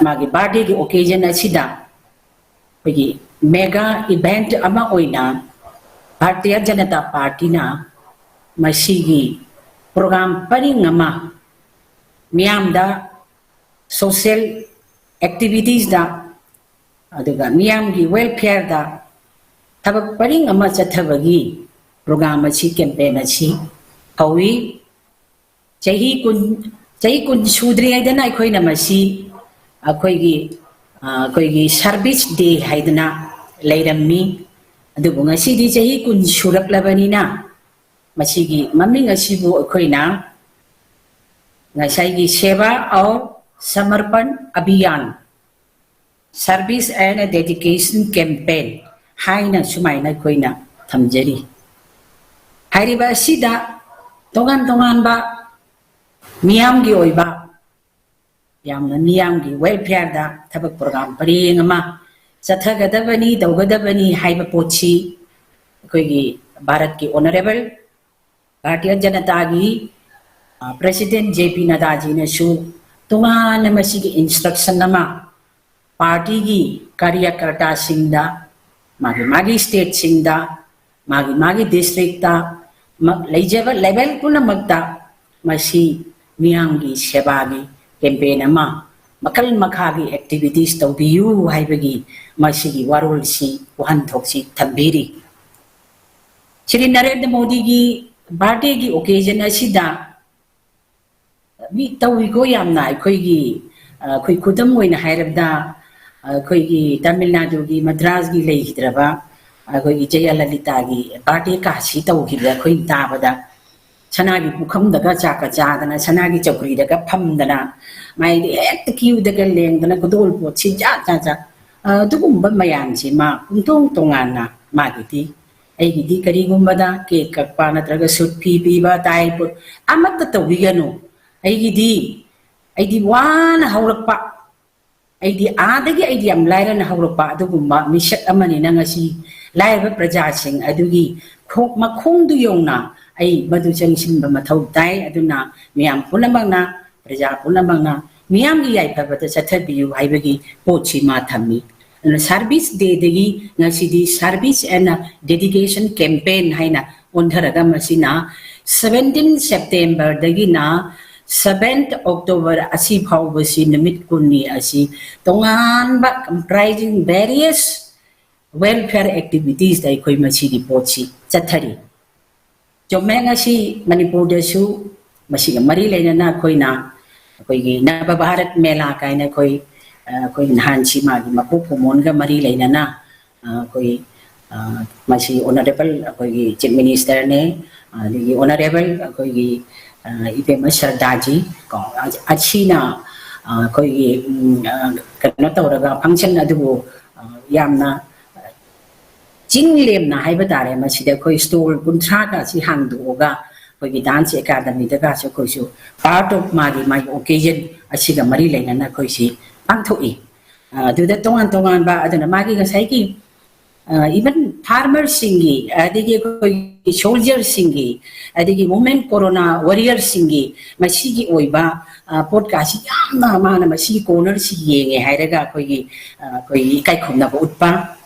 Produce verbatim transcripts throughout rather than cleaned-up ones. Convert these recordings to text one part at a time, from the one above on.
ꯃꯥꯒꯤ ꯕꯥꯔꯗꯦꯒꯤ ꯑꯣꯀꯦꯖꯟ ꯑꯁꯤꯗ ꯑꯩꯈꯣꯏꯒꯤ ꯃꯦꯒꯥ ꯏꯚꯦꯟꯠ ꯑꯃ ꯑꯣꯏꯅ ꯚꯥꯔꯇꯤꯌ ꯖꯅꯇꯥ ꯄꯥꯔꯇꯤꯅ ꯃꯁꯤꯒꯤ ꯄ꯭ꯔꯣꯒ꯭ꯔꯥꯝ ꯄꯔꯤꯡ ꯑꯃ ꯃꯤꯌꯥꯝꯗ ꯁꯣꯁꯤꯌꯦꯜ ꯑꯦꯛꯇꯤꯚꯤꯇꯤꯁꯇ ꯑꯗꯨꯒ ꯃꯤꯌꯥꯝꯒꯤ ꯋꯦꯜꯐꯤꯌꯔꯗ ꯊꯕꯛ ꯄꯔꯤꯡ ꯑꯃ ꯆꯠꯊꯕꯒꯤ ꯄ꯭ꯔꯣꯒ꯭ꯔꯥꯝ ꯑꯁꯤ, ꯀꯦꯝꯄꯦꯟ ꯑꯁꯤ ꯍꯧꯏ꯫ ꯆꯍꯤ ꯀꯨꯟ, ꯆꯍꯤ ꯀꯨꯟ ꯁꯨꯗ꯭ꯔꯤꯉꯩꯗꯅ ꯑꯩꯈꯣꯏꯅ ꯃꯁꯤ ꯑꯩꯈꯣꯏꯒꯤ, ꯑ, ꯑꯩꯈꯣꯏꯒꯤ ꯁꯔꯚꯤꯁ ꯗꯦ ꯍꯥꯏꯗꯅ ꯂꯩꯔꯝꯃꯤ꯫ ꯑꯗꯨꯕꯨ ꯉꯁꯤꯗꯤ ꯆꯍꯤ ꯀꯨꯟ ꯁꯨꯔꯛꯂꯕꯅꯤꯅ ꯃꯁꯤꯒꯤ ꯃꯃꯤꯡ ꯑꯁꯤꯕꯨ ꯑꯩꯈꯣꯏꯅ ꯉꯁꯥꯏꯒꯤ ꯁꯦꯕꯥ ꯑꯧꯔ ꯁꯃꯔꯄꯟ ꯑꯚꯤꯌꯥꯟ, Service and Dedication Campaign ꯍꯥꯏꯅ ꯁꯨꯃꯥꯏꯅ ꯑꯩꯈꯣꯏꯅ ꯊꯝꯖꯔꯤ꯫ ꯍꯥꯏꯔꯤꯕ ꯑꯁꯤꯗ ꯇꯣꯉꯥꯟ ꯇꯣꯉꯥꯟꯕ ꯃꯤꯌꯥꯝꯒꯤ ꯑꯣꯏꯕ, ꯌꯥꯝꯅ ꯃꯤꯌꯥꯝꯒꯤ ꯋꯦꯜꯐꯤꯌꯔꯗ ꯊꯕꯛ ꯄ꯭ꯔꯣꯒ꯭ꯔꯥꯝ ꯄꯔꯦꯡ ꯑꯃ ꯆꯠꯊꯒꯗꯕꯅꯤ, ꯇꯧꯒꯗꯕꯅꯤ ꯍꯥꯏꯕ ꯄꯣꯠꯁꯤ ꯑꯩꯈꯣꯏꯒꯤ ꯚꯥꯔꯠꯀꯤ ꯑꯣꯅꯔꯦꯕꯜ ꯚꯥꯔꯇꯤꯌ ꯖꯅꯇꯥꯒꯤ, ꯑ, ꯄ꯭ꯔꯦꯁꯤꯗꯦꯟꯠ ꯖꯦ ꯄꯤ ꯅꯗꯥꯖꯤꯅꯁꯨ ꯇꯣꯉꯥꯟꯅ ꯃꯁꯤꯒꯤ ꯏꯟꯁꯇ꯭ꯔꯛꯁꯟ ꯑꯃ ꯄꯥꯔꯇꯤꯒꯤ ꯀꯥꯔꯌꯀꯔꯇꯥꯁꯤꯡꯗ, ꯃꯥꯒꯤ, ꯃꯥꯒꯤ ꯁ꯭ꯇꯦꯠꯁꯤꯡꯗ, ꯃꯥꯒꯤ, ꯃꯥꯒꯤ ꯗꯤꯁꯇ꯭ꯔꯤꯛꯇ, ꯃ-, ꯂꯩꯖꯕ ꯂꯦꯚꯦꯜ ꯄꯨꯝꯅꯃꯛꯇ ꯃꯁꯤ ꯃꯤꯌꯥꯝꯒꯤ ꯁꯦꯕꯥꯒꯤ ꯀꯦꯝꯄꯦꯟ ꯑꯃ, ꯃꯈꯜ ꯃꯈꯥꯒꯤ ꯑꯦꯛꯇꯤꯚꯤꯇꯤꯁ ꯇꯧꯕꯤꯌꯨ ꯍꯥꯏꯕꯒꯤ ꯃꯁꯤꯒꯤ ꯋꯥꯔꯣꯜꯁꯤ, ꯋꯥꯍꯟꯊꯣꯛꯁꯤ ꯊꯝꯕꯤꯔꯤ꯫ ꯁ꯭ꯔꯤ ꯅꯔꯦꯟꯗ꯭ꯔ ꯃꯣꯗꯤꯒꯤ ꯕꯥꯔꯗꯦꯒꯤ ꯑꯣꯀꯦꯖꯟ ꯑꯁꯤꯗ ꯃꯤ ꯇꯧꯏꯀꯣ ꯌꯥꯝꯅ꯫ ꯑꯩꯈꯣꯏꯒꯤ, ꯑ, ꯑꯩꯈꯣꯏ ꯈꯨꯗꯝ ꯑꯣꯏꯅ ꯍꯥꯏꯔꯕꯗ, ꯑ, ꯑꯩꯈꯣꯏꯒꯤ ꯇꯥꯃꯤꯜ ꯅꯥꯗꯨꯒꯤ ꯃꯗ꯭ꯔꯥꯁꯀꯤ ꯂꯩꯈꯤꯗ꯭ꯔꯕ ꯑꯩꯈꯣꯏꯒꯤ ꯖꯌꯂꯂꯤꯇꯥꯒꯤ ꯕꯥꯔꯗꯦ ꯀꯥꯁꯤ ꯇꯧꯈꯤꯕꯗ ꯑꯩꯈꯣꯏ ꯇꯥꯕꯗ ꯁꯅꯥꯒꯤ ꯄꯨꯈꯝꯗꯒ ꯆꯥꯛꯀ ꯆꯥꯗꯅ, ꯁꯅꯥꯒꯤ ꯆꯧꯀ꯭ꯔꯤꯗꯒ ꯐꯝꯗꯅ, ꯃꯥꯏꯗꯤ ꯍꯦꯛꯇ ꯀ꯭ꯌꯨꯗꯒ ꯂꯦꯡꯗꯅ ꯈꯨꯗꯣꯜ ꯄꯣꯠꯁꯤ ꯖꯥꯠ ꯖꯥꯠ ꯖꯥꯠ, ꯑ, ꯑꯗꯨꯒꯨꯝꯕ ꯃꯌꯥꯝꯁꯤ ꯃꯥ ꯄꯨꯡꯇꯣꯡ ꯇꯣꯉꯥꯟꯅ ꯃꯥꯒꯤꯗꯤ꯫ ꯑꯩꯒꯤꯗꯤ ꯀꯔꯤꯒꯨꯝꯕꯗ ꯀꯦꯛ ꯀꯛꯄ ꯅꯠꯇ꯭ꯔꯒ ꯁꯨꯠ ꯐꯤ ꯄꯤꯕ, ꯇꯥꯏ ꯄꯣꯠ ꯑꯃꯠꯇ ꯇꯧꯕꯤꯒꯅꯨ꯫ ꯑꯩꯒꯤꯗꯤ, ꯑꯩꯗꯤ ꯋꯥꯅ ꯍꯧꯔꯛꯄ, ꯑꯩꯗꯤ ꯑꯥꯗꯒꯤ ꯑꯩꯗꯤ ꯌꯥꯝ ꯂꯥꯏꯔꯅ ꯍꯧꯔꯛꯄ ꯑꯗꯨꯒꯨꯝꯕ ꯃꯤꯁꯛ ꯑꯃꯅꯤꯅ ꯉꯁꯤ ꯂꯥꯏꯔꯕ ꯄ꯭ꯔꯖꯥꯁꯤꯡ ꯑꯗꯨꯒꯤ ꯈꯣꯡ-, ꯃꯈꯣꯡꯗꯨ ꯌꯧꯅ ꯑꯩ ꯃꯗꯨ ꯆꯪꯁꯤꯟꯕ ꯃꯊꯧ ꯇꯥꯏ꯫ ꯑꯗꯨꯅ ꯃꯤꯌꯥꯝ ꯄꯨꯝꯅꯃꯛꯅ, ꯄ꯭ꯔꯖꯥ ꯄꯨꯝꯅꯃꯛꯅ ꯃꯤꯌꯥꯝꯒꯤ ꯌꯥꯏꯐꯕꯗ ꯆꯠꯊꯕꯤꯌꯨ ꯍꯥꯏꯕꯒꯤ ꯄꯣꯠꯁꯤ ꯃꯥ ꯊꯝꯃꯤ꯫ ꯑꯗꯨꯅ Service Dayꯗꯒꯤ ꯉꯁꯤꯗꯤ Service and Dedication Campaign ꯍꯥꯏꯅ ꯑꯣꯟꯊꯔꯒ ꯃꯁꯤꯅ seventeen Septemberꯗꯒꯤꯅ seventh October ꯑꯁꯤ ꯐꯥꯎꯕꯁꯤ ꯅꯨꯃꯤꯠ ꯀꯨꯟꯅꯤ ꯑꯁꯤ ꯇꯣꯉꯥꯟꯕ comprising various welfare activitiesꯇ ꯑꯩꯈꯣꯏ ꯃꯁꯤꯒꯤ ꯄꯣꯠꯁꯤ ꯆꯠꯊꯔꯤ꯫ ꯆꯨꯝꯃꯦ, ꯉꯁꯤ ꯃꯅꯤꯄꯨꯔꯗꯁꯨ ꯃꯁꯤꯒ ꯃꯔꯤ ꯂꯩꯅꯅ ꯑꯩꯈꯣꯏꯅ ꯑꯩꯈꯣꯏꯒꯤ ꯅꯕ ꯚꯥꯔꯠ ꯃꯦꯂꯥ ꯀꯥꯏꯅ ꯑꯩꯈꯣꯏ, ꯑ, ꯑꯩꯈꯣꯏ ꯅꯍꯥꯟꯁꯤ ꯃꯥꯒꯤ ꯃꯄꯣꯛ ꯀꯨꯝꯑꯣꯟꯒ ꯃꯔꯤ ꯂꯩꯅꯅ, ꯑ, ꯑꯩꯈꯣꯏ, ꯑ, ꯃꯁꯤ Honourable ꯑꯩꯈꯣꯏꯒꯤ Chief Ministerꯅꯦ, ꯑꯗꯒꯤ Honourable ꯑꯩꯈꯣꯏꯒꯤ, ꯑ, ꯏꯕꯦꯝꯃ ꯁꯔꯗꯥꯖꯤ ꯀꯣ, ꯑ-, ꯑꯁꯤꯅ, ꯑ, ꯑꯩꯈꯣꯏꯒꯤ, ꯎꯝ, ꯑ, ꯀꯩꯅꯣ ꯇꯧꯔꯒ function ꯑꯗꯨꯕꯨ, ꯑ, ꯌꯥꯝꯅ ꯆꯤꯡ ꯂꯦꯝꯅ ꯍꯥꯏꯕ ꯇꯥꯔꯦ, ꯃꯁꯤꯗ ꯑꯩꯈꯣꯏ stall ꯀꯨꯟꯊ꯭ꯔꯥꯒ ꯑꯁꯤ ꯍꯥꯡꯗꯣꯛꯑꯒ ꯑꯩꯈꯣꯏꯒꯤ dance academyꯗꯒꯁꯨ ꯑꯩꯈꯣꯏꯁꯨ part of ꯃꯥꯒꯤ, ꯃꯥꯒꯤ occasion ꯑꯁꯤꯒ ꯃꯔꯤ ꯂꯩꯅꯅ ꯑꯩꯈꯣꯏꯁꯤ ꯄꯥꯡꯊꯣꯛꯏ꯫ ꯑ, ꯑꯗꯨꯗ ꯇꯣꯉꯥꯟ ꯇꯣꯉꯥꯟꯕ, ꯑꯗꯨꯅ ꯃꯥꯒꯤ ꯉꯁꯥꯏꯒꯤ, ꯑ, even farmerꯁꯤꯡꯒꯤ, ꯑꯗꯒꯤ ꯑꯩꯈꯣꯏꯒꯤ soldierꯁꯤꯡꯒꯤ, ꯑꯗꯒꯤ women corona warriorꯁꯤꯡꯒꯤ ꯃꯁꯤꯒꯤ ꯑꯣꯏꯕ, ꯑ, ꯄꯣꯠꯀꯥꯁꯤ ꯌꯥꯝꯅ ꯃꯥꯅ ꯃꯁꯤꯒꯤ cornerꯁꯤ ꯌꯦꯡꯉꯦ ꯍꯥꯏꯔꯒ ꯑꯩꯈꯣꯏꯒꯤ, ꯑ, ꯑꯩꯈꯣꯏꯒꯤ ꯏꯀꯥꯏ ꯈꯨꯝꯅꯕ ꯎꯠꯄ,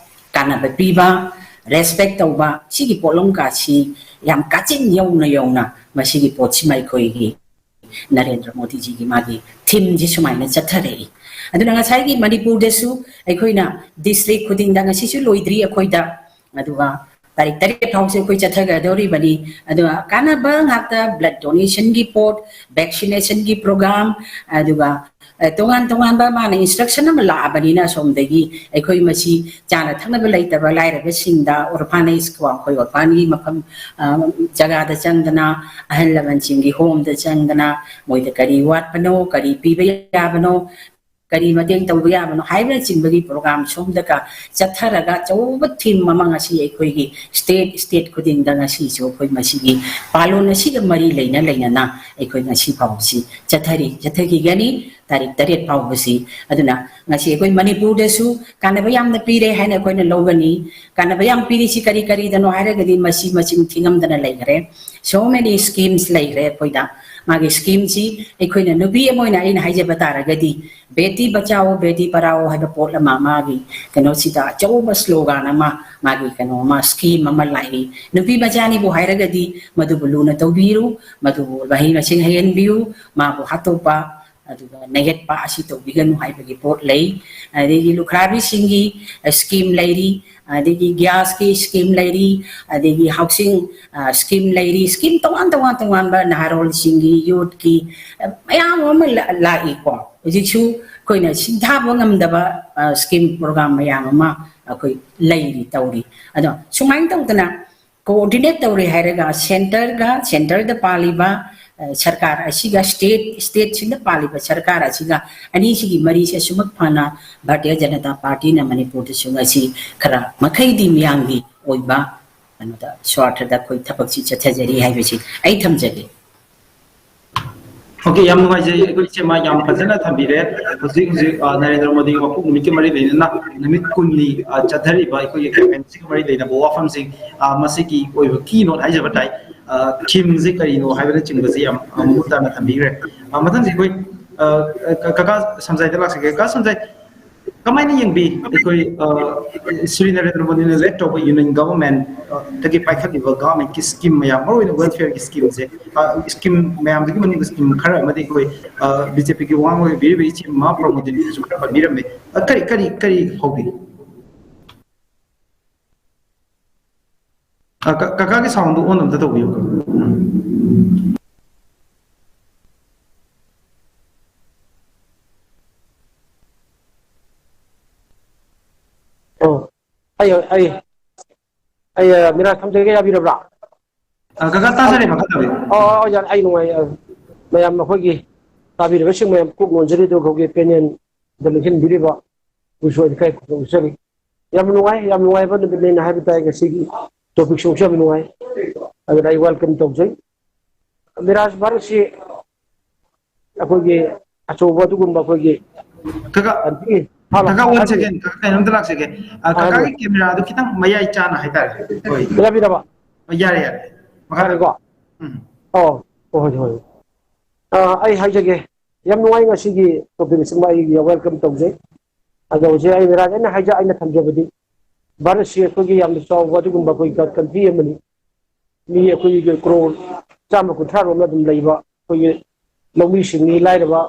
ꯀꯥꯟꯅꯕ ꯄꯤꯕ, respect ꯇꯧꯕ, ꯁꯤꯒꯤ ꯄꯣꯠꯂꯝꯒꯁꯤ ꯌꯥꯝ ꯀꯥꯆꯤꯟ ꯌꯧꯅ ꯌꯧꯅ ꯃꯁꯤꯒꯤ ꯄꯣꯠꯁꯤꯃ ꯑꯩꯈꯣꯏꯒꯤ ꯅꯔꯦꯟꯗ꯭ꯔ ꯃꯣꯗꯤꯖꯤꯒꯤ ꯃꯥꯒꯤ themeꯁꯤ ꯁꯨꯃꯥꯏꯅ ꯆꯠꯊꯔꯛꯏ꯫ ꯑꯗꯨꯅ ꯉꯁꯥꯏꯒꯤ ꯃꯅꯤꯄꯨꯔꯗꯁꯨ ꯑꯩꯈꯣꯏꯅ district ꯈꯨꯗꯤꯡꯗ, ꯉꯁꯤꯁꯨ ꯂꯣꯏꯗ꯭ꯔꯤ ꯑꯩꯈꯣꯏꯗ, ꯑꯗꯨꯒ ꯇꯥꯔꯤꯛ ꯇꯔꯦꯠ ꯐꯥꯎꯁꯦ ꯑꯩꯈꯣꯏ ꯆꯠꯊꯒꯗꯧꯔꯤꯕꯅꯤ꯫ ꯑꯗꯨꯒ ꯀꯥꯟꯅꯕ ꯉꯥꯛꯇ, blood donationꯒꯤ ꯄꯣꯠ, vaccinationꯒꯤ program, ꯑꯗꯨꯒ, ꯑ, ꯇꯣꯉꯥꯟ ꯇꯣꯉꯥꯟꯕ ꯃꯥꯅ instruction ꯑꯃ ꯂꯥꯛꯑꯕꯅꯤꯅ ꯑꯁꯣꯝꯗꯒꯤ ꯑꯩꯈꯣꯏ ꯃꯁꯤ ꯆꯥꯅ ꯊꯛꯅꯕ ꯂꯩꯇꯕ ꯂꯥꯏꯔꯕꯁꯤꯡꯗ, orphanage ꯀꯣ, ꯑꯩꯈꯣꯏ orphanꯒꯤ ꯃꯐꯝ, ꯑ, ꯖꯒꯥꯗ ꯆꯪꯗꯅ, ꯑꯍꯜ ꯂꯃꯟꯁꯤꯡꯒꯤ homeꯗ ꯆꯪꯗꯅ, ꯃꯣꯏꯗ ꯀꯔꯤ ꯋꯥꯠꯄꯅꯣ, ꯀꯔꯤ ꯄꯤꯕ ꯌꯥꯕꯅꯣ, ꯀꯔꯤ ꯃꯇꯦꯡ ꯇꯧꯕ ꯌꯥꯕꯅꯣ ꯍꯥꯏꯕꯅꯆꯤꯡꯕꯒꯤ program ꯁꯣꯝꯗꯒ ꯆꯠꯊꯔꯒ ꯑꯆꯧꯕ theme ꯑꯃ ꯉꯁꯤ ꯑꯩꯈꯣꯏꯒꯤ state, state ꯈꯨꯗꯤꯡꯗ ꯉꯁꯤꯁꯨ ꯑꯩꯈꯣꯏ ꯃꯁꯤꯒꯤ ꯄꯥꯂꯣꯟ ꯑꯁꯤꯒ ꯃꯔꯤ ꯂꯩꯅ ꯂꯩꯅꯅ ꯑꯩꯈꯣꯏ ꯉꯁꯤ ꯐꯥꯎꯕꯁꯤ ꯆꯠꯊꯔꯤ, ꯆꯠꯊꯈꯤꯒꯅꯤ ꯇꯥꯔꯤꯛ ꯇꯔꯦꯠ ꯐꯥꯎꯕꯁꯤ꯫ ꯑꯗꯨꯅ ꯉꯁꯤ ꯑꯩꯈꯣꯏ ꯃꯅꯤꯄꯨꯔꯗꯁꯨ ꯀꯥꯟꯅꯕ ꯌꯥꯝꯅ ꯄꯤꯔꯦ ꯍꯥꯏꯅ ꯑꯩꯈꯣꯏꯅ ꯂꯧꯒꯅꯤ꯫ ꯀꯥꯟꯅꯕ ꯌꯥꯝ ꯄꯤꯔꯤꯁꯤ ꯀꯔꯤ ꯀꯔꯤꯗꯅꯣ ꯍꯥꯏꯔꯒꯗꯤ ꯃꯁꯤ ꯃꯁꯤꯡ ꯊꯤꯉꯝꯗꯅ ꯂꯩꯈ꯭ꯔꯦ꯫ So many schemes ꯂꯩꯈ꯭ꯔꯦ ꯑꯩꯈꯣꯏꯗ꯫ ꯃꯥꯒꯤ schemeꯁꯤ ꯑꯩꯈꯣꯏꯅ ꯅꯨꯄꯤ ꯑꯃ ꯑꯣꯏꯅ ꯑꯩꯅ ꯍꯥꯏꯖꯕ ꯇꯥꯔꯒꯗꯤ, ꯕꯦꯇꯤ ꯕꯆꯥꯑꯣ ꯕꯦꯇꯤ ꯄꯔꯥꯑꯣ ꯍꯥꯏꯕ ꯄꯣꯠ ꯑꯃ ꯃꯥꯒꯤ ꯀꯩꯅꯣꯁꯤꯗ ꯑꯆꯧꯕ slogan ꯑꯃ, ꯃꯥꯒꯤ ꯀꯩꯅꯣ ꯑꯃ, scheme ꯑꯃ ꯂꯥꯛꯏ꯫ ꯅꯨꯄꯤ ꯃꯆꯥꯅꯤꯕꯨ ꯍꯥꯏꯔꯒꯗꯤ ꯃꯗꯨꯕꯨ ꯂꯨꯅ ꯇꯧꯕꯤꯌꯨ, ꯃꯗꯨꯕꯨ ꯃꯍꯩ ꯃꯁꯤꯡ ꯍꯩꯍꯟꯕꯤꯌꯨ, ꯃꯥꯕꯨ ꯍꯥꯠꯇꯣꯛꯄ, ꯑꯗꯨꯒ ꯅꯩꯒꯠꯄ ꯑꯁꯤ ꯇꯧꯕꯤꯒꯅꯨ ꯍꯥꯏꯕꯒꯤ ꯄꯣꯠ ꯂꯩ꯫ ꯑꯗꯒꯤ ꯂꯨꯈ꯭ꯔꯥꯕꯤꯁꯤꯡꯒꯤ scheme ꯂꯩꯔꯤ, ꯑꯗꯒꯤ gasꯀꯤ scheme ꯂꯩꯔꯤ, ꯑꯗꯒꯤ housing scheme ꯂꯩꯔꯤ, scheme ꯇꯣꯉꯥꯟ ꯇꯣꯉꯥꯟ ꯇꯣꯉꯥꯟꯕ ꯅꯍꯥꯔꯣꯜꯁꯤꯡꯒꯤ, youthꯀꯤ ꯃꯌꯥꯝ ꯑꯃ ꯂꯥꯛꯏꯀꯣ꯫ ꯍꯧꯖꯤꯛꯁꯨ ꯑꯩꯈꯣꯏꯅ ꯁꯤꯡꯊꯥꯕ ꯉꯝꯗꯕ scheme program ꯃꯌꯥꯝ ꯑꯃ ꯑꯩꯈꯣꯏ ꯂꯩꯔꯤ, ꯇꯧꯔꯤ꯫ ꯑꯗꯣ ꯁꯨꯃꯥꯏꯅ ꯇꯧꯗꯅ coordinate ꯇꯧꯔꯦ ꯍꯥꯏꯔꯒ centreꯒ, centreꯗ ꯄꯥꯜꯂꯤꯕ ꯁꯔꯀꯥꯔ ꯑꯁꯤꯒ state, stateꯁꯤꯡꯗ ꯄꯥꯜꯂꯤꯕ ꯁꯔꯀꯥꯔ ꯑꯁꯤꯒ, ꯑꯅꯤꯁꯤꯒꯤ ꯃꯔꯤꯁꯦ ꯑꯁꯨꯃꯛ ꯐꯅ ꯚꯥꯔꯇꯤꯌ ꯖꯅꯇꯥ ꯄꯥꯔꯇꯤꯅ ꯃꯅꯤꯄꯨꯔꯗꯁꯨ ꯉꯁꯤ ꯈꯔ ꯃꯈꯩꯗꯤ ꯃꯤꯌꯥꯝꯒꯤ ꯑꯣꯏꯕ ꯀꯩꯅꯣꯗ, ꯁ꯭ꯋꯥꯔꯊꯗ ꯑꯩꯈꯣꯏ ꯊꯕꯛꯁꯤ ꯆꯠꯊꯖꯔꯤ ꯍꯥꯏꯕꯁꯤ ꯑꯩ ꯊꯝꯖꯒꯦ꯫ OK, ꯌꯥꯝ ꯅꯨꯡꯉꯥꯏꯖꯩ꯫ ꯑꯩꯈꯣꯏ ꯏꯆꯦꯃ ꯌꯥꯝ ꯐꯖꯅ ꯊꯝꯕꯤꯔꯦ꯫ ꯍꯧꯖꯤꯛ ꯍꯧꯖꯤꯛ ꯅꯔꯦꯟꯗ꯭ꯔ ꯃꯣꯗꯤꯒꯤ ꯃꯄꯣꯛ ꯅꯨꯃꯤꯠꯀꯤ ꯃꯔꯤ ꯂꯩꯅꯅ ꯅꯨꯃꯤꯠ ꯀꯨꯟꯅꯤ ꯆꯠꯊꯔꯤꯕ ꯑꯩꯈꯣꯏꯒꯤ campaignꯁꯤꯒ ꯃꯔꯤ ꯂꯩꯅꯕ ꯋꯥꯐꯝꯁꯤꯡ, ꯃꯁꯤꯒꯤ ꯑꯣꯏꯕ keynote ꯍꯥꯏꯖꯕ ꯇꯥꯏ꯫ Themeꯁꯤ ꯀꯔꯤꯅꯣ ꯍꯥꯏꯕꯅꯆꯤꯡꯕꯁꯤ ꯌꯥꯝ ꯃꯃꯨꯠ ꯇꯥꯅ ꯊꯝꯕꯤꯈ꯭ꯔꯦ꯫ ꯃꯊꯪꯁꯤ ꯑꯩꯈꯣꯏ ꯀꯀꯥ ꯁꯝꯖꯥꯏꯗ ꯂꯥꯛꯆꯒꯦ꯫ ꯀꯀꯥ ꯁꯝꯖꯥꯏ, ꯀꯃꯥꯏꯅ ꯌꯦꯡꯕꯤ ꯑꯩꯈꯣꯏ ꯁ꯭ꯔꯤ ꯅꯔꯦꯟꯗ꯭ꯔ ꯃꯣꯗꯤꯅ lead ꯇꯧꯕ union governmentꯇꯒꯤ ꯄꯥꯏꯈꯠꯂꯤꯕ governmentꯀꯤ scheme ꯃꯌꯥꯝ, ꯃꯔꯨꯑꯣꯏꯅ welfareꯒꯤ schemeꯁꯦ, scheme ꯃꯌꯥꯝꯗꯨꯒꯤ ꯃꯅꯨꯡꯗ scheme ꯈꯔ ꯑꯃꯗꯤ ꯑꯩꯈꯣꯏ BJPꯒꯤ ꯋꯥ ꯉꯥꯡꯕ ꯑꯣꯏꯕꯤꯔꯤꯕ ꯏꯆꯦ ꯃꯥ ꯄ꯭ꯔꯃꯣꯗꯤꯅꯤꯅꯁꯨ ꯈꯔ ꯄꯟꯕꯤꯔꯝꯃꯦ꯫ ꯀꯔꯤ ꯀꯔꯤ ꯀꯔꯤ ꯍꯧꯕꯤ? ꯀꯀꯥꯒꯤ soundꯗꯨ on ꯑꯝꯇ ꯇꯧꯕꯤꯌꯨ꯫ ꯑꯣ, ꯑꯩ ꯑꯩ ꯑꯩ ꯃꯤꯔꯥ ꯊꯝꯖꯒꯦ, ꯌꯥꯕꯤꯔꯕ꯭ꯔꯥ? ꯀꯀꯥ ꯇꯥꯖꯔꯦ, ꯃꯈꯥ ꯇꯥꯕꯤꯌꯨ꯫ ꯑꯣ, ꯑꯣ, ꯌꯥꯔꯦ, ꯑꯩ ꯅꯨꯡꯉꯥꯏ꯫ ꯃꯌꯥꯝ ꯑꯩꯈꯣꯏꯒꯤ ꯇꯥꯕꯤꯔꯤꯕꯁꯤꯡ ꯃꯌꯥꯝ ꯀꯣꯛ ꯅꯣꯟꯖꯔꯤ, ꯑꯗꯨꯒ ꯑꯩꯈꯣꯏꯒꯤ panelꯗ ꯂꯦꯡꯁꯤꯟꯕꯤꯔꯤꯕ ꯑꯩꯈꯣꯏꯁꯨ ꯑꯩꯈꯣꯏ ꯈꯨꯗꯣꯡ ꯆꯥꯔꯤ꯫ ꯌꯥꯝ ꯅꯨꯡꯉꯥꯏ, ꯌꯥꯝ ꯅꯨꯡꯉꯥꯏꯕ ꯅꯨꯃꯤꯠꯅꯦꯅ ꯍꯥꯏꯕ ꯇꯥꯏ ꯉꯁꯤꯒꯤ topicꯁꯤꯡꯁꯨ ꯌꯥꯝ ꯅꯨꯡꯉꯥꯏ꯫ ꯑꯗꯨꯅ ꯑꯩ welcome ꯇꯧꯖꯩ꯫ ꯃꯤꯔꯥꯖ ꯚꯥꯔꯠꯁꯤ ꯑꯩꯈꯣꯏꯒꯤ ꯑꯆꯧꯕ ꯑꯗꯨꯒꯨꯝꯕ ꯑꯩꯈꯣꯏꯒꯤ ꯀꯀꯥ, country ꯍꯥꯟꯅ ꯀꯀꯥ, one ꯍꯥꯏꯕꯤꯌꯨ꯫ Second, ꯀꯀꯥ, ꯀꯩꯅꯣꯝꯇ ꯂꯥꯛꯆꯒꯦ꯫ ꯑ, ꯍꯥꯏꯕꯤꯌꯨ꯫ ꯀꯀꯥꯒꯤ cameraꯗꯨ ꯈꯤꯇꯪ ꯃꯌꯥꯏ ꯆꯥꯅ ꯍꯥꯏꯇꯥꯔꯦ꯫ ꯍꯣꯏ꯫ ꯌꯥꯕꯤꯔꯕ? ꯑ, ꯌꯥꯔꯦ, ꯌꯥꯔꯦ꯫ ꯃꯈꯥ ꯇꯥꯕꯤꯌꯨ꯫ ꯌꯥꯔꯦꯀꯣ? ꯎꯝ꯫ ꯑꯣ, ꯍꯣꯏ, ꯍꯣꯏ꯫ ꯑ, ꯑꯩ ꯍꯥꯏꯖꯒꯦ꯫ ꯌꯥꯝ ꯅꯨꯡꯉꯥꯏ ꯉꯁꯤꯒꯤ topic ꯑꯁꯤꯃ ꯑꯩ welcome ꯇꯧꯖꯩ꯫ ꯑꯗꯣ ꯍꯧꯖꯤꯛ ꯑꯩ ꯃꯦꯔꯥꯖ ꯑꯩꯅ ꯍꯥꯏꯖ-, ꯑꯩꯅ ꯊꯝꯖꯕꯗꯤ ꯚꯥꯔꯠꯁꯤ ꯑꯩꯈꯣꯏꯒꯤ ꯌꯥꯝꯅ ꯆꯥꯎꯕ ꯑꯗꯨꯒꯨꯝꯕ ꯑꯩꯈꯣꯏ ꯀꯟꯇ꯭ꯔꯤ ꯑꯃꯅꯤ꯫ ꯃꯤ ꯑꯩꯈꯣꯏꯒꯤ ꯀ꯭ꯔꯣꯔ ꯆꯥꯝꯃ ꯀꯨꯟꯊ꯭ꯔꯥ ꯔꯣꯝꯅ ꯑꯗꯨꯝ ꯂꯩꯕ ꯑꯩꯈꯣꯏꯒꯤ ꯂꯧꯃꯤꯁꯤꯡꯅꯤ, ꯂꯥꯏꯔꯕ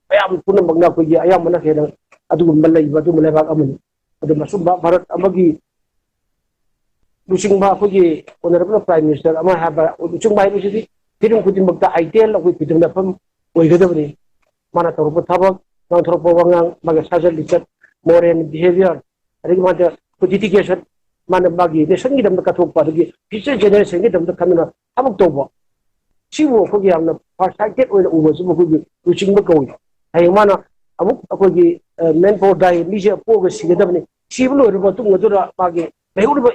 ꯃꯌꯥꯝ ꯄꯨꯝꯅꯃꯛꯅ ꯑꯩꯈꯣꯏꯒꯤ ꯑꯌꯥꯝꯕꯅ ꯍꯦꯟꯅ ꯑꯗꯨꯒꯨꯝꯕ ꯂꯩꯕ ꯑꯗꯨꯒꯨꯝꯕ ꯂꯩꯕꯥꯛ ꯑꯃꯅꯤ꯫ ꯑꯗꯨꯝ ꯑꯁꯨꯝꯕ ꯚꯥꯔꯠ ꯑꯃꯒꯤ ꯂꯨꯆꯤꯡꯕ ꯑꯩꯈꯣꯏꯒꯤ honourable Prime Minister ꯑꯃ ꯍꯥꯏꯕ, ꯂꯨꯆꯤꯡꯕ ꯍꯥꯏꯕꯁꯤꯗꯤ ꯍꯤꯔꯝ ꯈꯨꯗꯤꯡꯃꯛꯇ ideal ꯑꯩꯈꯣꯏ ꯈꯨꯗꯤꯡꯃꯛ ꯐꯝ ꯑꯣꯏꯒꯗꯕꯅꯤ꯫ ꯃꯥꯅ ꯇꯧꯔꯛꯄ ꯊꯕꯛ, ꯉꯥꯡꯊꯣꯔꯛꯄ ꯋꯥꯉꯥꯡ, ꯃꯥꯒꯤ ꯁꯥꯖꯠ ꯂꯤꯆꯠ, moral behaviour, ꯑꯗꯒꯤ ꯃꯥꯗ dedication, ꯃꯥꯅ ꯃꯥꯒꯤ nationꯒꯤꯗꯃꯛꯇ ꯀꯠꯊꯣꯛꯄ, ꯑꯗꯒꯤ future generationꯒꯤꯗꯃꯛꯇ ꯈꯟꯗꯨꯅ ꯊꯕꯛ ꯇꯧꯕ, ꯁꯤꯕꯨ ꯑꯩꯈꯣꯏꯒꯤ ꯌꯥꯝꯅ far-sighted ꯑꯣꯏꯅ ꯎꯕꯁꯤꯕꯨ ꯑꯩꯈꯣꯏꯒꯤ ꯂꯨꯆꯤꯡꯕ ꯀꯧꯏ꯫ ꯍꯌꯦꯡ ꯃꯥꯅ ꯑꯃꯨꯛ ꯑꯩꯈꯣꯏꯒꯤ, ꯑ, man for die, ꯃꯤꯁꯦ ꯄꯣꯛꯑꯒ ꯁꯤꯒꯗꯕꯅꯤ, ꯁꯤꯕ ꯂꯣꯏꯔꯕ ꯃꯇꯨꯡ ꯑꯗꯨꯗ ꯃꯥꯒꯤ ꯂꯩꯍꯧꯔꯤꯕ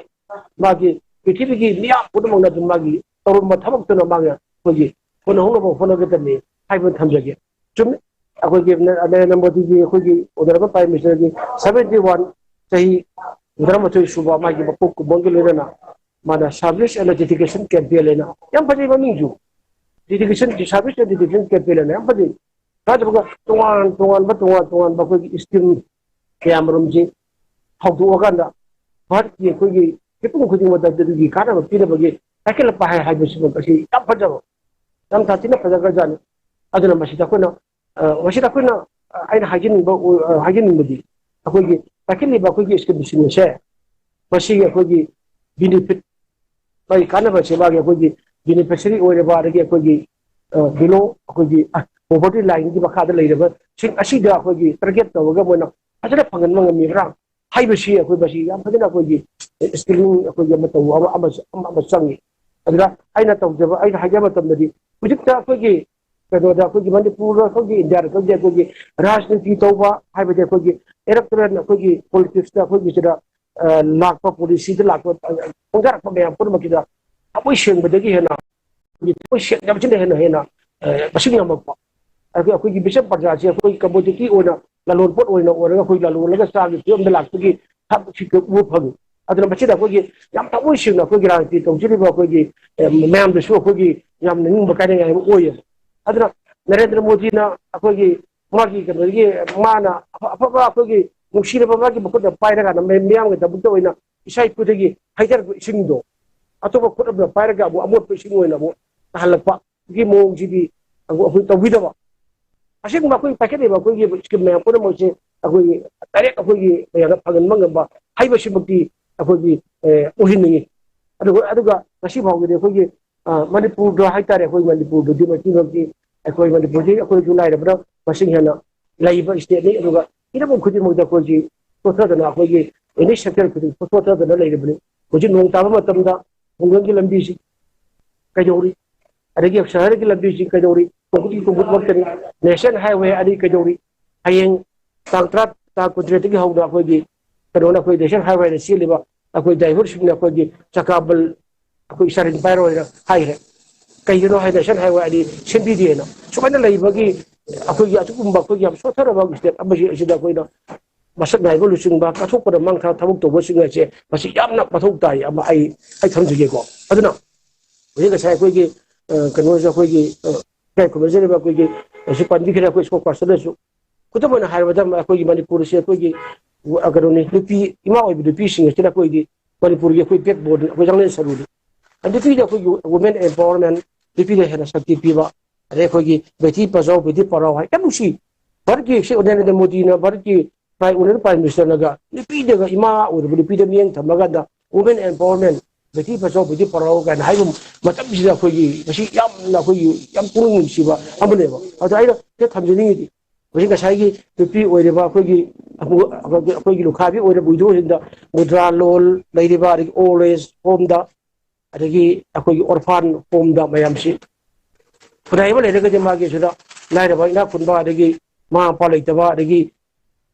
ꯃꯥꯒꯤ ꯄ꯭ꯔꯤꯊꯤꯕꯤꯒꯤ ꯃꯤꯌꯥꯝ ꯄꯨꯝꯅꯃꯛꯅ ꯑꯗꯨꯝ ꯃꯥꯒꯤ ꯇꯧꯔꯝꯕ ꯊꯕꯛꯇꯨꯅ ꯃꯥꯒꯤ ꯑꯩꯈꯣꯏꯒꯤ ꯍꯣꯠꯅꯍꯧꯅꯕ ꯍꯣꯠꯅꯒꯗꯕꯅꯤ ꯍꯥꯏꯕ ꯊꯝꯖꯒꯦ꯫ ꯆꯨꯝꯃꯤ, ꯑꯩꯈꯣꯏꯒꯤ ꯅ-, ꯅꯔꯦꯟꯗ꯭ꯔ ꯃꯣꯗꯤꯒꯤ ꯑꯩꯈꯣꯏꯒꯤ honourable Prime Ministerꯒꯤ seventy one, ꯆꯍꯤ ꯍꯨꯝꯗ꯭ꯔꯥꯃꯥꯊꯣꯏ ꯁꯨꯕ ꯃꯥꯒꯤ ꯃꯄꯣꯛ ꯀꯨꯝꯃꯣꯟꯒ ꯂꯣꯏꯅꯅ ꯃꯥꯅ service and dedication campaign ꯍꯥꯏꯅ ꯌꯥꯝ ꯐꯖꯩ ꯃꯃꯤꯡꯁꯨ, dedication, service and dedication campaign ꯍꯥꯏꯅ ꯌꯥꯝ ꯐꯖꯩ꯫ ꯅꯠꯇ꯭ꯔꯒ ꯇꯣꯉꯥꯟ ꯇꯣꯉꯥꯟꯕ, ꯇꯣꯉꯥꯟ ꯇꯣꯉꯥꯟꯕ ꯑꯩꯈꯣꯏꯒꯤ scheme ꯀꯌꯥꯃꯔꯨꯝꯁꯤ ꯍꯧꯗꯣꯛꯑꯀꯥꯟꯗ ꯚꯥꯔꯠꯀꯤ ꯑꯩꯈꯣꯏꯒꯤ ꯃꯤꯄꯨꯝ ꯈꯨꯗꯤꯡꯃꯛꯇ ꯑꯗꯨꯒꯤ ꯀꯥꯟꯅꯕ ꯄꯤꯅꯕꯒꯤ ꯄꯥꯏꯈꯠꯂꯛꯄ ꯍꯥꯏ-, ꯍꯥꯏꯕꯁꯤꯃꯛ ꯑꯁꯤ ꯌꯥꯝ ꯐꯖꯕ, ꯌꯥꯝ ꯁꯥꯊꯤꯅ ꯐꯖꯈ꯭ꯔꯖꯥꯠꯅꯤ꯫ ꯑꯗꯨꯅ ꯃꯁꯤꯗ ꯑꯩꯈꯣꯏꯅ, ꯑ, ꯃꯁꯤꯗ ꯑꯩꯈꯣꯏꯅ, ꯑ, ꯑꯩꯅ ꯍꯥꯏꯖꯅꯤꯡꯕ, ꯑ, ꯍꯥꯏꯖꯅꯤꯡꯕꯗꯤ ꯑꯩꯈꯣꯏꯒꯤ ꯄꯥꯏꯈꯠꯂꯤꯕ ꯑꯩꯈꯣꯏꯒꯤ scheme ꯁꯤꯡ ꯑꯁꯦ ꯃꯁꯤꯒꯤ ꯑꯩꯈꯣꯏꯒꯤ benefit, ꯃꯥꯒꯤ ꯀꯥꯟꯅꯕꯁꯦ ꯃꯥꯒꯤ ꯑꯩꯈꯣꯏꯒꯤ beneficiary ꯑꯣꯏꯔꯕ, ꯑꯗꯒꯤ ꯑꯩꯈꯣꯏꯒꯤ, ꯑ, below ꯑꯩꯈꯣꯏꯒꯤ, ꯑ, poverty lineꯒꯤ ꯃꯈꯥꯗ ꯂꯩꯔꯕꯁꯤꯡ ꯑꯁꯤꯗ ꯑꯩꯈꯣꯏꯒꯤ target ꯇꯧꯔꯒ ꯃꯣꯏꯅ ꯐꯖꯅ ꯐꯪꯍꯟꯕ ꯉꯝꯃꯤꯕ꯭ꯔꯥ ꯍꯥꯏꯕꯁꯤ ꯑꯩꯈꯣꯏ ꯃꯁꯤ ꯌꯥꯝ ꯐꯖꯅ ꯑꯩꯈꯣꯏꯒꯤ screening ꯑꯩꯈꯣꯏꯒꯤ ꯑꯃ ꯇꯧꯕ ꯑꯃ, ꯑꯃ, ꯑꯃ, ꯑꯃ ꯆꯪꯉꯤ꯫ ꯑꯗꯨꯅ ꯑꯩꯅ ꯇꯧꯖꯕ, ꯑꯩꯅ ꯍꯥꯏꯖꯕ ꯃꯇꯝꯗꯗꯤ ꯍꯧꯖꯤꯛꯇ ꯑꯩꯈꯣꯏꯒꯤ ꯀꯩꯅꯣꯗ ꯑꯩꯈꯣꯏꯒꯤ ꯃꯅꯤꯄꯨꯔꯗ ꯑꯩꯈꯣꯏꯒꯤ ꯏꯟꯗꯤꯌꯥꯗ ꯑꯩꯈꯣꯏꯒꯤ, ꯑꯩꯈꯣꯏꯒꯤ ꯔꯥꯖꯅꯤꯇꯤ ꯇꯧꯕ ꯍꯥꯏꯕꯗꯤ ꯑꯩꯈꯣꯏꯒꯤ electoral ꯑꯩꯈꯣꯏꯒꯤ politicsꯇ ꯑꯩꯈꯣꯏꯒꯤ ꯁꯤꯗ, ꯑ, ꯂꯥꯛꯄ policyꯗ ꯂꯥꯛꯄ, ꯑ, ꯈꯣꯡꯗꯥꯔꯛꯄ ꯃꯌꯥꯝ ꯄꯨꯝꯅꯃꯛꯁꯤꯗ ꯊꯃꯣꯏ ꯁꯦꯡꯕꯗꯒꯤ ꯍꯦꯟꯅ ꯑꯩꯈꯣꯏꯒꯤ ꯊꯃꯣꯏ ꯁꯦꯡꯗꯕꯁꯤꯅ ꯍꯦꯟꯅ ꯍꯦꯟꯅ, ꯑ, ꯃꯁꯤꯡ ꯌꯥꯝꯃꯛꯄ꯫ ꯑꯗꯨꯒ ꯑꯩꯈꯣꯏꯒꯤ ꯕꯤꯁꯞ ꯄ꯭ꯔꯖꯥꯁꯦ ꯑꯩꯈꯣꯏ commodity ꯑꯣꯏꯅ ꯂꯂꯣꯟ ꯄꯣꯠ ꯑꯣꯏꯅ ꯑꯣꯏꯔꯒ ꯑꯩꯈꯣꯏ ꯂꯂꯣꯜꯂꯒ ꯆꯥꯒꯤ ꯐꯤꯕꯝꯗ ꯂꯥꯛꯄꯒꯤ ꯊꯕꯛꯁꯤ ꯎꯕ ꯐꯪꯉꯤ꯫ ꯑꯗꯨꯅ ꯃꯁꯤꯗ ꯑꯩꯈꯣꯏꯒꯤ ꯌꯥꯝ ꯊꯃꯣꯏ ꯁꯦꯡꯅ ꯑꯩꯈꯣꯏꯒꯤ ꯔꯥꯖꯅꯤꯇꯤ ꯇꯧꯖꯔꯤꯕ ꯑꯩꯈꯣꯏꯒꯤ, ꯑꯦ, ꯃꯌꯥꯝꯗꯁꯨ ꯑꯩꯈꯣꯏꯒꯤ ꯌꯥꯝꯅ ꯅꯤꯡꯕ ꯀꯥꯏꯅꯤꯡꯉꯥꯏ ꯑꯃ ꯑꯣꯏꯌꯦꯕ꯫ ꯑꯗꯨꯅ ꯅꯔꯦꯟꯗ꯭ꯔ ꯃꯣꯗꯤꯅ ꯑꯩꯈꯣꯏꯒꯤ ꯃꯥꯒꯤ ꯀꯩꯅꯣꯗꯒꯤ ꯃꯥꯅ ꯑꯐ-, ꯑꯐꯕ ꯑꯩꯈꯣꯏꯒꯤ ꯅꯨꯡꯁꯤꯔꯕ ꯃꯥꯒꯤ ꯃꯈꯨꯠꯅ ꯄꯥꯏꯔꯀꯥꯟꯗ ꯃꯤ-, ꯃꯤꯌꯥꯝꯒꯤꯗꯃꯛꯇ ꯑꯣꯏꯅ ꯏꯁꯥ ꯏꯄꯨꯗꯒꯤ ꯍꯩꯊꯔꯛꯄ ꯏꯁꯤꯡꯗꯣ ꯑꯇꯣꯞꯄ ꯈꯨꯠ ꯑꯃꯗ ꯄꯥꯏꯔꯒ ꯑꯃꯨꯛ ꯑꯃꯣꯠꯄ ꯏꯁꯤꯡ ꯑꯣꯏꯅ ꯑꯃꯨꯛ ꯇꯥꯍꯜꯂꯛꯄꯒꯤ ꯃꯑꯣꯡꯁꯤꯗꯤ ꯑꯩꯈꯣꯏ, ꯑꯩꯈꯣꯏ ꯇꯧꯕꯤꯗꯕ꯫ ꯑꯁꯦꯡꯕ ꯑꯩꯈꯣꯏ ꯄꯥꯏꯈꯠꯂꯤꯕ ꯑꯩꯈꯣꯏꯒꯤ ꯁ꯭ꯀꯤꯝ ꯃꯌꯥꯝ ꯄꯨꯝꯅꯃꯛꯁꯦ ꯑꯩꯈꯣꯏꯒꯤ ꯗꯥꯏꯔꯦꯛ ꯑꯩꯈꯣꯏꯒꯤ ꯃꯌꯥꯝꯗ ꯐꯪꯍꯟꯕ ꯉꯝꯕ ꯍꯥꯏꯕꯁꯤꯃꯛꯇꯤ ꯑꯩꯈꯣꯏꯒꯤ, ꯑꯦ, ꯑꯣꯏꯍꯟꯅꯤꯡꯉꯤ꯫ ꯑꯗꯨꯒ, ꯑꯗꯨꯒ ꯉꯁꯤ ꯐꯥꯎꯕꯗꯤ ꯑꯩꯈꯣꯏꯒꯤ, ꯑ, ꯃꯅꯤꯄꯨꯔꯗ ꯍꯥꯏꯇꯥꯔꯦ, ꯑꯩꯈꯣꯏ ꯃꯅꯤꯄꯨꯔꯗꯗꯤ ꯃꯁꯤꯃꯛꯇꯤ ꯑꯩꯈꯣꯏ ꯃꯅꯤꯄꯨꯔꯗꯤ ꯑꯩꯈꯣꯏꯁꯨ ꯂꯥꯏꯔꯕꯅ ꯃꯁꯤꯡ ꯍꯦꯟꯅ ꯂꯩꯕ ꯁ꯭ꯇꯦꯠꯅꯤ꯫ ꯑꯗꯨꯒ ꯍꯤꯔꯝ ꯈꯨꯗꯤꯡꯃꯛꯇ ꯑꯩꯈꯣꯏꯒꯤ ꯁꯣꯠꯊꯗꯅ, ꯑꯩꯈꯣꯏꯒꯤ ꯑꯦꯅꯤ ꯁꯦꯛꯇꯔ ꯈꯨꯗꯤꯡ ꯁꯣꯠꯊꯗꯅ ꯂꯩꯔꯤꯕꯅꯤ꯫ ꯍꯧꯖꯤꯛ ꯅꯣꯡ ꯇꯥꯕ ꯃꯇꯝꯗ ꯈꯨꯡꯒꯪꯒꯤ ꯂꯝꯕꯤꯁꯤ ꯀꯩꯗꯧꯔꯤ? ꯑꯗꯒꯤ ꯁꯍꯔꯒꯤ ꯂꯝꯕꯤꯁꯤ ꯀꯩꯗꯧꯔꯤ? ꯀꯣꯡꯀ꯭ꯔꯤꯠꯀꯤ ꯀꯣꯡꯀ꯭ꯔꯤꯠ ꯃꯛꯇꯅꯤ꯫ ꯅꯦꯁꯅꯦꯜ ꯍꯥꯏꯋꯦ ꯑꯅꯤ ꯀꯩꯗꯧꯔꯤ? ꯍꯌꯦꯡ ꯇꯥꯡ ꯇꯔꯥ, ꯇꯥꯡ ꯀꯨꯟꯇꯔꯦꯠꯇꯒꯤ ꯍꯧꯅ ꯑꯩꯈꯣꯏꯒꯤ ꯀꯩꯅꯣꯅ ꯑꯩꯈꯣꯏ ꯅꯦꯁꯅꯦꯜ ꯍꯥꯏꯋꯦꯗ ꯆꯦꯜꯂꯤꯕ ꯑꯩꯈꯣꯏ ꯗ꯭ꯔꯥꯏꯚꯔꯁꯤꯡꯅ ꯑꯩꯈꯣꯏꯒꯤ ꯆꯀꯥꯕꯜ ꯑꯩꯈꯣꯏ ꯏꯁꯇꯥꯔꯤꯡ ꯄꯥꯏꯔꯣꯏꯅ ꯍꯥꯏꯈ꯭ꯔꯦ꯫ ꯀꯩꯒꯤꯅꯣ ꯍꯥꯏꯗꯤ ꯅꯦꯁꯅꯦꯜ ꯍꯥꯏꯋꯦ ꯑꯅꯤ ꯁꯦꯝꯕꯤꯗꯦꯅ꯫ ꯁꯨꯃꯥꯏꯅ ꯂꯩꯕꯒꯤ ꯑꯩꯈꯣꯏꯒꯤ ꯑꯗꯨꯒꯨꯝꯕ ꯑꯩꯈꯣꯏꯒꯤ ꯌꯥꯝ ꯁꯣꯠꯊꯔꯕ ꯁ꯭ꯇꯦꯠ ꯑꯃꯁꯤ ꯑꯁꯤꯗ ꯑꯩꯈꯣꯏꯅ ꯃꯁꯛ ꯅꯥꯏꯕ ꯂꯨꯆꯤꯡꯕ ꯀꯠꯊꯣꯛꯄꯗ ꯃꯥꯡ ꯊꯥ ꯊꯕꯛ ꯇꯧꯕꯁꯤꯡ ꯑꯁꯦ ꯃꯁꯤ ꯌꯥꯝꯅ ꯃꯊꯧ ꯇꯥꯏ ꯑꯃ ꯑꯩ, ꯑꯩ ꯊꯝꯖꯒꯦꯀꯣ꯫ ꯑꯗꯨꯅ ꯍꯧꯖꯤꯛ ꯉꯁꯥꯏ ꯑꯩꯈꯣꯏꯒꯤ, ꯑ, ꯀꯩꯅꯣꯁꯦ ꯑꯩꯈꯣꯏꯒꯤ, ꯑ, ꯏꯀꯥꯏ ꯈꯨꯝꯅꯖꯔꯤꯕ ꯑꯩꯈꯣꯏꯒꯤ ꯍꯧꯖꯤꯛ ꯄꯟꯕꯤꯈ꯭ꯔꯦ ꯑꯩꯈꯣꯏ ꯏꯁꯄꯣꯛ ꯄꯥꯔꯁꯟꯅꯁꯨ꯫ ꯈꯨꯗꯝ ꯑꯣꯏꯅ ꯍꯥꯏꯔꯕꯗ ꯑꯩꯈꯣꯏꯒꯤ ꯃꯅꯤꯄꯨꯔꯁꯦ ꯑꯩꯈꯣꯏꯒꯤ, ꯑ, ꯀꯩꯅꯣꯅꯤ, ꯅꯨꯄꯤ, ꯏꯃꯥ ꯑꯣꯏꯕ ꯅꯨꯄꯤꯁꯤꯡ ꯑꯁꯤꯅ ꯑꯩꯈꯣꯏꯒꯤ ꯃꯅꯤꯄꯨꯔꯒꯤ ꯑꯩꯈꯣꯏ ꯕꯦꯛ ꯕꯣꯟꯅꯤ, ꯑꯩꯈꯣꯏ ꯌꯥꯡꯂꯦꯟ ꯁꯔꯨꯅꯤ꯫ ꯑꯗ ꯅꯨꯄꯤꯗ ꯑꯩꯈꯣꯏꯒꯤ ꯋꯨꯃꯦꯟ ꯑꯦꯝꯄꯥꯋꯔꯃꯦꯟ, ꯅꯨꯄꯤꯗ ꯍꯦꯟꯅ ꯁꯛꯇꯤ ꯄꯤꯕ, ꯑꯗꯩ ꯑꯩꯈꯣꯏꯒꯤ ꯕꯦꯇꯤ ꯕꯆꯥꯎ, ꯕꯦꯇꯤ ꯄꯔꯥꯎ ꯍꯥꯏ ꯌꯥꯝ ꯅꯨꯡꯁꯤ꯫ ꯚꯥꯔꯠꯀꯤ ꯁꯤ ꯅꯔꯦꯟꯗ꯭ꯔ ꯃꯣꯗꯤꯅ ꯚꯥꯔꯠꯀꯤ ꯄ꯭ꯔꯥꯏꯝ ꯑꯣꯅꯔ ꯄ꯭ꯔꯥꯏꯝ ꯃꯤꯅꯤꯁꯇꯔꯅꯒ ꯅꯨꯄꯤꯗꯒ ꯏꯃꯥ ꯑꯣꯏꯔꯕ ꯅꯨꯄꯤꯗ ꯃꯤꯠꯌꯦꯡ ꯊꯝꯃꯀꯥꯟꯗ ꯋꯨꯃꯦꯟ ꯑꯦꯝꯄꯥꯋꯔꯃꯦꯟ, ꯕꯦꯇꯤ ꯕꯆꯥꯎ ꯕꯦꯇꯤ ꯄꯔꯥꯎ ꯀꯥꯏꯅ ꯍꯥꯏꯕ ꯃꯇꯝꯁꯤꯗ ꯑꯩꯈꯣꯏꯒꯤ ꯃꯁꯤ ꯌꯥꯝꯅ ꯑꯩꯈꯣꯏꯒꯤ ꯌꯥꯝ ꯄꯨꯛꯅꯤꯡ ꯅꯨꯡꯁꯤꯕ ꯑꯃꯅꯦꯕ꯫ ꯑꯗꯣ ꯑꯩꯅ ꯁꯤꯗ ꯊꯝꯖꯅꯤꯡꯉꯤꯗꯤ ꯍꯧꯖꯤꯛ ꯉꯁꯥꯏꯒꯤ ꯅꯨꯄꯤ ꯑꯣꯏꯔꯤꯕ ꯑꯩꯈꯣꯏꯒꯤ, ꯑꯩꯈꯣꯏꯒꯤ ꯂꯨꯈꯥꯕꯤ ꯑꯣꯏꯔꯕ ꯋꯤꯗꯣꯁꯤꯡꯗ ꯃꯨꯗ꯭ꯔꯥ ꯂꯣꯟ ꯂꯩꯔꯤꯕ, ꯑꯗꯒꯤ ꯑꯣꯜ ꯑꯦꯖ ꯍꯣꯝꯗ, ꯑꯗꯒꯤ ꯑꯩꯈꯣꯏꯒꯤ ꯑꯣꯔꯐꯥꯟ ꯍꯣꯝꯗ ꯃꯌꯥꯝꯁꯤ ꯈꯨꯟꯅꯥꯏ ꯑꯃ ꯂꯩꯔꯒꯗꯤ ꯃꯥꯒꯤ ꯁꯤꯗ ꯂꯥꯏꯔꯕ ꯏꯅꯥꯛ ꯈꯨꯟꯕ ꯑꯗꯒꯤ ꯃꯃꯥ ꯃꯄꯥ ꯂꯩꯇꯕ ꯑꯗꯒꯤ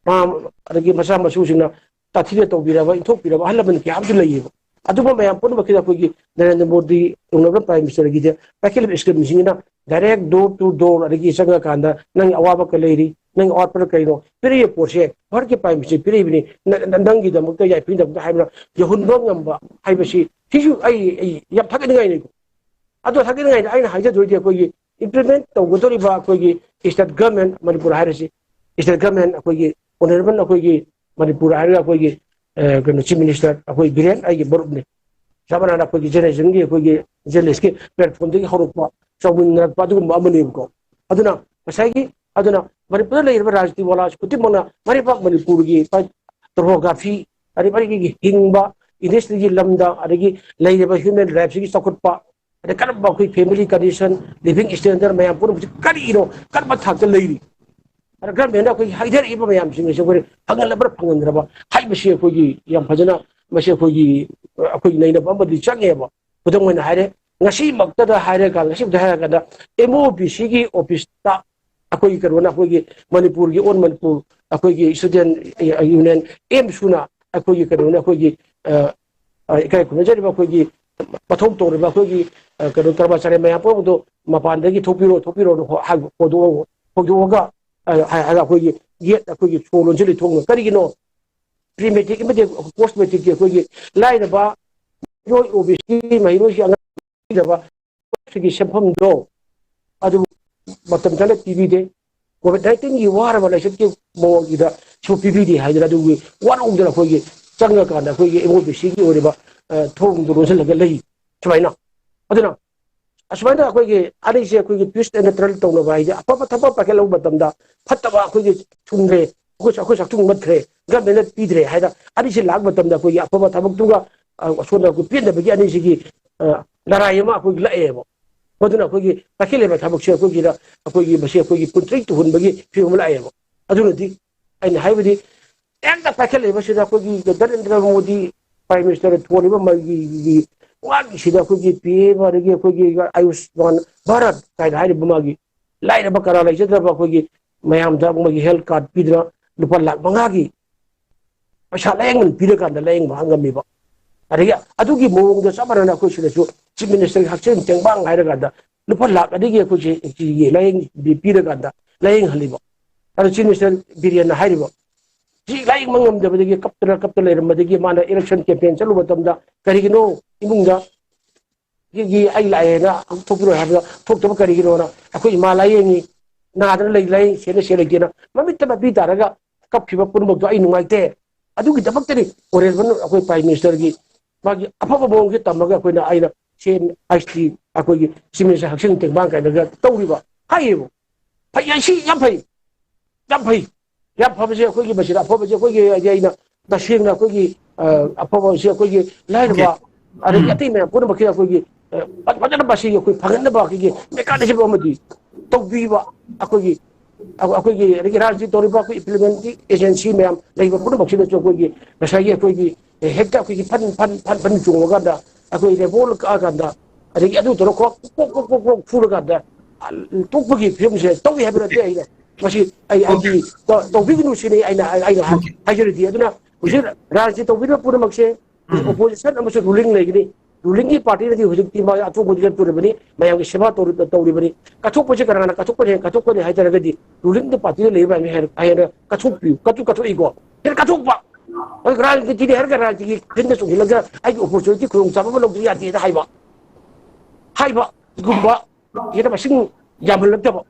ꯃꯥ-, ꯑꯗꯒꯤ ꯃꯆꯥ ꯃꯁꯨꯁꯤꯡꯅ ꯇꯥꯊꯤꯅ ꯇꯧꯕꯤꯔꯕ, ꯏꯟꯊꯣꯛꯄꯤꯔꯕ ꯑꯍꯜ ꯂꯃꯟ ꯀꯌꯥ ꯑꯃꯁꯨ ꯂꯩꯌꯦꯕ꯫ ꯑꯗꯨꯝꯕ ꯃꯌꯥꯝ ꯄꯨꯝꯅꯃꯛꯀꯤꯗ ꯑꯩꯈꯣꯏꯒꯤ ꯅꯔꯦꯟꯗ꯭ꯔ ꯃꯣꯗꯤ ꯇꯧꯅꯕ ꯄ꯭ꯔꯥꯏꯝ ꯃꯤꯅꯤꯁꯇꯔꯒꯤꯗꯤ ꯄꯥꯏꯈꯠꯂꯤꯕ ꯁ꯭ꯀꯤꯝꯁꯤꯡꯁꯤꯅ ꯗꯥꯏꯔꯦꯛ ꯗꯣꯔ ꯇꯨ ꯗꯣꯔ ꯑꯗꯒꯤ ꯆꯪꯉꯀꯥꯟꯗ ꯅꯪꯒꯤ ꯑꯋꯥꯕ ꯀꯩ ꯂꯩꯔꯤ, ꯅꯪ ꯑꯋꯥꯠꯄꯅ ꯀꯩꯅꯣ? ꯄꯤꯔꯛꯏꯕ ꯄꯣꯠꯁꯦ ꯚꯥꯔꯠꯀꯤ ꯄ꯭ꯔꯥꯏꯝ ꯃꯤꯅꯤꯁꯇꯔ ꯄꯤꯔꯛꯏꯕꯅꯤ, ꯅ- ꯅ- ꯅꯪꯒꯤꯗꯃꯛꯇ, ꯌꯥꯏꯐꯅꯕꯗ ꯍꯥꯏꯕꯅ ꯌꯧꯍꯟꯕ ꯉꯝꯕ ꯍꯥꯏꯕꯁꯤ, ꯁꯤꯁꯨ ꯑꯩ ꯑꯩ ꯌꯥꯝ ꯊꯥꯒꯠꯅꯤꯡꯉꯥꯏꯅꯤꯀꯣ꯫ ꯑꯗꯣ ꯊꯥꯒꯠꯅꯤꯡꯉꯥꯏꯗ ꯑꯩꯅ ꯍꯥꯏꯖꯗꯣꯏꯗꯤ, ꯑꯩꯈꯣꯏꯒꯤ ꯏꯝꯄ꯭ꯂꯤꯃꯦꯟ ꯇꯧꯒꯗꯧꯔꯤꯕ ꯑꯩꯈꯣꯏꯒꯤ ꯁ꯭ꯇꯦꯠ ꯒꯃꯦꯟ, ꯃꯅꯤꯄꯨꯔ ꯍꯥꯏꯔꯁꯤ, ꯁ꯭ꯇꯦꯠ ꯒꯃꯦꯟ, ꯑꯩꯈꯣꯏꯒꯤ ꯑꯣꯅꯔꯦꯕꯜ, ꯑꯩꯈꯣꯏꯒꯤ ꯃꯅꯤꯄꯨꯔ ꯍꯥꯏꯔꯒ ꯑꯩꯈꯣꯏꯒꯤ ꯑ, ꯀꯩꯅꯣ, ꯆꯤꯐ ꯃꯤꯅꯤꯁꯇꯔ ꯑꯩꯈꯣꯏ ꯕꯤꯔꯦꯟ ꯑꯩꯒꯤ ꯃꯔꯨꯞꯅꯤ꯫ ꯆꯞ ꯃꯥꯟꯅꯅ ꯑꯩꯈꯣꯏꯒꯤ ꯖꯦꯅꯦꯔꯦꯁꯟꯒꯤ, ꯑꯩꯈꯣꯏꯒꯤ ꯖꯦꯅꯦꯔꯦꯁꯀꯤ ꯄ꯭ꯂꯦꯠꯐꯣꯝꯗꯒꯤ ꯍꯧꯔꯛꯄ, ꯆꯥꯎꯃꯤꯟꯅꯔꯛꯄ ꯑꯗꯨꯒꯨꯝꯕ ꯑꯃꯅꯦꯕꯀꯣ꯫ ꯑꯗꯨꯅ ꯉꯁꯥꯏꯒꯤ, ꯑꯗꯨꯅ ꯃꯅꯤꯄꯨꯔꯗ ꯂꯩꯔꯤꯕ ꯔꯥꯖꯅꯤꯇꯤ ꯋꯥꯂꯥꯁꯤ ꯈꯨꯗꯤꯡꯃꯛꯅ ꯃꯥꯏ ꯄꯥꯛ ꯃꯅꯤꯄꯨꯔꯒꯤ ꯇꯣꯄꯣꯒ꯭ꯔꯥꯐꯤ, ꯑꯗꯒꯤ ꯑꯩꯈꯣꯏꯒꯤ ꯍꯤꯡꯕ ꯏꯟꯗꯁꯇ꯭ꯔꯤꯒꯤ ꯂꯝꯗ, ꯑꯗꯒꯤ ꯂꯩꯔꯤꯕ ꯍ꯭ꯌꯨꯃꯦꯟ ꯔꯥꯏꯠꯁꯤꯒꯤ ꯆꯥꯎꯈꯠꯄ, ꯑꯗꯩ ꯀꯔꯝꯕ ꯑꯩꯈꯣꯏ ꯐꯦꯃꯤꯂꯤ ꯀꯟꯗꯤꯁꯟ, ꯂꯤꯚꯤꯡ ꯁ꯭ꯇꯦꯟꯗꯔꯗ ꯃꯌꯥꯝ ꯄꯨꯝꯅꯃꯛꯁꯤ ꯀꯔꯤꯅꯣ, ꯀꯔꯝꯕ ꯊꯥꯛꯇ ꯂꯩꯔꯤ? ꯑꯗ ꯒꯚꯔꯟꯃꯦꯟꯠꯅ ꯑꯩꯈꯣꯏꯒꯤ ꯍꯥꯏꯊꯔꯛꯏꯕ ꯃꯌꯥꯝꯁꯤꯡ ꯑꯁꯤ ꯑꯩꯈꯣꯏ ꯐꯪꯍꯜꯂꯕ꯭ꯔꯥ ꯐꯪꯍꯟꯗ꯭ꯔꯕ ꯍꯥꯏꯕꯁꯤ ꯑꯩꯈꯣꯏꯒꯤ ꯌꯥꯝ ꯐꯖꯅ, ꯃꯁꯤ ꯑꯩꯈꯣꯏꯒꯤ, ꯑꯩꯈꯣꯏꯒꯤ ꯅꯩꯅꯕ ꯑꯃꯗꯤ ꯆꯪꯉꯦꯕ꯫ ꯈꯨꯗꯝ ꯑꯣꯏꯅ ꯍꯥꯏꯔꯦ, ꯉꯁꯤꯃꯛꯇꯗ ꯍꯥꯏꯔꯀꯥꯟꯗ, ꯉꯁꯤꯃꯛꯇ ꯍꯥꯏꯔꯀꯥꯟꯗ, ꯑꯦꯝ ꯑꯣ ꯕꯤ ꯁꯤꯒꯤ ꯑꯣꯐꯤꯁꯇ ꯑꯩꯈꯣꯏꯒꯤ ꯀꯩꯅꯣꯅ, ꯑꯩꯈꯣꯏꯒꯤ ꯃꯅꯤꯄꯨꯔꯒꯤ, ꯑꯣꯜ ꯃꯅꯤꯄꯨꯔ ꯑꯩꯈꯣꯏꯒꯤ ꯁ꯭ꯇꯨꯗꯦꯟꯠ ꯌꯨꯅꯤꯌꯟ, ꯑꯦꯝꯁꯨꯅ ꯑꯩꯈꯣꯏꯒꯤ ꯀꯩꯅꯣꯅ, ꯑꯩꯈꯣꯏꯒꯤ ꯑ, ꯑ, ꯏꯀꯥꯏ ꯈꯨꯝꯅꯖꯔꯤꯕ ꯑꯩꯈꯣꯏꯒꯤ ꯃꯊꯧ ꯇꯧꯔꯤꯕ ꯑꯩꯈꯣꯏꯒꯤ, ꯑ, ꯀꯩꯅꯣ, ꯀꯔꯃꯆꯥꯔꯤ ꯃꯌꯥꯝ ꯄꯨꯝꯅꯃꯛꯇꯣ ꯃꯄꯥꯟꯗꯒꯤ ꯊꯣꯛꯄꯤꯔꯣ, ꯊꯣꯛꯄꯤꯔꯣ, ꯍꯥꯏ-, ꯍꯧꯗꯣꯛꯑꯒ, ꯍꯥꯏ-, ꯍꯥꯏ-, ꯑꯩꯈꯣꯏꯒꯤ ꯒꯦꯠ, ꯑꯩꯈꯣꯏꯒꯤ ꯁꯣ ꯂꯣꯟꯁꯤꯜꯂꯤ ꯊꯣꯡꯅ꯫ ꯀꯔꯤꯒꯤꯅꯣ? ꯄ꯭ꯔꯤ ꯃꯦꯇ꯭ꯔꯤꯛ ꯑꯃꯗꯤ ꯄꯣꯁ ꯃꯦꯇ꯭ꯔꯤꯛꯀꯤ ꯑꯩꯈꯣꯏꯒꯤ ꯂꯥꯏꯔꯕ ꯃꯍꯩꯔꯣꯏ, ꯑꯣ ꯕꯤ ꯁꯤ ꯃꯍꯩꯔꯣꯏꯁꯤꯡ, ꯑꯉꯥꯡ ꯂꯩꯔꯕ ꯁꯤꯒꯤ ꯁꯦꯟꯐꯝꯗꯣ ꯑꯗꯨ ꯃꯇꯝ ꯆꯥꯅ ꯄꯤꯕꯤꯗꯦ꯫ ꯀꯣꯚꯤꯗ ꯅꯥꯏꯟꯇꯤꯟꯒꯤ ꯋꯥꯔꯕ ꯂꯥꯏꯆꯠꯀꯤ ꯃꯑꯣꯡꯁꯤꯗ ꯁꯨ ꯄꯤꯕꯤꯗꯦ ꯍꯥꯏꯗꯅ ꯑꯗꯨꯒꯤ ꯋꯥꯔꯧꯗꯅ ꯑꯩꯈꯣꯏꯒꯤ ꯆꯪꯉꯀꯥꯟꯗ ꯑꯩꯈꯣꯏꯒꯤ ꯑꯦꯝ ꯑꯣ ꯕꯤ ꯁꯤꯒꯤ ꯑꯣꯏꯔꯤꯕ, ꯑ, ꯊꯣꯡꯗꯣ ꯂꯣꯟꯁꯤꯜꯂꯒ ꯂꯩ꯫ ꯁꯨꯃꯥꯏꯅ꯫ ꯑꯗꯨꯅ ꯑꯁꯨꯃꯥꯏꯅ ꯑꯩꯈꯣꯏꯒꯤ ꯑꯅꯤꯁꯦ ꯑꯩꯈꯣꯏꯒꯤ twist and turn ꯇꯧꯅꯕ ꯍꯥꯏꯗꯤ, ꯑꯐꯕ ꯊꯕꯛ ꯄꯥꯏꯈꯠꯂꯛꯄ ꯃꯇꯝꯗ ꯐꯠꯇꯕ ꯑꯩꯈꯣꯏꯒꯤ ꯊꯨꯡꯈ꯭ꯔꯦ, ꯑꯩꯈꯣꯏ, ꯑꯩꯈꯣꯏ ꯆꯥꯛꯊꯨꯡ ꯃꯠꯈ꯭ꯔꯦ, ꯒꯚꯔꯟꯃꯦꯟꯠꯅ ꯄꯤꯗ꯭ꯔꯦ ꯍꯥꯏꯅ ꯑꯅꯤꯁꯦ ꯂꯥꯛꯄ ꯃꯇꯝꯗ ꯑꯩꯈꯣꯏꯒꯤ ꯑꯐꯕ ꯊꯕꯛꯇꯨꯒ, ꯑ, ꯑꯁꯣꯝꯗ ꯑꯩꯈꯣꯏ ꯄꯦꯟꯗꯕꯒꯤ ꯑꯅꯤꯁꯤꯒꯤ, ꯑ, ꯂꯔꯥꯏ ꯑꯃ ꯑꯩꯈꯣꯏꯒꯤ ꯂꯥꯛꯑꯦꯕ꯫ ꯃꯗꯨꯅ ꯑꯩꯈꯣꯏꯒꯤ ꯄꯥꯏꯈꯠꯂꯤꯕ ꯊꯕꯛꯁꯦ ꯑꯩꯈꯣꯏꯒꯤꯗ, ꯑꯩꯈꯣꯏꯒꯤ ꯃꯁꯤ ꯑꯩꯈꯣꯏꯒꯤ ꯄꯨꯟꯇ꯭ꯔꯤ ꯇꯨꯍꯟꯕꯒꯤ ꯐꯤꯕꯝ ꯑꯃ ꯂꯥꯛꯑꯦꯕ꯫ ꯑꯗꯨꯅꯗꯤ ꯑꯩꯅ ꯍꯥꯏꯕꯗꯤ, ꯍꯦꯛꯇ ꯄꯥꯏꯈꯠꯂꯛꯏꯕꯁꯤꯗ ꯑꯩꯈꯣꯏꯒꯤ ꯅꯔꯦꯟꯗ꯭ꯔ ꯃꯣꯗꯤ ꯄ꯭ꯔꯥꯏꯝ ꯃꯤꯅꯤꯁꯇꯔ ꯊꯣꯜꯂꯤꯕ ꯃꯥꯒꯤ ꯋꯥꯒꯤꯁꯤꯗ ꯑꯩꯈꯣꯏꯒꯤ ꯄꯤ ꯑꯦꯝ ꯑꯗꯒꯤ ꯑꯩꯈꯣꯏꯒꯤ ꯑꯌꯨꯁꯃꯥꯟ ꯚꯥꯔꯠ ꯀꯥꯏꯅ ꯍꯥꯏꯔꯤꯕ ꯃꯥꯒꯤ ꯂꯥꯏꯔꯕ ꯀꯅꯥ ꯂꯩꯖꯗ꯭ꯔꯕ ꯑꯩꯈꯣꯏꯒꯤ ꯃꯌꯥꯝꯗ ꯃꯣꯏꯒꯤ ꯍꯦꯜꯊ ꯀꯥꯔꯗ ꯄꯤꯗꯅ ꯂꯨꯄꯥ ꯂꯥꯈ ꯃꯉꯥꯒꯤ ꯄꯩꯁꯥ ꯂꯥꯌꯦꯡꯕ ꯄꯤꯔꯀꯥꯟꯗ ꯂꯥꯌꯦꯡꯕ ꯉꯝꯃꯤꯕ꯫ ꯑꯗꯒꯤ ꯑꯗꯨꯒꯤ ꯃꯑꯣꯡꯗ ꯆꯞ ꯃꯥꯟꯅꯅ ꯑꯩꯈꯣꯏ ꯁꯤꯗꯁꯨ ꯆꯤꯐ ꯃꯤꯅꯤꯁꯇꯔꯒꯤ ꯍꯛꯁꯦꯜ ꯇꯦꯡꯕꯥꯡ ꯍꯥꯏꯔꯀꯥꯟꯗ ꯂꯨꯄꯥ ꯂꯥꯈ ꯑꯅꯤꯒꯤ ꯑꯩꯈꯣꯏꯁꯦ ꯂꯥꯌꯦꯡ ꯄꯤꯔꯀꯥꯟꯗ ꯂꯥꯌꯦꯡꯍꯜꯂꯤꯕ꯫ ꯑꯗꯨ Chief Minister ꯕꯤꯔꯦꯟꯅ ꯍꯥꯏꯔꯤꯕ, ꯁꯤ ꯂꯥꯏꯌꯦꯡꯕ ꯉꯝꯗꯕꯗꯒꯤ ꯀꯞꯇꯅ ꯀꯞꯇꯅ ꯂꯩꯔꯝꯕꯗꯒꯤ ꯃꯥꯅ election campaign ꯆꯠꯂꯨꯕ ꯃꯇꯝꯗ ꯀꯔꯤꯒꯤꯅꯣ ꯏꯃꯨꯡꯗ ꯒꯤ ꯑꯩ ꯂꯥꯛꯑꯦꯅ ꯑꯃꯨꯛ ꯊꯣꯛꯄꯤꯔꯣꯏ ꯍꯥꯏꯕꯗ ꯊꯣꯛꯇꯕ ꯀꯔꯤꯒꯤꯅꯣꯅ, ꯑꯩꯈꯣꯏ ꯏꯃꯥ ꯂꯥꯏꯌꯦꯡꯉꯤ, ꯅꯥꯗꯅ ꯂꯩ, ꯂꯥꯏꯌꯦꯡ ꯁꯦꯟꯅ ꯁꯦꯟ ꯂꯩꯇꯦꯅ ꯃꯃꯤꯠꯇ ꯃꯄꯤ ꯇꯥꯔꯒ ꯀꯞꯈꯤꯕ ꯄꯨꯝꯅꯃꯛꯇꯣ ꯑꯩ ꯅꯨꯡꯉꯥꯏꯇꯦ꯫ ꯑꯗꯨꯒꯤꯗꯃꯛꯇꯅꯤ ꯑꯣꯔꯦꯟꯕꯟ ꯑꯩꯈꯣꯏ Prime Ministerꯒꯤ ꯃꯥꯒꯤ ꯑꯐꯕ ꯃꯑꯣꯡꯁꯦ ꯇꯝꯃꯒ ꯑꯩꯈꯣꯏꯅ, ꯑꯩꯅ ꯁꯦꯟ ꯑꯩꯁ ꯇꯤ ꯑꯩꯈꯣꯏꯒꯤ Chief Minister ꯍꯛꯁꯦꯜ ꯇꯦꯡꯕꯥꯡ ꯀꯥꯏꯅꯒ ꯇꯧꯔꯤꯕ ꯍꯥꯏꯌꯦꯕ꯫ ꯐꯩ, ꯑꯩ ꯁꯤ ꯌꯥꯝ ꯐꯩ, ꯌꯥꯝ ꯐꯩ꯫ ꯌꯥꯝ ꯐꯕꯁꯦ ꯑꯩꯈꯣꯏꯒꯤ ꯃꯁꯤꯗ ꯑꯐꯕꯁꯦ ꯑꯩꯈꯣꯏꯒꯤ ꯍꯥꯏꯗꯤ ꯑꯩꯅ ꯇꯁꯦꯡꯅ ꯑꯩꯈꯣꯏꯒꯤ, ꯑ, ꯑꯐꯕꯁꯦ ꯑꯩꯈꯣꯏꯒꯤ ꯂꯥꯏꯔꯕ ꯑꯗꯒꯤ ꯑꯇꯩ ꯃꯌꯥꯝ ꯄꯨꯝꯅꯃꯛꯀꯤ ꯑꯩꯈꯣꯏꯒꯤ, ꯑ, ꯐ-, ꯐꯖꯅ ꯃꯁꯤꯒꯤ ꯑꯩꯈꯣꯏ ꯐꯪꯍꯟꯅꯕ ꯑꯩꯈꯣꯏꯒꯤ mechanism ꯑꯃꯗꯤ ꯇꯧꯕꯤꯕ ꯑꯩꯈꯣꯏꯒꯤ, ꯑꯩꯈꯣꯏꯒꯤ ꯑꯗꯒꯤ ꯔꯥꯖꯅꯤꯇꯤ ꯇꯧꯔꯤꯕ ꯑꯩꯈꯣꯏ implementing agency ꯃꯌꯥꯝ ꯂꯩꯕ ꯄꯨꯝꯅꯃꯛꯁꯤꯗꯁꯨ ꯑꯩꯈꯣꯏꯒꯤ ꯉꯁꯥꯏꯒꯤ ꯑꯩꯈꯣꯏꯒꯤ ꯍꯦꯛꯇ ꯑꯩꯈꯣꯏꯒꯤ ꯐꯟ, ꯐꯟ, ꯐꯟ, ꯐꯟ ꯆꯣꯡꯉꯀꯥꯟꯗ ꯑꯩꯈꯣꯏ ꯔꯦꯕꯣꯜ ꯀꯛꯑꯀꯥꯟꯗ ꯑꯗꯒꯤ ꯑꯗꯨ ꯇꯧꯔꯒ ꯀꯣꯛ, ꯀꯣꯛ, ꯀꯣꯛ, ꯀꯣꯛ, ꯀꯣꯛ ꯐꯨꯔꯀꯥꯟꯗ, ꯑ, ꯇꯣꯛꯄꯒꯤ ꯐꯤꯕꯝꯁꯦ ꯇꯧꯏ ꯍꯥꯏꯕ ꯅꯠꯇꯦ꯫ ꯑꯩꯅ ꯃꯁꯤ ꯑꯩ, ꯑꯩꯒꯤ ꯇꯧ-, ꯇꯧꯕꯤꯒꯅꯨ ꯁꯤꯅꯤ ꯑꯩꯅ, ꯑꯩꯅ ꯍꯥꯏ-, ꯍꯥꯏꯖꯔꯤꯗꯤ꯫ ꯑꯗꯨꯅ ꯍꯧꯖꯤꯛ ꯔꯥꯖꯅꯤꯇꯤ ꯇꯧꯕꯤꯔꯤꯕ ꯄꯨꯝꯅꯃꯛꯁꯦ, ꯍꯧꯖꯤꯛ opposition ꯑꯃꯁꯨꯡ ruling ꯂꯩꯒꯅꯤ꯫ Rulingꯒꯤ partyꯅꯗꯤ ꯍꯧꯖꯤꯛꯇꯤ ꯃꯥ ꯑꯆꯧꯕꯗꯤ ꯂꯦꯞꯇꯣꯔꯤꯕꯅꯤ, ꯃꯌꯥꯝꯒꯤ ꯁꯦꯕꯥ ꯇꯧꯔꯤ-, ꯇꯧꯔꯤꯕꯅꯤ꯫ ꯀꯠꯊꯣꯛꯄꯁꯦ ꯀꯅꯥꯅ ꯀꯠꯊꯣꯛꯀꯅꯤ? ꯀꯠꯊꯣꯛꯀꯅꯤ ꯍꯥꯏ ꯇꯥꯔꯒꯗꯤ rulingꯗ partyꯗ ꯂꯩꯔꯤꯕ ꯃꯌꯥꯝꯅ ꯍꯦꯟꯅ, ꯍꯦꯟꯅ ꯀꯠꯊꯣꯛꯄꯤꯌꯨ, ꯀꯠꯊꯣꯛ-, ꯀꯠꯊꯣꯛꯏꯀꯣ꯫ ꯍꯦꯟꯅ ꯀꯠꯊꯣꯛꯄ꯫ ꯍꯧꯖꯤꯛ ꯔꯥꯖꯅꯤꯇꯤꯅꯤ ꯍꯥꯏꯔꯒ ꯔꯥꯖꯅꯤꯇꯤꯒꯤ ꯐꯤꯜꯗ ꯆꯣꯡꯁꯤꯜꯂꯒ ꯑꯩꯒꯤ opportunity ꯈꯨꯗꯣꯡꯆꯥꯕ ꯑꯃ ꯂꯧꯗꯕ ꯌꯥꯗꯦꯅ ꯍꯥꯏꯕ, ꯍꯥꯏꯕ, ꯁꯤꯒꯨꯝꯕ ꯍꯦꯟꯅ ꯃꯁꯤꯡ ꯌꯥꯝꯍꯜꯂꯛꯇꯕ꯫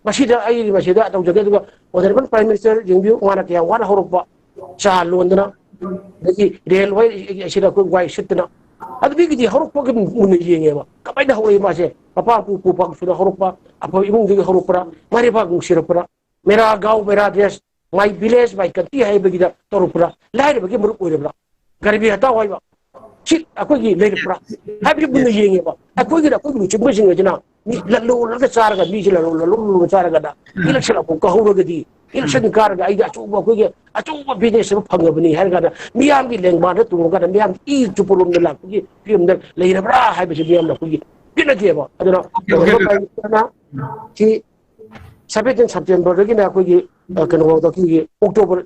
ꯃꯁꯤꯗ ꯑꯩ ꯃꯁꯤꯗ ꯇꯧꯖꯒꯦ꯫ ꯑꯗꯨꯒ Honourable Prime Minister ꯌꯦꯡꯕꯤꯌꯨ, ꯃꯥꯅ ꯀꯌꯥ ꯋꯥꯅ ꯍꯧꯔꯛꯄ, ꯆꯥ ꯂꯣꯟꯗꯅ, ꯑꯗꯒꯤ railway ꯑꯁꯤꯗ ꯑꯩꯈꯣꯏ ꯋꯥꯏ ꯁꯤꯠꯇꯅ, ꯑꯗꯨ ꯃꯤꯒꯤꯗꯤ ꯍꯧꯔꯛꯄꯒꯤ ꯃꯨꯟꯅ ꯌꯦꯡꯉꯦꯕ, ꯀꯃꯥꯏꯅ ꯍꯧꯔꯛꯏ ꯃꯥꯁꯦ? ꯃꯄꯥ ꯄꯨ ꯄꯨ ꯄꯥꯛꯁꯨꯗ ꯍꯧꯔꯛꯄ, ꯑꯐꯕ ꯏꯃꯨꯡꯗꯒꯤ ꯍꯧꯔꯛꯄ꯭ꯔꯥ, ꯃꯥꯏ ꯂꯩꯕꯥꯛ ꯅꯨꯡꯁꯤꯔꯛꯄ꯭ꯔꯥ, "Mera gaon, mera desh, my village, my country" ꯍꯥꯏꯕꯒꯤꯗ ꯇꯧꯔꯛꯄ꯭ꯔꯥ, ꯂꯥꯏꯔꯕꯒꯤ ꯃꯔꯨꯞ ꯑꯣꯏꯔꯕ꯭ꯔꯥ, ꯒꯔꯤꯕꯤ ꯍꯇꯥꯎ ꯍꯥꯏꯕ ꯁꯤ ꯑꯩꯈꯣꯏꯒꯤ ꯂꯩꯔꯛꯄ꯭ꯔꯥ ꯍꯥꯏꯕꯁꯤ ꯃꯨꯟꯅ ꯌꯦꯡꯉꯦꯕ꯫ ꯑꯩꯈꯣꯏꯒꯤꯗ ꯑꯩꯈꯣꯏꯒꯤ ꯂꯨꯆꯤꯡꯕꯁꯤꯡ ꯑꯁꯤꯅ ꯃꯤ ꯂꯜꯂꯣꯜꯂꯒ ꯆꯥꯔꯒ, ꯃꯤꯁꯦ ꯂꯜꯂꯣꯜ, ꯂꯜꯂꯣꯜꯂꯒ ꯆꯥꯔꯒꯅ election ꯑꯃꯨꯛ ꯀꯥꯍꯧꯔꯒꯗꯤ, election ꯀꯥꯔꯒ ꯑꯩꯗꯤ ꯑꯆꯧꯕ, ꯑꯩꯈꯣꯏꯒꯤ ꯑꯆꯧꯕ business ꯑꯃ ꯐꯪꯉꯕꯅꯤ ꯍꯥꯏꯔ ꯀꯥꯟꯗ ꯃꯤꯌꯥꯝꯒꯤ ꯂꯦꯡꯕꯥꯟꯗ ꯇꯣꯡꯉꯀꯥꯟꯗ ꯃꯤꯌꯥꯝꯒꯤ ꯏ ꯆꯨꯞꯄ ꯂꯣꯝꯗ ꯂꯥꯛꯄꯒꯤ ꯐꯤꯕꯝꯗ ꯂꯩꯔꯕ꯭ꯔꯥ ꯍꯥꯏꯕꯁꯤ ꯃꯤꯌꯥꯝꯅ ꯑꯩꯈꯣꯏꯒꯤ ꯄꯦꯟꯅꯗꯦꯕ꯫ ꯑꯗꯨꯅ Honourable Prime Ministerꯅ ꯁꯤ seventeen Septemberꯗꯒꯤꯅ ꯑꯩꯈꯣꯏꯒꯤ, ꯑ, ꯀꯩꯅꯣꯐꯥꯎꯗ, ꯑꯩꯈꯣꯏꯒꯤ October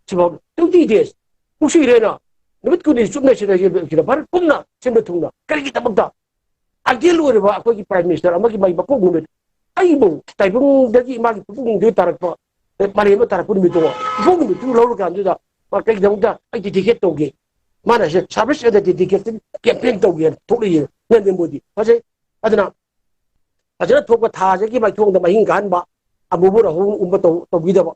ꯁꯤꯐꯥꯎ twenty days ꯅꯨꯡꯁꯤꯔꯦꯅ, ꯅꯨꯃꯤꯠ ꯀꯨꯟꯅꯤ ꯆꯨꯞꯅ ꯁꯤꯗ, ꯁꯤꯗ ꯚꯥꯔꯠ ꯄꯨꯝꯅ ꯁꯤꯟꯕ ꯊꯨꯡꯅ ꯀꯔꯤꯒꯤꯗꯃꯛꯇ ideal ꯑꯣꯏꯔꯕ ꯑꯩꯈꯣꯏꯒꯤ Prime Minister ꯑꯃꯒꯤ ꯃꯥꯒꯤ ꯃꯄꯣꯛ ꯅꯨꯃꯤꯠ ꯑꯩꯕꯨ ꯇꯥꯏꯕꯪꯗꯒꯤ ꯃꯥꯒꯤ ꯄꯨꯛꯅꯤꯡꯗꯒꯤ ꯇꯥꯔꯛꯄ, ꯃꯥꯂꯦꯝꯗ ꯇꯥꯔꯛꯄ ꯅꯨꯃꯤꯠꯇꯣ, ꯏꯄꯣꯛ ꯅꯨꯃꯤꯠꯇꯨ ꯂꯧꯔꯀꯥꯟꯗꯨꯗ ꯃꯥ ꯀꯩꯒꯤꯗꯃꯛꯇ ꯑꯩ dedicate ꯇꯧꯒꯦ? ꯃꯥꯅ ꯁꯦ service and dedication campaign ꯇꯧꯒꯦꯅ ꯊꯣꯛꯂꯛꯏ ꯅꯔꯦꯟꯗ꯭ꯔ ꯃꯣꯗꯤ꯫ ꯐꯖꯩ꯫ ꯑꯗꯨꯅ ꯐꯖꯅ ꯊꯣꯛꯄ ꯊꯥꯁꯤꯒꯤ ꯃꯥꯏꯊꯣꯡꯗ ꯃꯍꯤꯡ ꯀꯥꯍꯟꯕ, ꯑꯃꯨꯕꯨ ꯑꯍꯨꯝ ꯎꯝꯕ ꯇꯧ-, ꯇꯧꯕꯤꯗꯕ꯫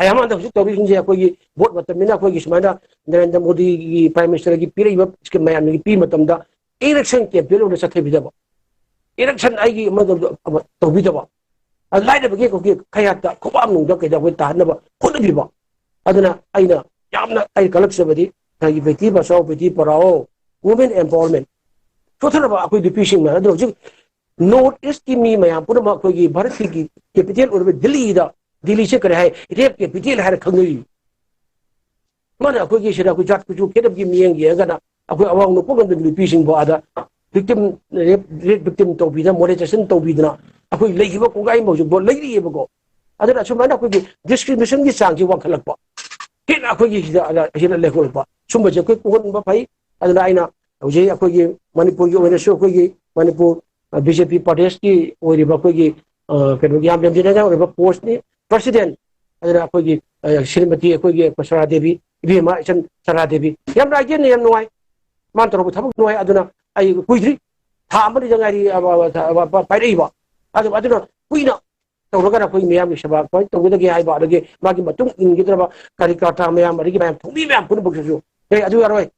ꯑꯌꯥꯝꯕꯅ ꯍꯧꯖꯤꯛ ꯇꯧꯔꯤꯁꯤꯡꯁꯦ ꯑꯩꯈꯣꯏꯒꯤ vote ꯃꯇꯝꯅꯤꯅ ꯑꯩꯈꯣꯏꯒꯤ ꯁꯨꯃꯥꯏꯅ ꯅꯔꯦꯟꯗ꯭ꯔ ꯃꯣꯗꯤꯒꯤ Prime Ministerꯒꯤ ꯄꯤꯔꯛꯏꯕ scheme ꯃꯌꯥꯝꯗꯨꯒꯤ ꯄꯤꯕ ꯃꯇꯝꯗ election campaign ꯑꯣꯏꯅ ꯆꯠꯊꯕꯤꯗꯕ, election ꯑꯩꯒꯤ ꯑꯃ ꯇꯧꯕꯤꯗꯕ, ꯑꯗꯨ ꯂꯥꯏꯔꯕꯒꯤ ꯑꯩꯈꯣꯏꯒꯤ ꯈꯌꯥꯠꯇ ꯈꯨꯄꯥꯝꯅꯨꯡꯗ ꯀꯩꯗ ꯑꯩꯈꯣꯏ ꯇꯥꯍꯟꯅꯕ ꯍꯣꯠꯅꯕꯤꯕ꯫ ꯑꯗꯨꯅ ꯑꯩꯅ ꯌꯥꯝꯅ ꯑꯩ ꯀꯜꯂꯛꯆꯕꯗꯤ ꯉꯁꯥꯏꯒꯤ ꯕꯦꯇꯤ ꯕꯆꯥꯎ ꯕꯦꯇꯤ ꯄꯔꯥꯑꯣ, women empowerment ꯁꯣꯊꯅꯕ ꯑꯩꯈꯣꯏ ꯅꯨꯄꯤꯁꯤꯡꯅ꯫ ꯑꯗꯨꯅ ꯍꯧꯖꯤꯛ North Eastꯀꯤ ꯃꯤ ꯃꯌꯥꯝ ꯄꯨꯝꯅꯃꯛ ꯑꯩꯈꯣꯏꯒꯤ ꯚꯥꯔꯠꯀꯤ capital ꯑꯣꯏꯔꯤꯕ ꯗꯤꯜꯂꯤꯗ, ꯗꯤꯜꯂꯤꯁꯦ ꯀꯔꯤ ꯍꯥꯏ? Rape capital ꯍꯥꯏꯔ ꯈꯪꯅꯔꯤ꯫ ꯃꯥꯅ ꯑꯩꯈꯣꯏꯒꯤ ꯁꯤꯗ ꯑꯩꯈꯣꯏ ꯖꯥꯠ ꯀꯨꯆꯨ ꯈꯦꯠꯅꯕꯒꯤ ꯃꯤꯠꯌꯦꯡ ꯌꯦꯡꯉꯒꯅ ꯑꯩꯈꯣꯏ ꯑꯋꯥꯡ ꯅꯣꯡꯄꯣꯛ ꯂꯝꯗꯝꯒꯤ ꯅꯨꯄꯤꯁꯤꯡꯕꯨ ꯑꯥꯗ victim, rape, rape victim ꯇꯧꯕꯤꯗꯅ, molestation ꯇꯧꯕꯤꯗꯅ ꯑꯩꯈꯣꯏ ꯂꯩꯈꯤꯕ ꯀꯣꯡꯒꯥꯏ ꯑꯃ ꯍꯧꯖꯤꯛꯐꯥꯎ ꯂꯩꯔꯤꯑꯕꯀꯣ꯫ ꯑꯗꯨꯅ ꯑꯁꯨꯃꯥꯏꯅ ꯑꯩꯈꯣꯏꯒꯤ discriminationꯒꯤ ꯆꯥꯡꯁꯤ ꯋꯥꯡꯈꯠꯂꯛꯄ, ꯍꯦꯟꯅ ꯑꯩꯈꯣꯏꯒꯤ ꯁꯤꯗ, ꯁꯤꯗ ꯂꯩꯍꯧꯔꯛꯄ ꯁꯨꯝꯕꯁꯦ ꯑꯩꯈꯣꯏ ꯀꯣꯛꯍꯟꯕ ꯐꯩ꯫ ꯑꯗꯨꯅ ꯑꯩꯅ ꯍꯧꯖꯤꯛ ꯑꯩꯈꯣꯏꯒꯤ ꯃꯅꯤꯄꯨꯔꯒꯤ ꯑꯣꯏꯅꯁꯨ ꯑꯩꯈꯣꯏꯒꯤ ꯃꯅꯤꯄꯨꯔ, ꯑ, BJP Pradeshꯀꯤ ꯑꯣꯏꯔꯤꯕ ꯑꯩꯈꯣꯏꯒꯤ, ꯑ, ꯀꯩꯅꯣꯒꯤ ꯌꯥꯝ ꯂꯝꯖꯤꯡꯅ ꯑꯣꯏꯔꯤꯕ postꯅꯤ, President, ꯑꯗꯨꯅ ꯑꯩꯈꯣꯏꯒꯤ, ꯑ, ꯁ꯭ꯔꯤꯃꯇꯤ ꯑꯩꯈꯣꯏꯒꯤ ꯁꯔꯥ ꯗꯦꯕꯤ, ꯏꯕꯦꯝꯃ ꯏꯆꯟ ꯁꯔꯥ ꯗꯦꯕꯤ꯫ ꯌꯥꯝ ꯅꯨꯡꯉꯥꯏꯇꯦꯅꯦ, ꯌꯥꯝ ꯅꯨꯡꯉꯥꯏ꯫ ꯃꯥꯅ ꯇꯧꯔꯛꯄ ꯊꯕꯛ ꯅꯨꯡꯉꯥꯏ꯫ ꯑꯗꯨꯅ ꯑꯩ ꯀꯨꯏꯗ꯭ꯔꯤ, ꯊꯥ ꯑꯃꯅꯤꯗ ꯉꯥꯏꯔꯤ, ꯑ, ꯑ, ꯑ, ꯑ, ꯄꯥꯏꯔꯛꯏꯕ꯫ ꯑꯗꯨ, ꯑꯗꯨꯅ ꯀꯨꯏꯅ ꯇꯧꯔꯒꯅ ꯑꯩꯈꯣꯏ ꯃꯤꯌꯥꯝꯒꯤ ꯁꯦꯕꯥ ꯀꯃꯥꯏꯅ ꯇꯧꯒꯗꯒꯦ ꯍꯥꯏꯕ, ꯑꯗꯒꯤ ꯃꯥꯒꯤ ꯃꯇꯨꯡ ꯏꯟꯒꯗꯕ ꯀꯥꯔꯤꯀꯥꯔꯇꯥ ꯃꯌꯥꯝ, ꯑꯗꯒꯤ ꯃꯌꯥꯝ ꯊꯧꯃꯤ ꯃꯌꯥꯝ ꯄꯨꯝꯅꯃꯛꯁꯤꯁꯨ, "ꯑꯦ, ꯑꯗꯨ ꯌꯥꯔꯣꯏ,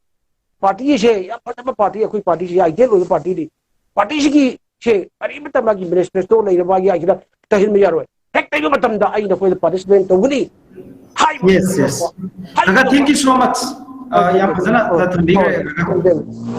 ꯄꯥꯔꯇꯤꯁꯦ ꯌꯥꯝ ꯐꯖꯕ ꯄꯥꯔꯇꯤ, ꯑꯩꯈꯣꯏ ꯄꯥꯔꯇꯤꯁꯤ ideal ꯑꯣꯏꯕ ꯄꯥꯔꯇꯤꯅꯤ, ꯄꯥꯔꯇꯤꯁꯤꯒꯤ ꯁꯦ ꯀꯔꯤꯃꯠꯇ ꯃꯥꯒꯤ manifestoꯗ ꯂꯩꯔꯕ ꯃꯥꯒꯤ ꯑꯥꯏꯗꯤꯌꯥꯗ ꯇꯩꯍꯟꯕ ꯌꯥꯔꯣꯏ, ꯍꯦꯛ ꯇꯩꯕ ꯃꯇꯝꯗ ꯑꯩ ꯅꯈꯣꯏꯗ punishment ꯇꯧꯒꯅꯤ" ꯍꯥꯏꯕ ꯌꯦꯁ, ꯌꯦꯁ꯫ ꯉꯝꯕ, ꯍꯥꯏꯕ ꯀꯀꯥ, ꯉꯝꯕ꯫ Thank you so much꯫ ꯑ, ꯌꯥꯝ ꯐꯖꯅ, ꯑ, ꯊꯝꯕꯤꯈ꯭ꯔꯦ, ꯀꯀꯥ꯫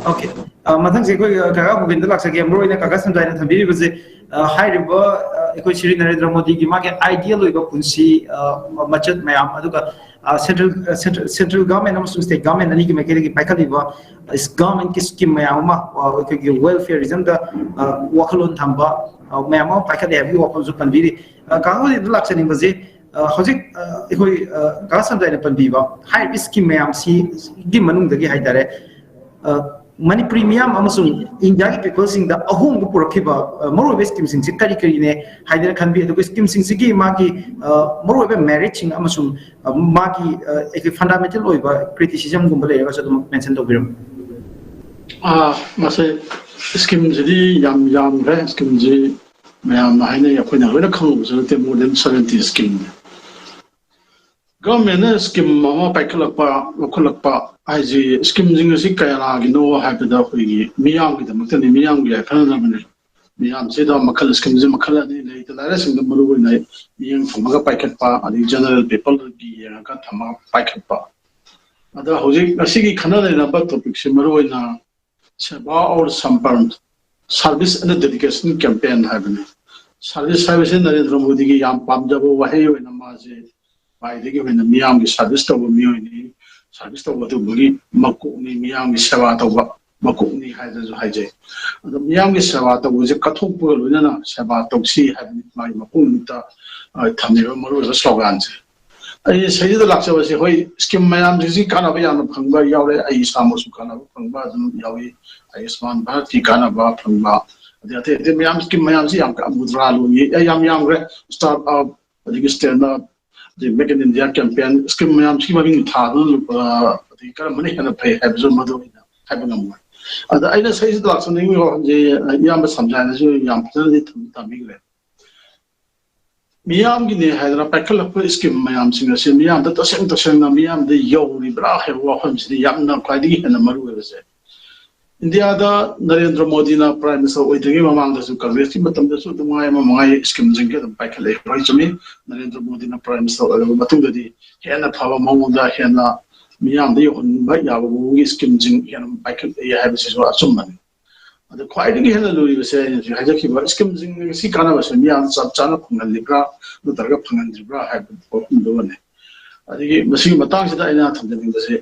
ꯑꯣꯀꯦ꯫ ꯑ, ꯃꯊꯪꯁꯦ ꯑꯩꯈꯣꯏ, ꯑ, ꯀꯀꯥ ꯒꯣꯕꯤꯟꯗ ꯂꯥꯛꯆꯒꯦ꯫ ꯃꯔꯨ ꯑꯣꯏꯅ ꯀꯀꯥ ꯁꯟꯖꯥꯏꯅ ꯊꯝꯕꯤꯔꯤꯕꯁꯦ, ꯑ, ꯍꯥꯏꯔꯤꯕ, ꯑ, ꯑꯩꯈꯣꯏ ꯁ꯭ꯔꯤ ꯅꯔꯦꯟꯗ꯭ꯔ ꯃꯣꯗꯤꯒꯤ ꯃꯥꯒꯤ ideal ꯑꯣꯏꯕ ꯄꯨꯟꯁꯤ, ꯑ, ꯃꯆꯠ ꯃꯌꯥꯝ, ꯑꯗꯨꯒ, ꯑ, central, ꯑ, central, central government ꯑꯃꯁꯨꯡ state government ꯑꯅꯤꯒꯤ ꯃꯥꯏꯀꯩꯗꯒꯤ ꯄꯥꯏꯈꯠꯂꯤꯕ, ꯑ, governmentꯀꯤ scheme ꯃꯌꯥꯝ ꯑꯃ, ꯑ, ꯑꯩꯈꯣꯏꯒꯤ welfareismꯗ, ꯑ, ꯋꯥꯈꯜꯂꯣꯟ ꯊꯝꯕ, ꯑ, ꯃꯌꯥꯝ ꯑꯃ ꯄꯥꯏꯈꯠꯂꯦ ꯍꯥꯏꯕꯒꯤ ꯋꯥꯐꯝꯁꯨ ꯄꯟꯕꯤꯔꯤ꯫ ꯑ, ꯀꯀꯥ ꯒꯣꯕꯤꯟꯗ ꯂꯥꯛꯆꯅꯤꯡꯕꯁꯦ, ꯑ, ꯍꯧꯖꯤꯛ, ꯑ, ꯑꯩꯈꯣꯏ, ꯑ, ꯀꯀꯥ ꯁꯟꯖꯥꯏꯅ ꯄꯟꯕꯤꯕ ꯍꯥꯏꯔꯤꯕ scheme ꯃꯌꯥꯝꯁꯤꯒꯤ ꯃꯅꯨꯡꯗꯒꯤ ꯍꯥꯏꯇꯥꯔꯦ, ꯑ, ꯃꯅꯤꯄꯨꯔꯤ ꯃꯤꯌꯥꯝ ꯑꯃꯁꯨꯡ ꯏꯟꯗꯤꯌꯥꯒꯤ ꯄꯤꯄꯜꯁꯤꯡꯗ ꯑꯍꯣꯡꯕ ꯄꯨꯔꯛꯈꯤꯕ ꯃꯔꯨꯑꯣꯏꯕ ꯁ꯭ꯀꯤꯝꯁꯤꯡꯁꯤ ꯀꯔꯤ ꯀꯔꯤꯅꯦ ꯍꯥꯏꯗꯅ ꯈꯟꯕꯤ? ꯑꯗꯨꯒ ꯁ꯭ꯀꯤꯝꯁꯤꯡꯁꯤꯒꯤ ꯃꯥꯒꯤ ꯃꯔꯨꯑꯣꯏꯕ ꯃꯦꯔꯤꯠꯁꯤꯡ ꯑꯃꯁꯨꯡ ꯃꯥꯒꯤ ꯐꯟꯗꯥꯃꯦꯟꯇꯦꯜ ꯑꯣꯏꯕ ꯀ꯭ꯔꯤꯇꯤꯁꯤꯖꯝꯒꯨꯝꯕ ꯂꯩꯔꯒꯁꯨ ꯑꯗꯨꯝ ꯃꯦꯟꯁꯟ ꯇꯧꯕꯤꯔꯝꯃꯨ꯫ ꯃꯁꯤ ꯁ꯭ꯀꯤꯝꯁꯤꯗꯤ ꯌꯥꯝ ꯌꯥꯝꯈ꯭ꯔꯦ꯫ ꯁ꯭ꯀꯤꯝꯁꯤ ꯃꯌꯥꯝꯅ ꯍꯥꯏꯅꯩ, ꯑꯩꯈꯣꯏꯅ ꯂꯣꯏꯅ ꯈꯪꯕꯁꯨ ꯅꯠꯇꯦ꯫ More than seventy ꯁ꯭ꯀꯤꯝ ꯒꯚꯔꯟꯃꯦꯟꯅ ꯁ꯭ꯀꯤꯝ ꯑꯃ ꯄꯥꯏꯈꯠꯂꯛꯄ, ꯂꯧꯈꯠꯂꯛꯄ ꯍꯥꯏꯁꯤ, ꯁ꯭ꯀꯤꯝꯁꯤꯡ ꯑꯁꯤ ꯀꯌꯥꯒꯤꯅꯣ ꯍꯥꯏꯕꯗ ꯑꯩꯈꯣꯏꯒꯤ ꯃꯤꯌꯥꯝꯒꯤꯗꯃꯛꯇꯅꯤ, ꯃꯤꯌꯥꯝꯒꯤ ꯌꯥꯏꯐꯅꯅꯕꯅꯤ꯫ ꯃꯤꯌꯥꯝꯁꯤꯗ ꯃꯈꯜ, ꯁ꯭ꯀꯤꯝꯁꯦ ꯃꯈꯜ ꯑꯅꯤ ꯂꯩ꯫ ꯂꯥꯏꯔꯕꯁꯤꯡꯗ ꯃꯔꯨ ꯑꯣꯏꯅ ꯃꯤꯠꯌꯦꯡ ꯊꯝꯃꯒ ꯄꯥꯏꯈꯠꯄ, ꯑꯗꯒꯤ ꯖꯦꯅꯔꯦꯜ ꯄꯤꯄꯜꯒꯤ ꯌꯦꯡꯉꯒ ꯊꯝꯃꯒ ꯄꯥꯏꯈꯠꯄ꯫ ꯑꯗ ꯍꯧꯖꯤꯛ ꯉꯁꯤꯒꯤ ꯈꯟꯅ ꯅꯩꯅꯕ ꯇꯣꯄꯤꯛꯁꯦ ꯃꯔꯨ ꯑꯣꯏꯅ ꯁꯦꯕꯥ ꯑꯣꯔ ꯁꯝꯄꯔꯟ, ꯁꯥꯔꯚꯤꯁ ꯑꯦꯟ ꯗꯦꯗꯤꯀꯦꯁꯟ ꯀꯦꯝꯄꯦꯟ ꯍꯥꯏꯕꯅꯤ꯫ ꯁꯥꯔꯚꯤꯁ ꯍꯥꯏꯕꯁꯤ ꯅꯔꯦꯟꯗ꯭ꯔ ꯃꯣꯗꯤꯒꯤ ꯌꯥꯝ ꯄꯥꯝꯖꯕ ꯋꯥꯍꯩ ꯑꯣꯏꯅ ꯃꯥꯁꯦ ꯈ꯭ꯋꯥꯏꯗꯒꯤ ꯑꯣꯏꯅ ꯃꯤꯌꯥꯝꯒꯤ ꯁꯥꯔꯚꯤꯁ ꯇꯧꯕ ꯃꯤꯑꯣꯏꯅꯤ꯫ ꯁꯥꯔꯚꯤꯁ ꯇꯧꯕ ꯑꯗꯨꯒꯨꯝꯕꯒꯤ ꯃꯀꯣꯛꯅꯤ, ꯃꯤꯌꯥꯝꯒꯤ ꯁꯦꯕꯥ ꯇꯧꯕ ꯃꯀꯣꯛꯅꯤ ꯍꯥꯏꯗꯅꯁꯨ ꯍꯥꯏꯖꯩ꯫ ꯑꯗꯣ ꯃꯤꯌꯥꯝꯒꯤ ꯁꯦꯕꯥ ꯇꯧꯕꯁꯦ ꯀꯠꯊꯣꯛꯄꯒ ꯂꯣꯏꯅꯅ ꯁꯦꯕꯥ ꯇꯧꯁꯤ ꯍꯥꯏꯕꯅꯤ ꯃꯥꯒꯤ ꯃꯀꯣꯛꯅꯨꯡꯗ ꯊꯝꯃꯤꯕ ꯃꯔꯨꯑꯣꯏꯕ ꯁ꯭ꯂꯣꯒꯥꯟꯁꯦ꯫ ꯑꯩ ꯁꯤꯗ ꯂꯥꯛꯆꯕꯁꯦ, ꯍꯣꯏ, ꯁ꯭ꯀꯤꯝ ꯃꯌꯥꯝꯁꯤꯡꯁꯤ ꯀꯥꯟꯅꯕ ꯌꯥꯝꯅ ꯐꯪꯕ ꯌꯥꯎꯔꯦ꯫ ꯑꯩ ꯏꯁꯥꯃꯛꯁꯨ ꯀꯥꯟꯅꯕ ꯐꯪꯕ ꯑꯗꯨꯝ ꯌꯥꯎꯏ꯫ ꯑꯌꯨꯁꯃꯥꯟ ꯚꯥꯔꯠꯀꯤ ꯀꯥꯟꯅꯕ ꯐꯪꯕ, ꯑꯗꯩ ꯑꯇꯩ ꯑꯇꯩ ꯃꯌꯥꯝ, ꯁ꯭ꯀꯤꯝ ꯃꯌꯥꯝꯁꯤ ꯌꯥꯝ ꯀ-, ꯃꯨꯗ꯭ꯔꯥ ꯂꯣꯟꯒꯤ, ꯑꯦ, ꯌꯥꯝ ꯌꯥꯝꯈ꯭ꯔꯦ꯫ ꯁ꯭ꯇꯥꯔꯠ ꯑꯞ, ꯑꯗꯒꯤ ꯁ꯭ꯇꯦꯟꯗ ꯑꯞ, ꯑꯗꯩ make in India campaign, scheme ꯃꯌꯥꯝꯁꯤꯒꯤ ꯃꯃꯤꯡ ꯊꯥꯗꯨꯅ, ꯑ, ꯑꯗꯒꯤ ꯀꯔꯝꯕꯅ ꯍꯦꯟꯅ ꯐꯩ ꯍꯥꯏꯕꯁꯨ ꯃꯗꯨ ꯑꯩꯅ ꯍꯥꯏꯕ ꯉꯝꯃꯣꯏ꯫ ꯑꯗ ꯑꯩꯅ ꯁꯤꯗꯩꯁꯤꯗ ꯂꯥꯛꯆꯅꯤꯡꯉꯤꯕ ꯋꯥꯐꯝꯁꯦ, ꯑ, ꯏꯌꯥꯝꯕ ꯁꯝꯖꯥꯏꯅꯁꯨ ꯌꯥꯝ ꯐꯖꯅꯗꯤ ꯊꯝ-, ꯊꯝꯕꯤꯈ꯭ꯔꯦ꯫ ꯃꯤꯌꯥꯝꯒꯤꯅꯦ ꯍꯥꯏꯗꯅ ꯄꯥꯏꯈꯠꯂꯛꯄ ꯁ꯭ꯀꯤꯝ ꯃꯌꯥꯝꯁꯤꯡ ꯑꯁꯤ ꯃꯤꯌꯥꯝꯗ ꯇꯁꯦꯡ ꯇꯁꯦꯡꯅ ꯃꯤꯌꯥꯝꯗ ꯌꯧꯔꯤꯕ꯭ꯔꯥ ꯍꯥꯏꯕ ꯋꯥꯐꯝꯁꯤꯗꯤ ꯌꯥꯝꯅ ꯈ꯭ꯋꯥꯏꯗꯒꯤ ꯍꯦꯟꯅ ꯃꯔꯨ ꯑꯣꯏꯕꯁꯦ꯫ ꯏꯟꯗꯤꯌꯥꯗ ꯅꯔꯦꯟꯗ꯭ꯔ ꯃꯣꯗꯤꯅ ꯄ꯭ꯔꯥꯏꯝ ꯃꯤꯅꯤꯁꯇꯔ ꯑꯣꯏꯗ꯭ꯔꯤꯉꯩ ꯃꯃꯥꯡꯗꯁꯨ, ꯀꯪꯒ꯭ꯔꯦꯁꯀꯤ ꯃꯇꯝꯗꯁꯨ ꯑꯗꯨꯝ ꯉꯥꯏ ꯑꯃ ꯉꯥꯏ ꯁ꯭ꯀꯤꯝꯁꯤꯡꯁꯦ ꯑꯗꯨꯝ ꯄꯥꯏꯈꯠꯂꯛꯑꯦ꯫ ꯍꯣꯏ, ꯆꯨꯝꯃꯤ, ꯅꯔꯦꯟꯗ꯭ꯔ ꯃꯣꯗꯤꯅ ꯄ꯭ꯔꯥꯏꯝ ꯃꯤꯅꯤꯁꯇꯔ ꯑꯣꯏꯔꯕ ꯃꯇꯨꯡꯗꯗꯤ ꯍꯦꯟꯅ ꯐꯕ ꯃꯑꯣꯡꯗ, ꯍꯦꯟꯅ ꯃꯤꯌꯥꯝꯗ ꯌꯧꯍꯟꯕ ꯌꯥꯕ ꯃꯑꯣꯡꯒꯤ ꯁ꯭ꯀꯤꯝꯁꯤꯡ ꯍꯦꯟꯅ ꯄꯥꯏꯈꯠꯂꯛꯑꯦ ꯍꯥꯏꯕꯁꯤꯁꯨ ꯑꯆꯨꯝꯕꯅꯤ꯫ ꯑꯗ ꯈ꯭ꯋꯥꯏꯗꯒꯤ ꯍꯦꯟꯅ ꯂꯨꯔꯤꯕꯁꯦ ꯑꯩꯅ ꯍꯧꯖꯤꯛ ꯍꯥꯏꯖꯈꯤꯕ ꯁ꯭ꯀꯤꯝꯁꯤꯡ ꯑꯁꯤ ꯀꯥꯟꯅꯕꯁꯦ ꯃꯤꯌꯥꯝꯅ ꯆꯞ ꯆꯥꯅ ꯐꯪꯍꯜꯂꯤꯕ꯭ꯔꯥ ꯅꯠꯇ꯭ꯔꯒ ꯐꯪꯍꯟꯗ꯭ꯔꯤꯕ꯭ꯔꯥ ꯍꯥꯏꯕ ꯋꯥꯐꯝꯗꯨꯃꯅꯤ꯫ ꯑꯗꯒꯤ ꯃꯁꯤꯒꯤ ꯃꯇꯥꯡꯁꯤꯗ ꯑꯩꯅ ꯊꯝꯖꯅꯤꯡꯕꯁꯦ,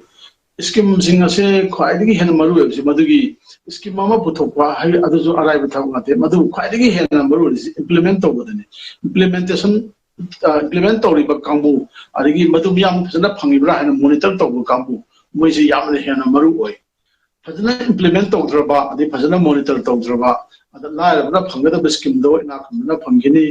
ꯁ꯭ꯀꯤꯝꯁꯤꯡ ꯑꯁꯦ ꯈ꯭ꯋꯥꯏꯗꯒꯤ ꯍꯦꯟꯅ ꯃꯔꯨ ꯑꯣꯏꯕꯁꯤ ꯃꯗꯨꯒꯤ ꯁ꯭ꯀꯤꯝ ꯑꯃ ꯄꯨꯊꯣꯛꯄ ꯍꯥꯏ-, ꯑꯗꯨꯁꯨ ꯑꯔꯥꯏꯕ ꯊꯕꯛ ꯅꯠꯇꯦ꯫ ꯃꯗꯨ ꯈ꯭ꯋꯥꯏꯗꯒꯤ ꯍꯦꯟꯅ ꯃꯔꯨ ꯑꯣꯏꯔꯤꯁꯤ ꯏꯝꯄ꯭ꯂꯤꯃꯦꯟ ꯇꯧꯕꯗꯅꯤ꯫ ꯏꯝꯄ꯭ꯂꯤꯃꯦꯟꯇꯦꯁꯟ, ꯏꯝꯄ꯭ꯂꯤꯃꯦꯟ ꯇꯧꯔꯤꯕ ꯀꯥꯡꯕꯨ, ꯑꯗꯒꯤ ꯃꯗꯨ ꯃꯤꯌꯥꯝ ꯐꯖꯅ ꯐꯪꯉꯤꯕ꯭ꯔꯥ ꯍꯥꯏꯅ ꯃꯣꯅꯤꯇꯔ ꯇꯧꯕ ꯀꯥꯡꯕꯨ, ꯃꯣꯏꯁꯤ ꯌꯥꯝꯅ ꯍꯦꯟꯅ ꯃꯔꯨ ꯑꯣꯏ꯫ ꯐꯖꯅ implement ꯇꯧꯗ꯭ꯔꯕ, ꯑꯗꯩ ꯐꯖꯅ monitor ꯇꯧꯗ꯭ꯔꯕ, ꯑꯗ ꯂꯥꯏꯔꯕꯅ ꯐꯪꯒꯗꯕ scheme ꯗꯣ ꯏꯅꯥꯛ ꯈꯨꯟꯕꯅ ꯐꯪꯈꯤꯅꯤ,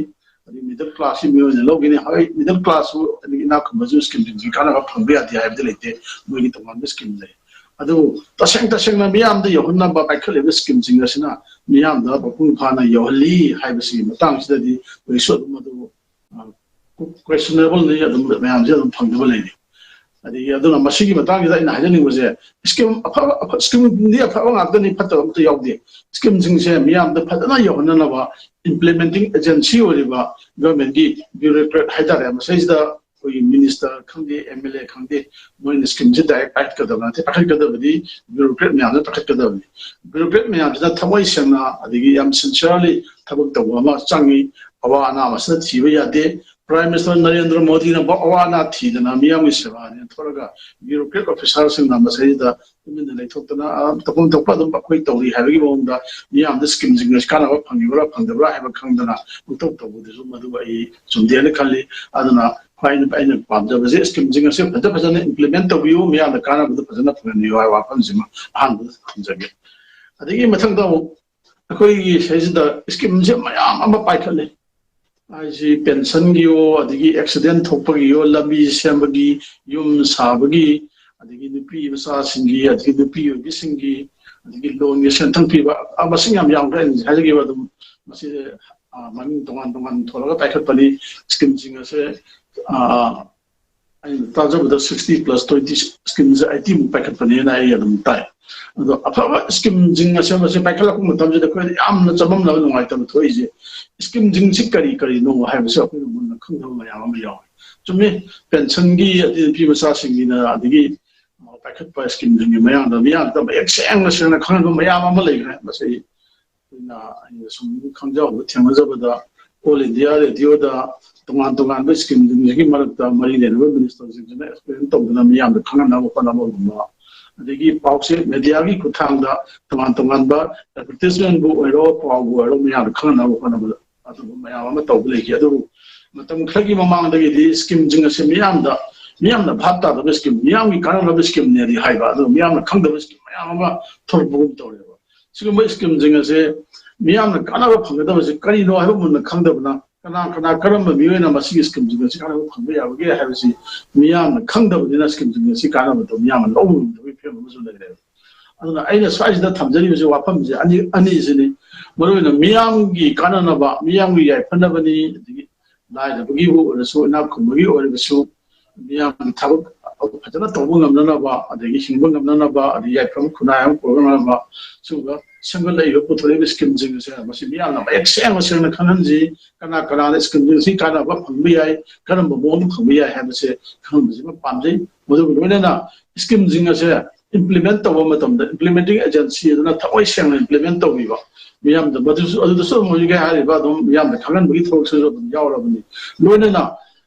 ꯑꯗꯩ middle class ꯁꯤ ꯃꯤꯑꯣꯏꯅ ꯂꯧꯈꯤꯅꯤ, ꯍꯣꯏ, middle class ꯁꯨ ꯑꯗꯒꯤ ꯏꯅꯥꯛ ꯈꯨꯟꯕꯁꯨ scheme ꯁꯤꯡꯁꯤ ꯀꯥꯟꯅꯕ ꯐꯪꯕ ꯌꯥꯗꯦ ꯍꯥꯏꯕꯗꯤ ꯂꯩꯇꯦ, ꯃꯣꯏꯒꯤ ꯇꯣꯉꯥꯟꯕ scheme ꯂꯩ꯫ ꯑꯗꯨꯕꯨ ꯇꯁꯦꯡ ꯇꯁꯦꯡꯅ ꯃꯤꯌꯥꯝꯗ ꯌꯧꯍꯟꯅꯕ ꯄꯥꯏꯈꯠꯂꯤꯕ scheme ꯁꯤꯡ ꯑꯁꯤꯅ ꯃꯤꯌꯥꯝꯗ ꯃꯄꯨꯡ ꯐꯥꯅ ꯌꯧꯍꯜꯂꯤ ꯍꯥꯏꯕꯁꯤꯒꯤ ꯃꯇꯥꯡꯁꯤꯗꯗꯤ ꯑꯩꯈꯣꯏꯁꯨ ꯑꯗꯨꯝ ꯑꯗꯨ questionable ꯅꯤ, ꯑꯗꯨꯝ ꯃꯌꯥꯝꯁꯦ ꯑꯗꯨꯝ ꯐꯪꯗꯕ ꯂꯩꯔꯤ꯫ ꯑꯗꯒꯤ ꯑꯗꯨꯅ ꯃꯁꯤꯒꯤ ꯃꯇꯥꯡꯁꯤꯗ ꯑꯩꯅ ꯍꯥꯏꯖꯅꯤꯡꯕꯁꯦ, scheme ꯑꯐꯕ, ꯑꯐ-, scheme ꯗꯤ ꯑꯐꯕ ꯉꯥꯛꯇꯅꯤ, ꯐꯠꯇꯕ ꯑꯝꯇ ꯌꯥꯎꯗꯦ꯫ Scheme ꯁꯤꯡꯁꯦ ꯃꯤꯌꯥꯝꯗ ꯐꯖꯅ ꯌꯧꯍꯟꯅꯅꯕ implementing agency ꯑꯣꯏꯔꯤꯕ government ꯀꯤ bureaucrat ꯍꯥꯏꯇꯥꯔꯦ, ꯃꯁꯤꯗꯩꯁꯤꯗ ꯑꯩꯈꯣꯏꯒꯤ minister ꯈꯪꯗꯦ, M L A ꯈꯪꯗꯦ, ꯃꯣꯏꯅ scheme ꯁꯦ direct ꯄꯥꯏꯈꯠꯀꯗꯕ ꯅꯠꯇꯦ, ꯄꯥꯏꯈꯠꯀꯗꯕꯗꯤ bureaucrat ꯃꯌꯥꯝꯅ ꯄꯥꯏꯈꯠꯀꯗꯕꯅꯤ꯫ Bureaucrat ꯃꯌꯥꯝꯁꯤꯅ ꯊꯃꯣꯏ ꯁꯦꯡꯅ ꯑꯗꯒꯤ ꯌꯥꯝ sincerely ꯊꯕꯛ ꯇꯧꯕ ꯑꯃ ꯆꯪꯉꯤ꯫ ꯑꯋꯥ ꯑꯅꯥ ꯃꯁꯤꯗ ꯊꯤꯕ ꯌꯥꯗꯦ꯫ Prime Minister ꯅꯔꯦꯟꯗ꯭ꯔ ꯃꯣꯗꯤꯅ ꯑꯋꯥ ꯑꯅꯥ ꯊꯤꯗꯅ ꯃꯤꯌꯥꯝꯒꯤ ꯁꯦꯕꯥꯅꯦꯅ ꯊꯣꯛꯂꯒ bureaucrat officer ꯁꯤꯡꯅ ꯃꯁꯤꯗ ꯇꯨꯃꯤꯟꯅ ꯂꯩꯊꯣꯛꯇꯅ, ꯑ, ꯇꯧꯐꯝ ꯊꯣꯛꯄ ꯑꯗꯨꯝ ꯑꯩꯈꯣꯏ ꯇꯧꯔꯤ ꯍꯥꯏꯕꯒꯤ ꯃꯑꯣꯡꯗ ꯃꯤꯌꯥꯝꯗ scheme ꯁꯤꯡ ꯑꯁꯤ ꯀꯥꯟꯅꯕ ꯐꯪꯉꯤꯕ꯭ꯔꯥ ꯐꯪꯗꯕ꯭ꯔꯥ ꯍꯥꯏꯕ ꯈꯪꯗꯅ ꯄꯪꯇꯧ ꯇꯧꯕꯗꯨꯁꯨ ꯃꯗꯨ ꯑꯩ ꯆꯨꯝꯗꯦꯅ ꯈꯜꯂꯤ꯫ ꯑꯗꯨꯅ ꯈ꯭ꯋꯥꯏ ꯑꯩꯅ ꯄꯥꯝꯖꯕꯁꯦ scheme ꯁꯤꯡ ꯑꯁꯤ ꯐꯖ ꯐꯖꯅ implement ꯇꯧꯕꯤꯌꯨ, ꯃꯤꯌꯥꯝꯗ ꯀꯥꯟꯅꯕꯗꯨ ꯐꯖꯅ ꯐꯪꯍꯟꯕꯤꯌꯨ ꯍꯥꯏꯕ ꯋꯥꯐꯝꯁꯤꯃ ꯑꯍꯥꯟꯕꯗ ꯊꯝꯖꯒꯦ꯫ ꯑꯗꯒꯤ ꯃꯊꯪꯗ ꯑꯃꯨꯛ ꯑꯩꯈꯣꯏꯒꯤ ꯁꯤꯗꯩꯁꯤꯗ scheme ꯁꯦ ꯃꯌꯥꯝ ꯑꯃ ꯄꯥꯏꯈꯠꯂꯦ꯫ ꯍꯥꯏꯁꯤ pension ꯒꯤꯌꯣ, ꯑꯗꯒꯤ accident ꯊꯣꯛꯄꯒꯤꯌꯣ, ꯂꯝꯕꯤ ꯁꯦꯝꯕꯒꯤ, ꯌꯨꯝ ꯁꯥꯕꯒꯤ, ꯑꯗꯒꯤ ꯅꯨꯄꯤ ꯃꯆꯥꯁꯤꯡꯒꯤ, ꯑꯗꯒꯤ ꯅꯨꯄꯤ ꯑꯣꯏꯕꯤꯁꯤꯡꯒꯤ, ꯑꯗꯒꯤ loan ꯒꯤ ꯁꯦꯟꯊꯪ ꯄꯤꯕ, ꯑ, ꯃꯁꯤꯡ ꯌꯥꯝ ꯌꯥꯝꯈ꯭ꯔꯦ꯫ ꯑꯩꯅ ꯍꯧꯖꯤꯛ ꯍꯥꯏꯖꯈꯤꯕ ꯑꯗꯨꯝ ꯃꯁꯤ, ꯑ, ꯃꯃꯤꯡ ꯇꯣꯉꯥꯟ ꯇꯣꯉꯥꯟ ꯊꯣꯜꯂꯒ ꯄꯥꯏꯈꯠꯄꯅꯤ꯫ Scheme ꯁꯤꯡ ꯑꯁꯦ, ꯑ, ꯑꯩꯅ ꯇꯥꯖꯕꯗ sixty plus twenty scheme ꯁꯦ eighty ꯃꯨꯛ ꯄꯥꯏꯈꯠꯄꯅꯦꯅ ꯑꯩ ꯑꯗꯨꯝ ꯇꯥꯏ꯫ ꯑꯗꯣ ꯑꯐꯕ scheme ꯁꯤꯡ ꯑꯁꯦ ꯃꯁꯤ ꯄꯥꯏꯈꯠꯂꯛꯄ ꯃꯇꯝꯁꯤꯗ ꯑꯩꯈꯣꯏꯗ ꯌꯥꯝꯅ ꯆꯃꯝꯅꯕ ꯅꯨꯡꯉꯥꯏꯇꯕ ꯊꯣꯛꯏꯁꯦ, scheme ꯁꯤꯡꯁꯤ ꯀꯔꯤ ꯀꯔꯤꯅꯣ ꯍꯥꯏꯕꯁꯤ ꯑꯩꯈꯣꯏꯅ ꯃꯨꯟꯅ ꯈꯪꯗꯕ ꯃꯌꯥꯝ ꯑꯃ ꯌꯥꯎꯏ꯫ ꯆꯨꯝꯃꯤ, pension ꯒꯤ, ꯑꯗꯩ ꯅꯨꯄꯤ ꯃꯆꯥꯁꯤꯡꯒꯤꯅ, ꯑꯗꯒꯤ ꯄꯥꯏꯈꯠꯄ scheme ꯁꯤꯡꯒꯤ ꯃꯌꯥꯝꯗ ꯃꯤꯌꯥꯝꯗ ꯃꯌꯦꯛ ꯁꯦꯡꯅ ꯁꯦꯡꯅ ꯈꯪꯍꯟꯕ ꯃꯌꯥꯝ ꯑꯃ ꯂꯩꯈ꯭ꯔꯦ꯫ ꯃꯁꯤ ꯑꯩꯅ, ꯑꯩꯅ ꯁꯨꯝ ꯈꯪꯖꯕ, ꯊꯦꯡꯅꯖꯕꯗ All India Radio ꯗ ꯇꯣꯉꯥꯟ ꯇꯣꯉꯥꯟꯕ scheme ꯁꯤꯡꯁꯤꯒꯤ ꯃꯔꯛꯇ ꯃꯔꯤ ꯂꯩꯅꯕ minister ꯁꯤꯡꯁꯤꯅ explain ꯇꯧꯗꯨꯅ ꯃꯤꯌꯥꯝꯗ ꯈꯪꯍꯟꯅꯕ ꯍꯣꯠꯅꯕꯒꯨꯝꯕ, ꯑꯗꯒꯤ ꯄꯥꯎꯆꯦ media ꯒꯤ ꯈꯨꯠꯊꯥꯡꯗ ꯇꯣꯉꯥꯟ ꯇꯣꯉꯥꯟꯕ advertisement ꯕꯨ ꯑꯣꯏꯔꯣ, ꯄꯥꯎꯕꯨ ꯑꯣꯏꯔꯣ, ꯃꯤꯌꯥꯝꯗ ꯈꯪꯍꯟꯅꯕ ꯍꯣꯠꯅꯕꯗ ꯑꯗꯨꯒꯨꯝꯕ ꯃꯌꯥꯝ ꯑꯃ ꯇꯧꯕ ꯂꯩꯈꯤ꯫ ꯑꯗꯨꯕꯨ ꯃꯇꯝ ꯈꯔꯒꯤ ꯃꯃꯥꯡꯗꯒꯤꯗꯤ scheme ꯁꯤꯡ ꯑꯁꯤ ꯃꯤꯌꯥꯝꯗ ꯃꯤꯌꯥꯝꯅ ꯚꯥꯞ ꯇꯥꯗꯕ ꯁ꯭ꯀꯤꯝ, ꯃꯤꯌꯥꯝꯒꯤ ꯀꯥꯟꯅꯅꯕ ꯁ꯭ꯀꯤꯝꯅꯦꯗꯤ ꯍꯥꯏꯕ, ꯑꯗꯨꯒ ꯃꯤꯌꯥꯝꯅ ꯈꯪꯗꯕ ꯁ꯭ꯀꯤꯝ ꯃꯌꯥꯝ ꯑꯃ ꯊꯣꯛꯂꯛꯄꯒꯨꯝ ꯇꯧꯔꯦꯕ꯫ ꯁꯤꯒꯨꯝꯕ ꯁ꯭ꯀꯤꯝꯁꯤꯡ ꯑꯁꯦ ꯃꯤꯌꯥꯝꯅ ꯀꯥꯟꯅꯕ ꯐꯪꯒꯗꯕꯁꯦ ꯀꯔꯤꯅꯣ ꯍꯥꯏꯕ ꯃꯨꯟꯅ ꯈꯪꯗꯕꯅ, ꯀꯅꯥ ꯀꯅꯥ, ꯀꯔꯝꯕ ꯃꯤꯑꯣꯏꯅ ꯃꯁꯤꯒꯤ ꯁ꯭ꯀꯤꯝꯁꯤꯡ ꯑꯁꯤ ꯀꯥꯟꯅꯕ ꯐꯪꯕ ꯌꯥꯕꯒꯦ ꯍꯥꯏꯕꯁꯤ ꯃꯤꯌꯥꯝꯅ ꯈꯪꯗꯕꯅꯤꯅ ꯁ꯭ꯀꯤꯝꯁꯤꯡ ꯑꯁꯤ ꯀꯥꯟꯅꯕꯗꯣ ꯃꯤꯌꯥꯝꯅ ꯂꯧꯕ ꯉꯝꯗꯕꯒꯤ ꯐꯤꯕꯝ ꯑꯃꯁꯨ ꯂꯩꯔꯦꯕ꯫ ꯑꯗꯨꯅ ꯑꯩꯅ ꯁ꯭ꯋꯥꯏꯁꯤꯗ ꯊꯝꯖꯔꯤꯕꯁꯤ ꯋꯥꯐꯝꯁꯦ ꯑꯅꯤ, ꯑꯅꯤꯁꯤꯅꯤ꯫ ꯃꯔꯨꯑꯣꯏꯅ ꯃꯤꯌꯥꯝꯒꯤ ꯀꯥꯟꯅꯅꯕ, ꯃꯤꯌꯥꯝꯒꯤ ꯌꯥꯏꯐꯅꯕꯅꯤ, ꯑꯗꯒꯤ ꯂꯥꯏꯔꯕꯒꯤꯕꯨ ꯑꯣꯏꯔꯁꯨ, ꯏꯅꯥꯛ ꯈꯨꯟꯕꯒꯤ ꯑꯣꯏꯔꯕꯁꯨ, ꯃꯤꯌꯥꯝꯒꯤ ꯊꯕꯛ ꯐꯖꯅ ꯇꯧꯕ ꯉꯝꯅꯅꯕ, ꯑꯗꯒꯤ ꯍꯤꯡꯕ ꯉꯝꯅꯅꯕ, ꯑꯗꯒꯤ ꯌꯥꯏꯐꯕ ꯈꯨꯟꯅꯥꯏ ꯑꯃ ꯄꯨꯔꯛꯅꯕ, ꯁꯤꯒꯨꯝꯕ ꯁꯦꯝꯒꯠꯂꯛꯏꯕ, ꯄꯨꯊꯣꯔꯛꯏꯕ ꯁ꯭ꯀꯤꯝꯁꯤꯡ ꯑꯁꯦ ꯃꯁꯤ ꯃꯤꯌꯥꯝꯅ ꯃꯌꯦꯛ ꯁꯦꯡꯅ ꯁꯦꯡꯅ ꯈꯪꯍꯟꯁꯤ꯫ ꯀꯅꯥ ꯀꯅꯥꯅ ꯁ꯭ꯀꯤꯝꯁꯤꯡ ꯑꯁꯤ ꯀꯥꯟꯅꯕ ꯐꯪꯕ ꯌꯥꯏ, ꯀꯔꯝꯕ ꯃꯑꯣꯡꯗ ꯐꯪꯕ ꯌꯥꯏ ꯍꯥꯏꯕꯁꯦ ꯈꯪꯍꯟꯕꯁꯤꯃ ꯄꯥꯝꯖꯩ꯫ ꯃꯗꯨꯒ ꯂꯣꯏꯅꯅ ꯁ꯭ꯀꯤꯝꯁꯤꯡ ꯑꯁꯦ ꯏꯝꯄ꯭ꯂꯤꯃꯦꯟ ꯇꯧꯕ ꯃꯇꯝꯗ ꯏꯝꯄ꯭ꯂꯤꯃꯦꯟꯇꯤꯡ ꯑꯦꯖꯦꯟꯁꯤ ꯑꯗꯨꯅ ꯊꯃꯣꯏ ꯁꯦꯡꯅ ꯏꯝꯄ꯭ꯂꯤꯃꯦꯟ ꯇꯧꯕꯤꯕ, ꯃꯤꯌꯥꯝꯗ ꯃꯗꯨꯁꯨ, ꯑꯗꯨꯗꯁꯨ ꯑꯗꯨꯝ ꯍꯧꯖꯤꯛꯀꯤ ꯍꯥꯏꯔꯤꯕ ꯑꯗꯨꯝ ꯃꯤꯌꯥꯝꯗ ꯈꯪꯍꯟꯕꯒꯤ ꯊꯕꯛꯁꯤꯁꯨ ꯑꯗꯨꯝ ꯌꯥꯎꯔꯕꯅꯤ꯫ ꯂꯣꯏꯅꯅ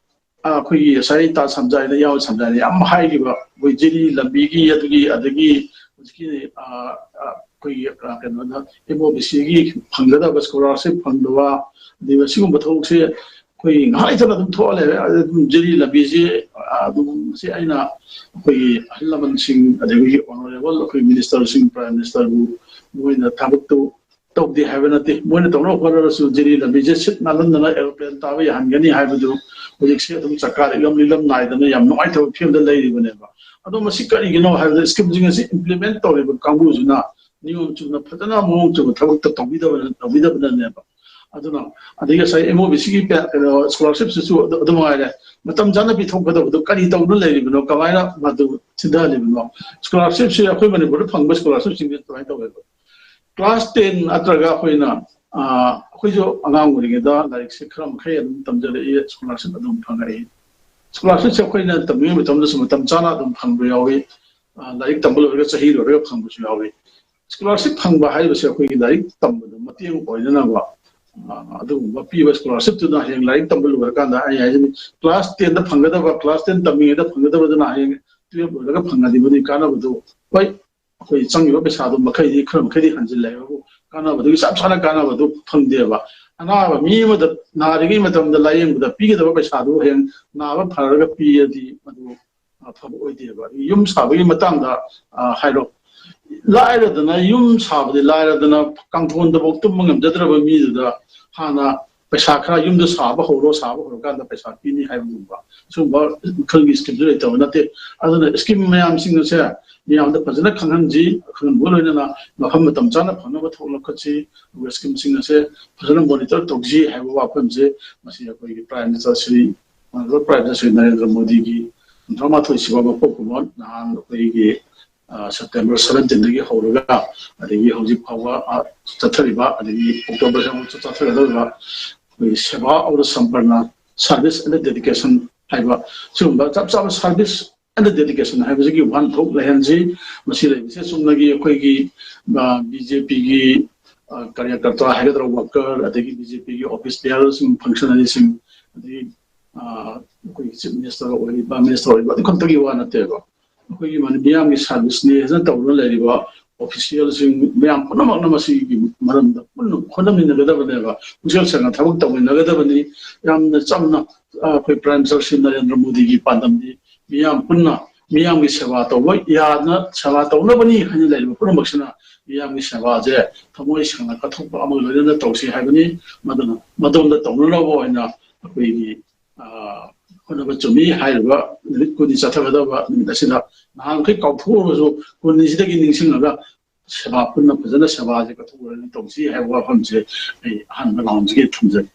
ꯑ, ꯑꯩꯈꯣꯏꯒꯤ ꯉꯁꯥꯏ ꯇꯥ ꯁꯝꯖꯥꯏꯅ, ꯏꯌꯥꯝꯕ ꯁꯝꯖꯥꯏꯅ ꯌꯥꯝ ꯍꯥꯏꯈꯤꯕ ꯑꯩꯈꯣꯏ ꯖꯤꯔꯤ ꯂꯝꯕꯤꯒꯤ, ꯑꯗꯨꯒꯤ, ꯑꯗꯒꯤ ꯍꯧꯖꯤꯛꯀꯤ, ꯑ, ꯑ, ꯑꯩꯈꯣꯏꯒꯤ, ꯑ, ꯀꯩꯅꯣꯗ, ꯑꯦꯝ ꯑꯣ ꯕꯤ ꯁꯤꯒꯤ ꯐꯪꯒꯗꯕ ꯁ꯭ꯀꯣꯂꯥꯔꯁꯤꯞ ꯐꯪꯗꯕ, ꯑꯗꯩ ꯃꯁꯤꯒꯨꯝꯕ ꯊꯕꯛꯁꯦ ꯑꯩꯈꯣꯏ ꯉꯥꯏꯍꯥꯛ ꯂꯩꯇꯅ ꯑꯗꯨꯝ ꯊꯣꯛꯑ ꯂꯩꯔꯦ꯫ ꯑꯗꯨꯝ ꯖꯤꯔꯤ ꯂꯝꯕꯤꯁꯤ, ꯑ, ꯑꯗꯨꯝ ꯁꯤ ꯑꯩꯅ ꯑꯩꯈꯣꯏꯒꯤ ꯑꯍꯜ ꯂꯃꯟꯁꯤꯡ, ꯑꯗꯒꯤ ꯑꯣꯅꯔꯦꯕꯜ ꯑꯩꯈꯣꯏ ꯃꯤꯅꯤꯁꯇꯔꯁꯤꯡ, ꯄ꯭ꯔꯥꯏꯝ ꯃꯤꯅꯤꯁꯇꯔꯕꯨ ꯃꯣꯏꯅ ꯊꯕꯛꯇꯨ ꯇꯧꯗꯦ ꯍꯥꯏꯕ ꯅꯠꯇꯦ꯫ ꯃꯣꯏꯅ ꯇꯧꯅꯕ ꯍꯣꯠꯅꯔꯁꯨ ꯖꯤꯔꯤ ꯂꯝꯕꯤꯁꯦ ꯁꯤꯠ ꯅꯥꯜꯍꯟꯗꯅ ꯑꯦꯔꯣꯄ꯭ꯂꯦꯟ ꯇꯥꯕ ꯌꯥꯍꯟꯒꯅꯤ ꯍꯥꯏꯕꯗꯨ ꯍꯧꯖꯤꯛꯁꯦ ꯑꯗꯨꯝ ꯆꯀꯥ ꯂꯤꯛꯂꯝ ꯂꯤꯛꯂꯝ ꯅꯥꯏꯗꯅ ꯌꯥꯝ ꯅꯨꯡꯉꯥꯏꯇꯕ ꯐꯤꯕꯝꯗ ꯂꯩꯔꯤꯕꯅꯦꯕ꯫ ꯑꯗꯣ ꯃꯁꯤ ꯀꯔꯤꯒꯤꯅꯣ ꯍꯥꯏꯕꯗ ꯁ꯭ꯀꯤꯝꯁꯤꯡ ꯑꯁꯤ ꯏꯝꯄ꯭ꯂꯤꯃꯦꯟ ꯇꯧꯔꯤꯕ ꯀꯥꯡꯕꯨꯁꯤꯅ ꯅꯤꯌꯣꯝ ꯆꯨꯝꯅ ꯐꯖꯅ ꯃꯑꯣꯡ ꯆꯨꯝꯅ ꯊꯕꯛꯇ ꯇꯧꯕꯤꯗꯕ, ꯇꯧꯕꯤꯗꯕꯅꯅꯦꯕ꯫ ꯑꯗꯨꯅ ꯑꯗꯒꯤ ꯉꯁꯥꯏ ꯑꯦꯝ ꯑꯣ ꯕꯤ ꯁꯤꯒꯤ ꯀꯩꯅꯣ ꯁ꯭ꯀꯣꯂꯥꯔꯁꯤꯞꯁꯤꯁꯨ ꯑꯗꯨ ꯑꯗꯨ ꯃꯉꯥꯏꯔꯦ꯫ ꯃꯇꯝ ꯆꯥꯅ ꯄꯤꯊꯣꯛꯀꯗꯕꯗꯣ ꯀꯔꯤ ꯇꯧꯗꯨꯅ ꯂꯩꯔꯤꯕꯅꯣ, ꯀꯃꯥꯏꯅ ꯃꯗꯨ ꯊꯤꯟꯊꯍꯜꯂꯤꯕꯅꯣ? ꯁ꯭ꯀꯣꯂꯥꯔꯁꯤꯞꯁꯤ ꯑꯩꯈꯣꯏ ꯃꯅꯤꯄꯨꯔꯗ ꯐꯪꯕ ꯁ꯭ꯀꯣꯂꯥꯔꯁꯤꯞꯁꯤꯡꯁꯦ ꯀꯃꯥꯏꯅ ꯇꯧꯋꯦꯕ? ꯀ꯭ꯂꯥꯁ ꯇꯦꯟ ꯅꯠꯇ꯭ꯔꯒ ꯑꯩꯈꯣꯏꯅ, ꯑ, ꯑꯩꯈꯣꯏꯁꯨ ꯑꯉꯥꯡ ꯑꯣꯏꯔꯤꯉꯩꯗ ꯂꯥꯏꯔꯤꯛꯁꯦ ꯈꯔ ꯃꯈꯩ ꯑꯗꯨꯝ ꯇꯝꯖꯔꯛꯏ, ꯁ꯭ꯀꯣꯂꯥꯔꯁꯤꯞ ꯑꯗꯨꯝ ꯐꯪꯉꯛꯏ꯫ ꯁ꯭ꯀꯣꯂꯥꯔꯁꯤꯞꯁꯦ ꯑꯩꯈꯣꯏꯅ ꯇꯝꯂꯤꯉꯩ ꯃꯇꯝꯗꯁꯨ ꯃꯇꯝ ꯆꯥꯅ ꯑꯗꯨꯝ ꯐꯪꯕ ꯌꯥꯎꯏ꯫ ꯑ, ꯂꯥꯏꯔꯤꯛ ꯇꯝꯕ ꯂꯣꯏꯔꯒ ꯆꯍꯤ ꯂꯣꯏꯔꯒ ꯐꯪꯕꯁꯨ ꯌꯥꯎꯏ꯫ ꯁ꯭ꯀꯣꯂꯥꯔꯁꯤꯞ ꯐꯪꯕ ꯍꯥꯏꯕꯁꯦ ꯑꯩꯈꯣꯏꯒꯤ ꯂꯥꯏꯔꯤꯛ ꯇꯝꯕꯗ ꯃꯇꯦꯡ ꯑꯣꯏꯅꯅꯕ, ꯑ, ꯑꯗꯨꯒꯨꯝꯕ ꯄꯤꯕ ꯁ꯭ꯀꯣꯂꯥꯔꯁꯤꯞꯇꯨꯅ ꯍꯌꯦꯡ ꯂꯥꯏꯔꯤꯛ ꯇꯝꯕ ꯂꯣꯏꯔꯀꯥꯟꯗ, ꯑꯩ ꯍꯥꯏꯖꯅꯤꯡꯉꯤ, ꯀ꯭ꯂꯥꯁ ꯇꯦꯟꯗ ꯐꯪꯒꯗꯕ, ꯀ꯭ꯂꯥꯁ ꯇꯦꯟ ꯇꯝꯃꯤꯉꯩꯗ ꯐꯪꯒꯗꯕꯗꯨꯅ ꯍꯌꯦꯡ ꯇꯨꯌꯦꯜꯞ ꯂꯣꯏꯔꯒ ꯐꯪꯉꯗꯤ ꯃꯗꯨꯒꯤ ꯀꯥꯟꯅꯕꯗꯨ, ꯍꯣꯏ, ꯑꯩꯈꯣꯏ ꯆꯪꯉꯤꯕ ꯄꯩꯁꯥꯗꯣ ꯃꯈꯩꯗꯤ, ꯈꯔ ꯃꯈꯩꯗꯤ ꯍꯟꯖꯤꯜꯂꯦ ꯍꯥꯏꯕꯕꯨ, ꯀꯥꯟꯅꯕꯗꯨꯒꯤ ꯆꯞ ꯆꯥꯅ ꯀꯥꯟꯅꯕꯗꯨ ꯐꯪꯗꯦꯕ꯫ ꯑꯅꯥꯕ ꯃꯤ ꯑꯃꯗ ꯅꯥꯔꯤꯉꯩ ꯃꯇꯝꯗ ꯂꯥꯏꯌꯦꯡꯕꯗ ꯄꯤꯒꯗꯕ ꯄꯩꯁꯥꯗꯨ ꯍꯌꯦꯡ ꯅꯥꯕ ꯐꯔꯒ ꯄꯤꯔꯗꯤ ꯃꯗꯨ ꯑꯐꯕ ꯑꯣꯏꯗꯦꯕ꯫ ꯌꯨꯝ ꯁꯥꯕꯒꯤ ꯃꯇꯥꯡꯗ ꯍꯥꯏꯔꯣ, ꯂꯥꯏꯔꯗꯅ, ꯌꯨꯝ ꯁꯥꯕꯗꯤ ꯂꯥꯏꯔꯗꯅ, ꯀꯥꯡꯊꯣꯟꯗꯐꯥꯎ ꯇꯨꯝꯕ ꯉꯝꯖꯗ꯭ꯔꯕ ꯃꯤꯗꯨꯗ ꯍꯥꯟꯅ ꯄꯩꯁꯥ ꯈꯔ ꯌꯨꯝꯗ ꯁꯥꯕ ꯍꯧꯔꯣ, ꯁꯥꯕ ꯍꯧꯔꯀꯥꯟꯗ ꯄꯩꯁꯥ ꯄꯤꯅꯤ ꯍꯥꯏꯕꯒꯨꯝꯕ ꯁꯤꯒꯨꯝꯕ ꯃꯈꯜꯒꯤ ꯁ꯭ꯀꯤꯝꯁꯨ ꯂꯩꯇꯕ ꯅꯠꯇꯦ꯫ ꯑꯗꯨꯅ ꯁ꯭ꯀꯤꯝ ꯃꯌꯥꯝꯁꯤꯡ ꯑꯁꯦ ꯃꯤꯌꯥꯝꯗ ꯐꯖꯅ ꯈꯪꯍꯟꯁꯤ, ꯈꯪꯍꯟꯕꯒ ꯂꯣꯏꯅꯅ ꯃꯐꯝ ꯃꯇꯝ ꯆꯥꯅ ꯐꯪꯅꯕ ꯊꯕꯛ ꯂꯧꯈꯠꯁꯤ꯫ ꯑꯗꯨꯒ ꯁ꯭ꯀꯤꯝꯁꯤꯡ ꯑꯁꯦ ꯐꯖꯅ ꯃꯣꯅꯤꯇꯔ ꯇꯧꯁꯤ ꯍꯥꯏꯕ ꯋꯥꯐꯝꯁꯦ ꯃꯁꯤ ꯑꯩꯈꯣꯏꯒꯤ prime minister Shri, honourable prime minister Shri Narendra ꯃꯣꯗꯤꯒꯤ ꯍꯨꯝꯗ꯭ꯔꯥ ꯃꯥꯊꯣꯏ ꯁꯨꯕ ꯃꯄꯣꯛ ꯀꯨꯝꯑꯣꯟ ꯅꯍꯥꯟ ꯑꯩꯈꯣꯏꯒꯤ ꯁꯦꯞꯇꯦꯝꯕꯔ ꯁꯕꯦꯟꯇꯤꯟꯗꯒꯤ ꯍꯧꯔꯒ ꯑꯗꯒꯤ ꯍꯧꯖꯤꯛ ꯐꯥꯎꯕ ꯆꯠꯊꯔꯤꯕ, ꯑꯗꯒꯤ ꯑꯣꯛꯇꯣꯕꯔ ꯆꯠꯊꯒꯗꯧꯔꯤꯕ ꯑꯩꯈꯣꯏꯒꯤ ꯁꯦꯕꯥ ꯑꯧꯔ ꯁꯝꯄꯔꯅ, ꯁꯥꯔꯚꯤꯁ ꯑꯦꯟ ꯗꯦꯗꯤꯀꯦꯁꯟ ꯍꯥꯏꯕ ꯁꯤꯒꯨꯝꯕ ꯆꯞ ꯆꯥꯕ ꯁꯥꯔꯚꯤꯁ ꯑꯦꯟ ꯗꯦꯗꯤꯀꯦꯁꯟ ꯍꯥꯏꯕꯁꯤꯒꯤ ꯋꯥꯍꯟꯊꯣꯛ ꯂꯩꯍꯟꯁꯤ꯫ ꯃꯁꯤ ꯂꯩꯕꯁꯦ ꯆꯨꯝꯅꯒꯤ ꯑꯩꯈꯣꯏꯒꯤ ꯕꯤ ꯖꯦ ꯄꯤꯒꯤ ꯀꯥꯔꯌꯀꯔꯇꯥ ꯍꯥꯏꯒꯗ꯭ꯔꯥ, ꯋꯥꯀꯔ, ꯑꯗꯒꯤ ꯕꯤ ꯖꯦ ꯄꯤꯒꯤ ꯑꯣꯐꯤꯁ ꯕꯤꯌꯥꯔꯁꯤꯡ, ꯐꯪꯁꯅꯔꯤꯁꯤꯡ, ꯑꯗꯒꯤ ꯑꯩꯈꯣꯏꯒꯤ ꯆꯤꯐ ꯃꯤꯅꯤꯁꯇꯔ ꯑꯣꯏꯔꯤꯕ, ꯃꯤꯅꯤꯁꯇꯔ ꯑꯣꯏꯔꯤꯕ ꯑꯗꯨ ꯈꯛꯇꯒꯤ ꯋꯥ ꯅꯠꯇꯦꯕ꯫ ꯑꯩꯈꯣꯏꯒꯤ ꯃꯅꯤ-, ꯃꯤꯌꯥꯝꯒꯤ ꯁꯥꯔꯚꯤꯁꯅꯦ ꯍꯥꯏꯅ ꯇꯧꯗꯨꯅ ꯂꯩꯔꯤꯕ ꯑꯣꯐꯤꯁꯤꯌꯦꯜꯁꯤꯡ ꯃꯌꯥꯝ ꯄꯨꯝꯅꯃꯛꯅ ꯃꯁꯤꯒꯤ ꯃꯔꯝꯗ ꯄꯨꯟꯅ ꯍꯣꯠꯅꯃꯤꯟꯅꯒꯗꯕꯅꯦꯕ, ꯄꯨꯛꯆꯦꯜ ꯁꯦꯡꯅ ꯊꯕꯛ ꯇꯧꯃꯤꯟꯅꯒꯗꯕꯅꯤ꯫ ꯌꯥꯝꯅ ꯆꯝꯅ, ꯑ, ꯑꯩꯈꯣꯏ ꯄ꯭ꯔꯥꯏꯝ ꯃꯤꯅꯤꯁꯇꯔ ꯁ꯭ꯔꯤ ꯅꯔꯦꯟꯗ꯭ꯔ ꯃꯣꯗꯤꯒꯤ ꯄꯥꯟꯗꯝꯗꯤ ꯃꯤꯌꯥꯝ ꯄꯨꯟꯅ ꯃꯤꯌꯥꯝꯒꯤ ꯁꯦꯕꯥ ꯇꯧꯕ ꯌꯥꯅ, ꯁꯦꯕꯥ ꯇꯧꯅꯕꯅꯤ ꯍꯥꯏꯅ ꯂꯩꯔꯤꯕ ꯄꯨꯝꯅꯃꯛꯁꯤꯅ ꯃꯤꯌꯥꯝꯒꯤ ꯁꯦꯕꯥꯁꯦ ꯊꯃꯣꯏ ꯁꯦꯡꯅ ꯀꯠꯊꯣꯛꯄ ꯑꯃꯒ ꯂꯣꯏꯅꯅ ꯇꯧꯁꯤ ꯍꯥꯏꯕꯅꯤ꯫ ꯃꯗꯨꯅ ꯃꯗꯣꯝꯗ ꯇꯧꯅꯅꯕ ꯑꯣꯏꯅ ꯑꯩꯈꯣꯏꯒꯤ ꯑ, ꯍꯣꯠꯅꯕ ꯆꯨꯝꯃꯤ꯫ ꯍꯥꯏꯔꯤꯕ ꯅꯨꯃꯤꯠ ꯀꯨꯟꯅꯤ ꯆꯠꯊꯒꯗꯕ ꯅꯨꯃꯤꯠ ꯑꯁꯤꯗ ꯅꯍꯥꯟꯈꯩ ꯀꯥꯎꯊꯣꯛꯎꯔꯁꯨ ꯀꯨꯟꯅꯤꯁꯤꯗꯒꯤ ꯅꯤꯡꯁꯤꯡꯉꯒ ꯁꯦꯕꯥ ꯄꯨꯟꯅ ꯐꯖꯅ ꯁꯦꯕꯥꯁꯦ ꯀꯠꯊꯣꯛꯎꯔꯅꯤ ꯇꯧꯁꯤ ꯍꯥꯏꯕ ꯋꯥꯐꯝꯁꯦ ꯑꯩ ꯑꯍꯥꯟꯕ ꯔꯥꯎꯟꯁꯤꯒꯤ ꯊꯝꯖꯒꯦ꯫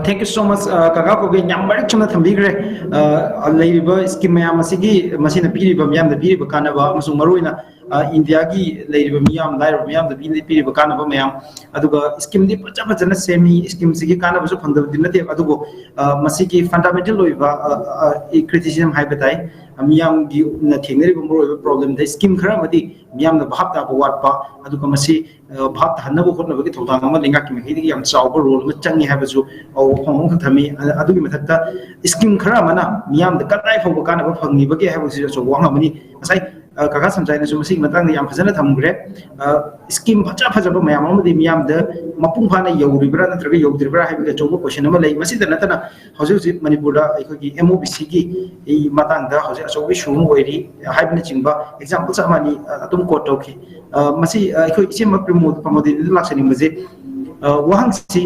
Thank you so much, ꯀꯀꯥ ꯈꯣꯏꯒꯤ ꯌꯥꯝ ꯃꯔꯤꯛ ꯆꯨꯝꯅ ꯊꯝꯕꯤꯈ꯭ꯔꯦ꯫ ꯂꯩꯔꯤꯕ ꯁ꯭ꯀꯤꯝ ꯃꯌꯥꯝ ꯑꯁꯤꯒꯤ, ꯃꯁꯤꯅ ꯄꯤꯔꯤꯕ, ꯃꯤꯌꯥꯝꯗ ꯄꯤꯔꯤꯕ ꯀꯥꯟꯅꯕ ꯑꯃꯁꯨꯡ ꯃꯔꯨꯑꯣꯏꯅ ꯏꯟꯗꯤꯌꯥꯒꯤ ꯂꯩꯔꯤꯕ ꯃꯤꯌꯥꯝ, ꯂꯥꯏꯔꯕ ꯃꯤꯌꯥꯝꯗ ꯄꯤ-, ꯄꯤꯔꯤꯕ ꯀꯥꯟꯅꯕ ꯃꯌꯥꯝ, ꯑꯗꯨꯒ ꯁ꯭ꯀꯤꯝꯗꯤ ꯐꯖ ꯐꯖꯅ ꯁꯦꯝꯃꯤ, ꯁ꯭ꯀꯤꯝꯁꯤꯒꯤ ꯀꯥꯟꯅꯕꯁꯨ ꯐꯪꯗꯕꯗꯤ ꯅꯠꯇꯦ, ꯑꯗꯨꯕꯨ ꯃꯁꯤꯒꯤ ꯐꯟꯗꯥꯃꯦꯟꯇꯦꯜ ꯑꯣꯏꯕ ꯀ꯭ꯔꯤꯇꯤꯁꯤꯖꯝ ꯍꯥꯏꯕ ꯇꯥꯏ, ꯃꯤꯌꯥꯝꯒꯤ ꯊꯦꯡꯅꯔꯤꯕ ꯃꯔꯨꯑꯣꯏꯕ ꯄ꯭ꯔꯣꯕ꯭ꯂꯦꯝꯗ ꯁ꯭ꯀꯤꯝ ꯈꯔ ꯑꯃꯗꯤ ꯃꯤꯌꯥꯝꯅ ꯚꯥꯞ ꯇꯥꯕ ꯋꯥꯠꯄ, ꯑꯗꯨꯒ ꯃꯁꯤ ꯚꯥꯞ ꯇꯥꯍꯟꯅꯕ ꯍꯣꯠꯅꯕꯒꯤ ꯊꯧꯗꯥꯡ ꯑꯃ ꯂꯩꯉꯥꯛꯀꯤ ꯃꯥꯏꯀꯩꯗꯒꯤ ꯌꯥꯝ ꯆꯥꯎꯕ ꯔꯣꯜ ꯑꯃ ꯆꯪꯉꯤ ꯍꯥꯏꯕꯁꯨ ꯋꯥꯐꯝ ꯑꯃꯈꯛ ꯊꯝꯃꯤ꯫ ꯑꯗꯨꯒꯤ ꯃꯊꯛꯇ ꯁ꯭ꯀꯤꯝ ꯈꯔ ꯑꯃꯅ ꯃꯤꯌꯥꯝꯗ ꯀꯗꯥꯏ ꯐꯥꯎꯕ ꯀꯥꯟꯅꯕ ꯐꯪꯉꯤꯕꯒꯦ ꯍꯥꯏꯕꯁꯤꯁꯨ ꯑꯆꯧꯕ ꯋꯥꯐꯝ ꯑꯃꯅꯤ꯫ ꯉꯁꯥꯏ ꯑ, ꯀꯀꯥ ꯁꯝꯆꯥꯏꯅꯁꯨ ꯃꯁꯤꯒꯤ ꯃꯇꯥꯡꯗ ꯌꯥꯝ ꯐꯖꯅ ꯊꯝꯈ꯭ꯔꯦ꯫ ꯑ, ꯁ꯭ꯀꯤꯝ ꯐꯖ ꯐꯖꯕ ꯃꯌꯥꯝ ꯑꯃꯗꯤ ꯃꯤꯌꯥꯝꯗ ꯃꯄꯨꯡ ꯐꯥꯅ ꯌꯧꯔꯤꯕ꯭ꯔꯥ ꯅꯠꯇ꯭ꯔꯒ ꯌꯧꯗ꯭ꯔꯤꯕ꯭ꯔꯥ ꯍꯥꯏꯕꯒꯤ ꯑꯆꯧꯕ ꯀꯣꯏꯁꯟ ꯑꯃ ꯂꯩ꯫ ꯃꯁꯤꯗ ꯅꯠꯇꯅ ꯍꯧꯖꯤꯛ ꯍꯧꯖꯤꯛ ꯃꯅꯤꯄꯨꯔꯗ ꯑꯩꯈꯣꯏꯒꯤ ꯑꯦꯝ ꯑꯣ ꯕꯤ ꯁꯤꯒꯤ ꯃꯇꯥꯡꯗ ꯍꯧꯖꯤꯛ ꯑꯆꯧꯕ ꯏꯁꯨ ꯑꯃ ꯑꯣꯏꯔꯤ ꯍꯥꯏꯕꯅꯆꯤꯡꯕ ꯑꯦꯛꯖꯥꯝꯄꯜꯁ ꯑꯃ ꯑꯅꯤ, ꯑ, ꯑꯗꯨꯝ ꯀꯣꯠ ꯇꯧꯈꯤ꯫ ꯑ, ꯃꯁꯤ, ꯑ, ꯑꯩꯈꯣꯏ ꯏꯆꯦꯃ ꯄ꯭ꯔꯃꯣꯗ, ꯄ꯭ꯔꯃꯣꯗꯤꯅꯤꯗ ꯂꯥꯛꯆꯅꯤꯡꯕꯁꯦ, ꯑ, ꯋꯥꯍꯪꯁꯤ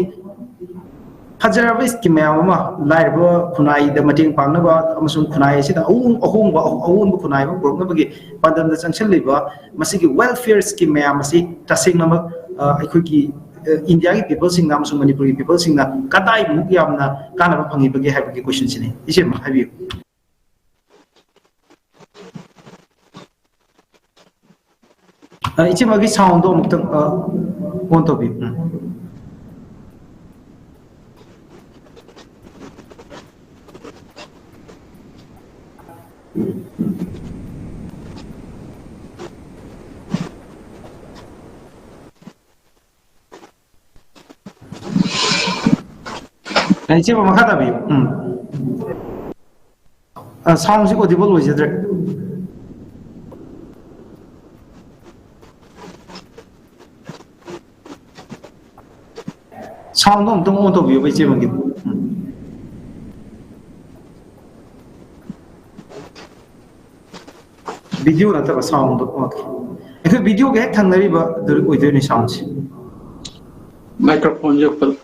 ꯐꯖꯔꯕ ꯁ꯭ꯀꯤꯝ ꯃꯌꯥꯝ ꯑꯃ ꯂꯥꯏꯔꯕ ꯈꯨꯟꯅꯥꯏꯗ ꯃꯇꯦꯡ ꯄꯥꯡꯅꯕ ꯑꯃꯁꯨꯡ ꯈꯨꯟꯅꯥꯏ ꯑꯁꯤꯗ ꯑꯍꯣꯡ-, ꯑꯍꯣꯡꯕ, ꯑꯍꯣꯡꯕ ꯈꯨꯟꯅꯥꯏ ꯑꯃ ꯄꯨꯔꯛꯅꯕꯒꯤ ꯄꯥꯟꯗꯝꯗ ꯆꯪꯁꯤꯜꯂꯤꯕ ꯃꯁꯤꯒꯤ ꯋꯦꯜꯐꯤꯌꯔ ꯁ꯭ꯀꯤꯝ ꯃꯌꯥꯝ ꯑꯁꯤ ꯇꯁꯦꯡꯅꯃꯛ, ꯑ, ꯑꯩꯈꯣꯏꯒꯤ, ꯑ, ꯏꯟꯗꯤꯌꯥꯒꯤ ꯄꯤꯄꯜꯁꯤꯡꯅ ꯑꯃꯁꯨꯡ ꯃꯅꯤꯄꯨꯔꯒꯤ ꯄꯤꯄꯜꯁꯤꯡꯅ ꯀꯗꯥꯏꯃꯨꯛ ꯌꯥꯝꯅ ꯀꯥꯟꯅꯕ ꯐꯪꯉꯤꯕꯒꯦ ꯍꯥꯏꯕꯒꯤ ꯀꯣꯏꯁꯟꯁꯤꯅꯤ꯫ ꯏꯆꯦꯃ ꯍꯥꯏꯕꯤꯌꯨ꯫ ꯑ, ꯏꯆꯦꯃꯒꯤ ꯁꯥꯎꯟꯗꯣ ꯑꯃꯨꯛꯇꯪ, ꯑ, ꯑꯣꯟ ꯇꯧꯕꯤꯌꯨ꯫ ꯎꯝ꯫ ꯑ, ꯏꯆꯦꯃ ꯃꯈꯥ ꯇꯥꯕꯤꯌꯨ꯫ ꯎꯝ꯫ ꯑ, ꯁꯥꯎꯟꯁꯤ ꯑꯣꯗꯤꯕꯜ ꯑꯣꯏꯖꯗ꯭ꯔꯦ꯫ ꯁꯥꯎꯟꯗꯣ ꯑꯃꯨꯛꯇꯪ ꯑꯣꯟ ꯇꯧꯕꯤꯌꯨꯕ ꯏꯆꯦꯃꯒꯤꯗꯣ꯫ ꯎꯝ꯫ ꯚꯤꯗꯤꯑꯣ ꯅꯠꯇꯕ ꯁꯥꯎꯟꯗꯣ꯫ ꯑꯣꯀꯦ꯫ ꯑꯩꯈꯣꯏ ꯚꯤꯗꯤꯑꯣꯒ ꯍꯦꯛ ꯊꯪꯅꯔꯤꯕ ꯑꯗꯨ ꯑꯣꯏꯗꯣꯏꯅꯤ ꯁꯥꯎꯟꯁꯦ꯫ ꯃꯥꯏꯀ꯭ꯔꯣꯐꯣꯟ ꯌꯦꯛꯄꯗꯣ꯫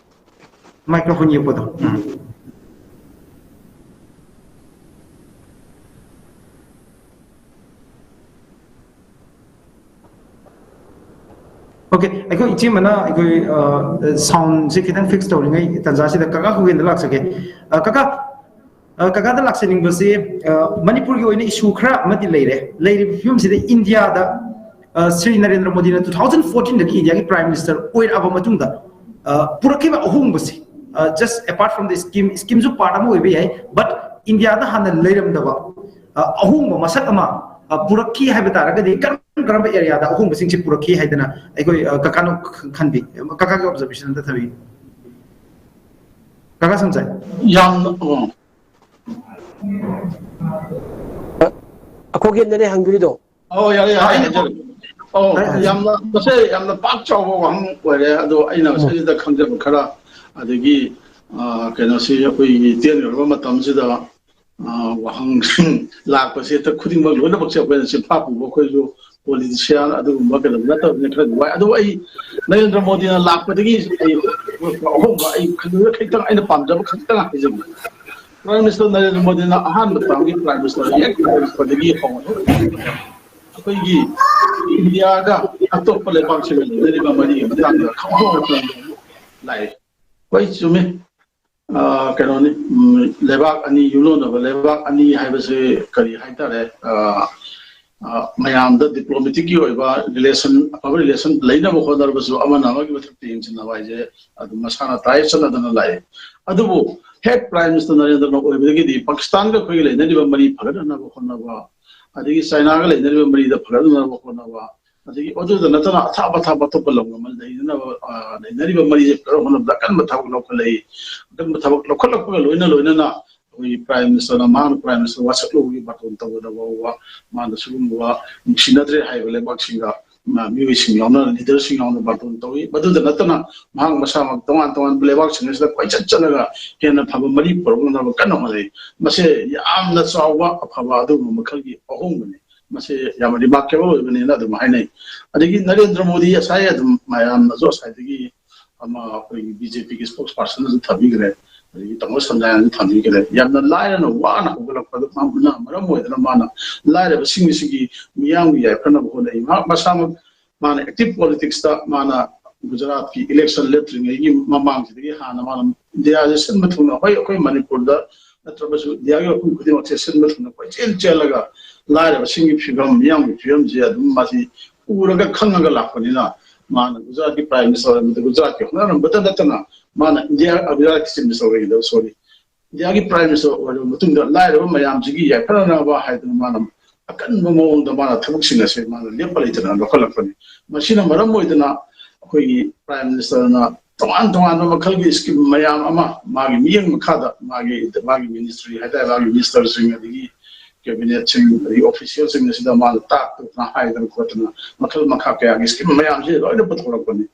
ꯃꯥꯏꯀ꯭ꯔꯣꯐꯣꯟ ꯌꯦꯛꯄꯗꯣ꯫ ꯎꯝ꯫ ꯑꯣꯀꯦ, ꯑꯩꯈꯣꯏ ꯏꯆꯦꯃꯅ ꯑꯩꯈꯣꯏ, ꯑ, ꯁꯥꯎꯟꯁꯦ ꯈꯤꯇꯪ ꯐꯤꯛꯁ ꯇꯧꯔꯤꯉꯩ ꯇꯥꯟꯖꯥꯁꯤꯗ ꯀꯀꯥ ꯈꯨꯒꯦꯟꯗ ꯂꯥꯛꯆꯒꯦ꯫ ꯑ, ꯀꯀꯥ, ꯑ, ꯀꯀꯥꯗ ꯂꯥꯛꯆꯅꯤꯡꯕꯁꯤ, ꯑ, ꯃꯅꯤꯄꯨꯔꯒꯤ ꯑꯣꯏꯅ ꯏꯁꯨ ꯈꯔ ꯑꯃꯗꯤ ꯂꯩꯔꯦ꯫ ꯂꯩꯔꯤꯕ ꯐꯤꯕꯝꯁꯤꯗ ꯏꯟꯗꯤꯌꯥꯗ, ꯑ, ꯁ꯭ꯔꯤ ꯅꯔꯦꯟꯗ꯭ꯔ ꯃꯣꯗꯤꯅ two thousand fourteen ꯗꯒꯤ ꯏꯟꯗꯤꯌꯥꯒꯤ Prime Minister ꯑꯣꯏꯔꯛꯑꯕ ꯃꯇꯨꯡꯗ, ꯑ, ꯄꯨꯔꯛꯈꯤꯕ ꯑꯍꯣꯡꯕꯁꯤ, ꯑ, just apart from the scheme, ꯁ꯭ꯀꯤꯝꯁꯨ ꯄꯥꯔꯠ ꯑꯃ ꯑꯣꯏꯕ ꯌꯥꯏ, but ꯏꯟꯗꯤꯌꯥꯗ ꯍꯥꯟꯅ ꯂꯩꯔꯝꯗꯕ, ꯑ, ꯑꯍꯣꯡꯕ ꯃꯁꯛ ꯑꯃ, ꯑ, ꯄꯨꯔꯛꯈꯤ ꯍꯥꯏꯕ ꯇꯥꯔꯒꯗꯤ ꯀꯔꯝ ꯀꯔꯝꯕ ꯑꯦꯔꯤꯌꯥꯗ ꯑꯍꯣꯡꯕꯁꯤꯡꯁꯤ ꯄꯨꯔꯛꯈꯤ ꯍꯥꯏꯗꯅ ꯑꯩꯈꯣꯏ, ꯑ, ꯀꯀꯥꯅ ꯈ-, ꯈꯟꯕꯤ? ꯀꯀꯥꯒꯤ ꯑꯣꯕꯖꯔꯕꯦꯁꯟ ꯑꯝꯇ ꯊꯝꯕꯤꯌꯨ꯫ ꯀꯀꯥ ꯁꯝꯆꯥꯏ꯫ ꯌꯥꯝꯅ, ꯎꯝ꯫ ꯑ, ꯑꯩꯈꯣꯏꯒꯤ ꯑꯦꯝ ꯑꯦꯜ ꯑꯦ ꯍꯪꯕꯤꯔꯤꯗꯣ? ꯑꯧ, ꯌꯥꯔꯦ, ꯌꯥꯔꯦ, ꯍꯥꯏꯖꯔꯒꯦ꯫ ꯑꯧ, ꯌꯥꯝꯅ, ꯃꯁꯦ ꯌꯥꯝꯅ ꯄꯥꯛ ꯆꯥꯎꯕ ꯋꯥꯍꯪ ꯑꯣꯏꯔꯦ꯫ ꯑꯗꯣ ꯑꯩꯅ ꯎꯝ꯫ ꯃꯁꯤꯗ ꯈꯪꯖꯕ ꯈꯔ, ꯑꯗꯒꯤ, ꯑ, ꯀꯩꯅꯣꯁꯤ ꯑꯩꯈꯣꯏꯒꯤ ꯇꯦꯟꯒ꯭ꯔꯕ ꯃꯇꯝꯁꯤꯗ, ꯑ, ꯋꯥꯍꯪꯁꯤꯡ ꯂꯥꯛꯄꯁꯦ ꯍꯦꯛꯇ ꯈꯨꯗꯤꯡꯃꯛ ꯂꯣꯏꯅꯃꯛꯁꯦ ꯑꯩꯈꯣꯏꯅ ꯆꯤꯟꯐꯥ ꯄꯨꯕ, ꯑꯩꯈꯣꯏꯁꯨ politician ꯑꯗꯨꯒꯨꯝꯕ ꯀꯩꯅꯣ ꯅꯠꯇꯕꯅꯤꯅ ꯈꯔꯗꯤ ꯋꯥꯏ꯫ ꯑꯗꯨꯕꯨ ꯑꯩ ꯅꯔꯦꯟꯗ꯭ꯔ ꯃꯣꯗꯤꯅ ꯂꯥꯛꯄꯗꯒꯤ ꯑꯩ ꯑꯍꯣꯡꯕ ꯑꯩ ꯈꯪꯖꯕ ꯈꯤꯇꯪ, ꯑꯩꯅ ꯄꯥꯝꯖꯕ ꯈꯛꯇꯪ ꯍꯥꯏꯖꯒꯦ꯫ Prime Minister ꯅꯔꯦꯟꯗ꯭ꯔ ꯃꯣꯗꯤꯅ ꯑꯍꯥꯟꯕ termꯒꯤ Prime Minister ꯍꯦꯛ ꯑꯣꯏꯔꯛꯄꯗꯒꯤ ꯍꯧꯅ ꯑꯩꯈꯣꯏꯒꯤ ꯏꯟꯗꯤꯌꯥꯒ ꯑꯇꯣꯞꯄ ꯂꯩꯕꯥꯛꯁꯤꯡꯒ ꯂꯩꯅꯔꯤꯕ ꯃꯔꯤꯒꯤ ꯃꯇꯥꯡꯗ ꯈꯪꯍꯧꯔꯛꯄ ꯂꯥꯛꯑꯦ꯫ ꯍꯣꯏ, ꯆꯨꯝꯃꯤ꯫ ꯑ, ꯀꯩꯅꯣꯅꯤ, ꯎꯝ, ꯂꯩꯕꯥꯛ ꯑꯅꯤ ꯌꯨꯝꯂꯣꯟꯅꯕ ꯂꯩꯕꯥꯛ ꯑꯅꯤ ꯍꯥꯏꯕꯁꯦ ꯀꯔꯤ ꯍꯥꯏꯇꯥꯔꯦ? ꯑ, ꯑ, ꯃꯌꯥꯝꯗ diplomaticꯀꯤ ꯑꯣꯏꯕ relation, ꯑꯐꯕ relation ꯂꯩꯅꯕ ꯍꯣꯠꯅꯔꯕꯁꯨ ꯑꯃꯅ ꯑꯃꯒꯤ ꯃꯊꯛꯇ ꯌꯦꯡꯁꯤꯟꯅꯕ ꯍꯥꯏꯁꯦ ꯑꯗꯨꯝ ꯃꯁꯥꯅ ꯇꯥꯏ ꯆꯠꯅꯗꯅ ꯂꯥꯛꯑꯦ꯫ ꯑꯗꯨꯕꯨ ꯍꯦꯛ Prime Minister ꯅꯔꯦꯟꯗ꯭ꯔ ꯃꯣꯗꯤ ꯑꯣꯏꯕꯗꯒꯤꯗꯤ ꯄꯥꯀꯤꯁꯇꯥꯟꯒ ꯑꯩꯈꯣꯏꯒꯤ ꯂꯩꯅꯔꯤꯕ ꯃꯔꯤ ꯐꯒꯠꯅꯅꯕ ꯍꯣꯠꯅꯕ, ꯑꯗꯒꯤ ꯆꯥꯏꯅꯥꯒ ꯂꯩꯅꯔꯤꯕ ꯃꯔꯤꯗ ꯐꯒꯠꯅꯅꯕ ꯍꯣꯠꯅꯕ, ꯑꯗꯒꯤ ꯑꯗꯨꯗ ꯅꯠꯇꯅ ꯑꯊꯥꯞ ꯑꯊꯥꯞꯄ ꯑꯇꯣꯞꯄ ꯂꯝꯒ ꯑꯃ ꯂꯩꯅꯅꯕ, ꯑ, ꯂꯩꯅꯔꯤꯕ ꯃꯔꯤꯁꯦ ꯐꯒꯠꯅꯕ ꯍꯣꯠꯅꯕꯗ ꯑꯀꯟꯕ ꯊꯕꯛ ꯂꯧꯈꯠꯂꯛꯏ꯫ ꯑꯀꯟꯕ ꯊꯕꯛ ꯂꯧꯈꯠꯂꯛꯄꯒ ꯂꯣꯏꯅ ꯂꯣꯏꯅꯅ ꯑꯩꯈꯣꯏꯒꯤ Prime Ministerꯅ, ꯃꯍꯥꯛꯅ Prime Minister ꯋꯥꯁꯛ ꯂꯧꯕꯒꯤ ꯕꯥꯇꯣꯟ ꯇꯧꯕꯗ ꯐꯥꯎꯕ ꯃꯥꯅ ꯁꯤꯒꯨꯝꯕ ꯅꯨꯡꯁꯤꯅꯗ꯭ꯔꯦ ꯍꯥꯏꯕ ꯂꯩꯕꯥꯛꯁꯤꯡꯒ, ꯃ-, ꯃꯤꯑꯣꯏꯁꯤꯡ ꯌꯥꯎꯅ, leaderꯁꯤꯡ ꯌꯥꯎꯅ ꯕꯥꯇꯣꯟ ꯇꯧꯏ꯫ ꯃꯗꯨꯗ ꯅꯠꯇꯅ ꯃꯍꯥꯛ ꯃꯁꯥꯃꯛ ꯇꯣꯉꯥꯟ ꯇꯣꯉꯥꯟꯕ ꯂꯩꯕꯥꯛꯁꯤꯡ ꯑꯁꯤꯗ ꯀꯣꯏꯆꯠ ꯆꯠꯂꯒ ꯍꯦꯟꯅ ꯐꯕ ꯃꯔꯤ ꯄꯨꯔꯛꯅꯕ ꯀꯟꯅ ꯍꯣꯠꯅꯩ꯫ ꯃꯁꯤ ꯌꯥꯝꯅ ꯆꯥꯎꯕ ꯑꯐꯕ ꯑꯗꯨꯒꯨꯝꯕ ꯃꯈꯜꯒꯤ ꯑꯍꯣꯡꯕꯅꯤ꯫ ꯃꯁꯤ ꯌꯥꯝꯅ remarkable ꯑꯣꯏꯕꯅꯦꯅ ꯑꯗꯨꯝ ꯍꯥꯏꯅꯩ꯫ ꯑꯗꯒꯤ ꯅꯔꯦꯟꯗ꯭ꯔ ꯃꯣꯗꯤ ꯉꯁꯥꯏ ꯑꯗꯨꯝ ꯃꯌꯥꯝꯅꯁꯨ ꯉꯁꯥꯏꯗꯒꯤ ꯑꯃ ꯑꯩꯈꯣꯏꯒꯤ BJPꯒꯤ spokespersonꯅꯁꯨ ꯊꯝꯕꯤꯈ꯭ꯔꯦ, ꯑꯗꯒꯤ ꯇꯥꯃꯣ ꯁꯟꯗꯥꯌꯥꯅꯁꯨ ꯊꯝꯕꯤꯈ꯭ꯔꯦ꯫ ꯌꯥꯝꯅ ꯂꯥꯏꯔꯅ ꯋꯥꯅ ꯍꯧꯒꯠꯂꯛꯄꯗ ꯃꯥ-, ꯃꯔꯝ ꯑꯣꯏꯗꯅ ꯃꯥꯅ ꯂꯥꯏꯔꯕꯁꯤꯡ ꯑꯁꯤꯒꯤ ꯃꯤꯌꯥꯝꯒꯤ ꯌꯥꯏꯐꯅꯕ ꯍꯣꯠꯅꯩ꯫ ꯃꯍꯥꯛ ꯃꯁꯥꯃꯛ ꯃꯥꯅ active politicsꯇ ꯃꯥꯅ ꯒꯨꯖꯔꯥꯠꯀꯤ election ꯂꯦꯞꯇ꯭ꯔꯤꯉꯩꯒꯤ ꯃꯃꯥꯡꯁꯤꯗꯒꯤ ꯍꯥꯟꯅ ꯃꯥꯅ ꯏꯟꯗꯤꯌꯥꯁꯦ ꯁꯤꯟꯕ ꯊꯨꯡꯅ, ꯍꯣꯏ, ꯑꯩꯈꯣꯏ ꯃꯅꯤꯄꯨꯔꯗ ꯅꯠꯇ꯭ꯔꯕꯁꯨ ꯏꯟꯗꯤꯌꯥꯒꯤ ꯃꯐꯝ ꯈꯨꯗꯤꯡꯃꯛꯁꯦ ꯁꯤꯟꯕ ꯊꯨꯡꯅ ꯀꯣꯏꯆꯦꯜ ꯆꯦꯜꯂꯒ ꯂꯥꯏꯔꯕꯁꯤꯡꯒꯤ ꯐꯤꯕꯝ, ꯃꯤꯌꯥꯝꯒꯤ ꯐꯤꯕꯝꯁꯦ ꯑꯗꯨꯝ ꯃꯥꯁꯤ ꯎꯔꯒ ꯈꯪꯉꯒ ꯂꯥꯛꯄꯅꯤꯅ ꯃꯥꯅ ꯒꯨꯖꯔꯥꯠꯀꯤ Prime Minister ꯑꯣꯏꯔꯝꯕꯗ ꯒꯨꯖꯔꯥꯠꯀꯤ ꯍꯣꯠꯅꯔꯝꯕꯗ ꯅꯠꯇꯅ ꯃꯥꯅ ꯏꯟꯗꯤꯌꯥ, ꯑ, ꯒꯨꯖꯔꯥꯠꯀꯤ Chief Minister ꯑꯣꯏꯔꯤꯉꯩꯗ, sorry, ꯏꯟꯗꯤꯌꯥꯒꯤ Prime Minister ꯑꯣꯏꯔꯕ ꯃꯇꯨꯡꯗ ꯂꯥꯏꯔꯕ ꯃꯌꯥꯝꯁꯤꯒꯤ ꯌꯥꯏꯐꯅꯅꯕ ꯍꯥꯏꯗꯅ ꯃꯥꯅ ꯑꯀꯟꯕ ꯃꯑꯣꯡꯗ ꯃꯥꯅ ꯊꯕꯛꯁꯤꯡ ꯑꯁꯦ ꯃꯥꯅ ꯂꯦꯞꯄ ꯂꯩꯇꯅ ꯂꯧꯈꯠꯂꯛꯄꯅꯤ꯫ ꯃꯁꯤꯅ ꯃꯔꯝ ꯑꯣꯏꯗꯅ ꯑꯩꯈꯣꯏꯒꯤ Prime Ministerꯅ ꯇꯣꯉꯥꯟ ꯇꯣꯉꯥꯟꯕ ꯃꯈꯜꯒꯤ scheme ꯃꯌꯥꯝ ꯑꯃ ꯃꯥꯒꯤ ꯃꯤꯠꯌꯦꯡ ꯃꯈꯥꯗ ꯃꯥꯒꯤ, ꯃꯥꯒꯤ ministry ꯍꯥꯏꯇꯥꯔꯦ, ꯃꯥꯒꯤ ministerꯁꯤꯡ ꯑꯗꯒꯤ ꯀꯦꯕꯤꯅꯦꯠꯁꯤꯡ, ꯑꯗꯒꯤ ꯑꯣꯐꯤꯁꯤꯌꯦꯜꯁꯤꯡ ꯑꯁꯤꯗ ꯃꯥꯅ ꯇꯥꯛꯇꯅ ꯍꯥꯏꯗꯅ ꯈꯣꯠꯇꯅ ꯃꯈꯜ ꯃꯈꯥ ꯀꯌꯥꯒꯤ ꯁ꯭ꯀꯤꯝ ꯃꯌꯥꯝꯁꯤ ꯂꯣꯏꯅ ꯄꯨꯊꯣꯔꯛꯄꯅꯤ꯫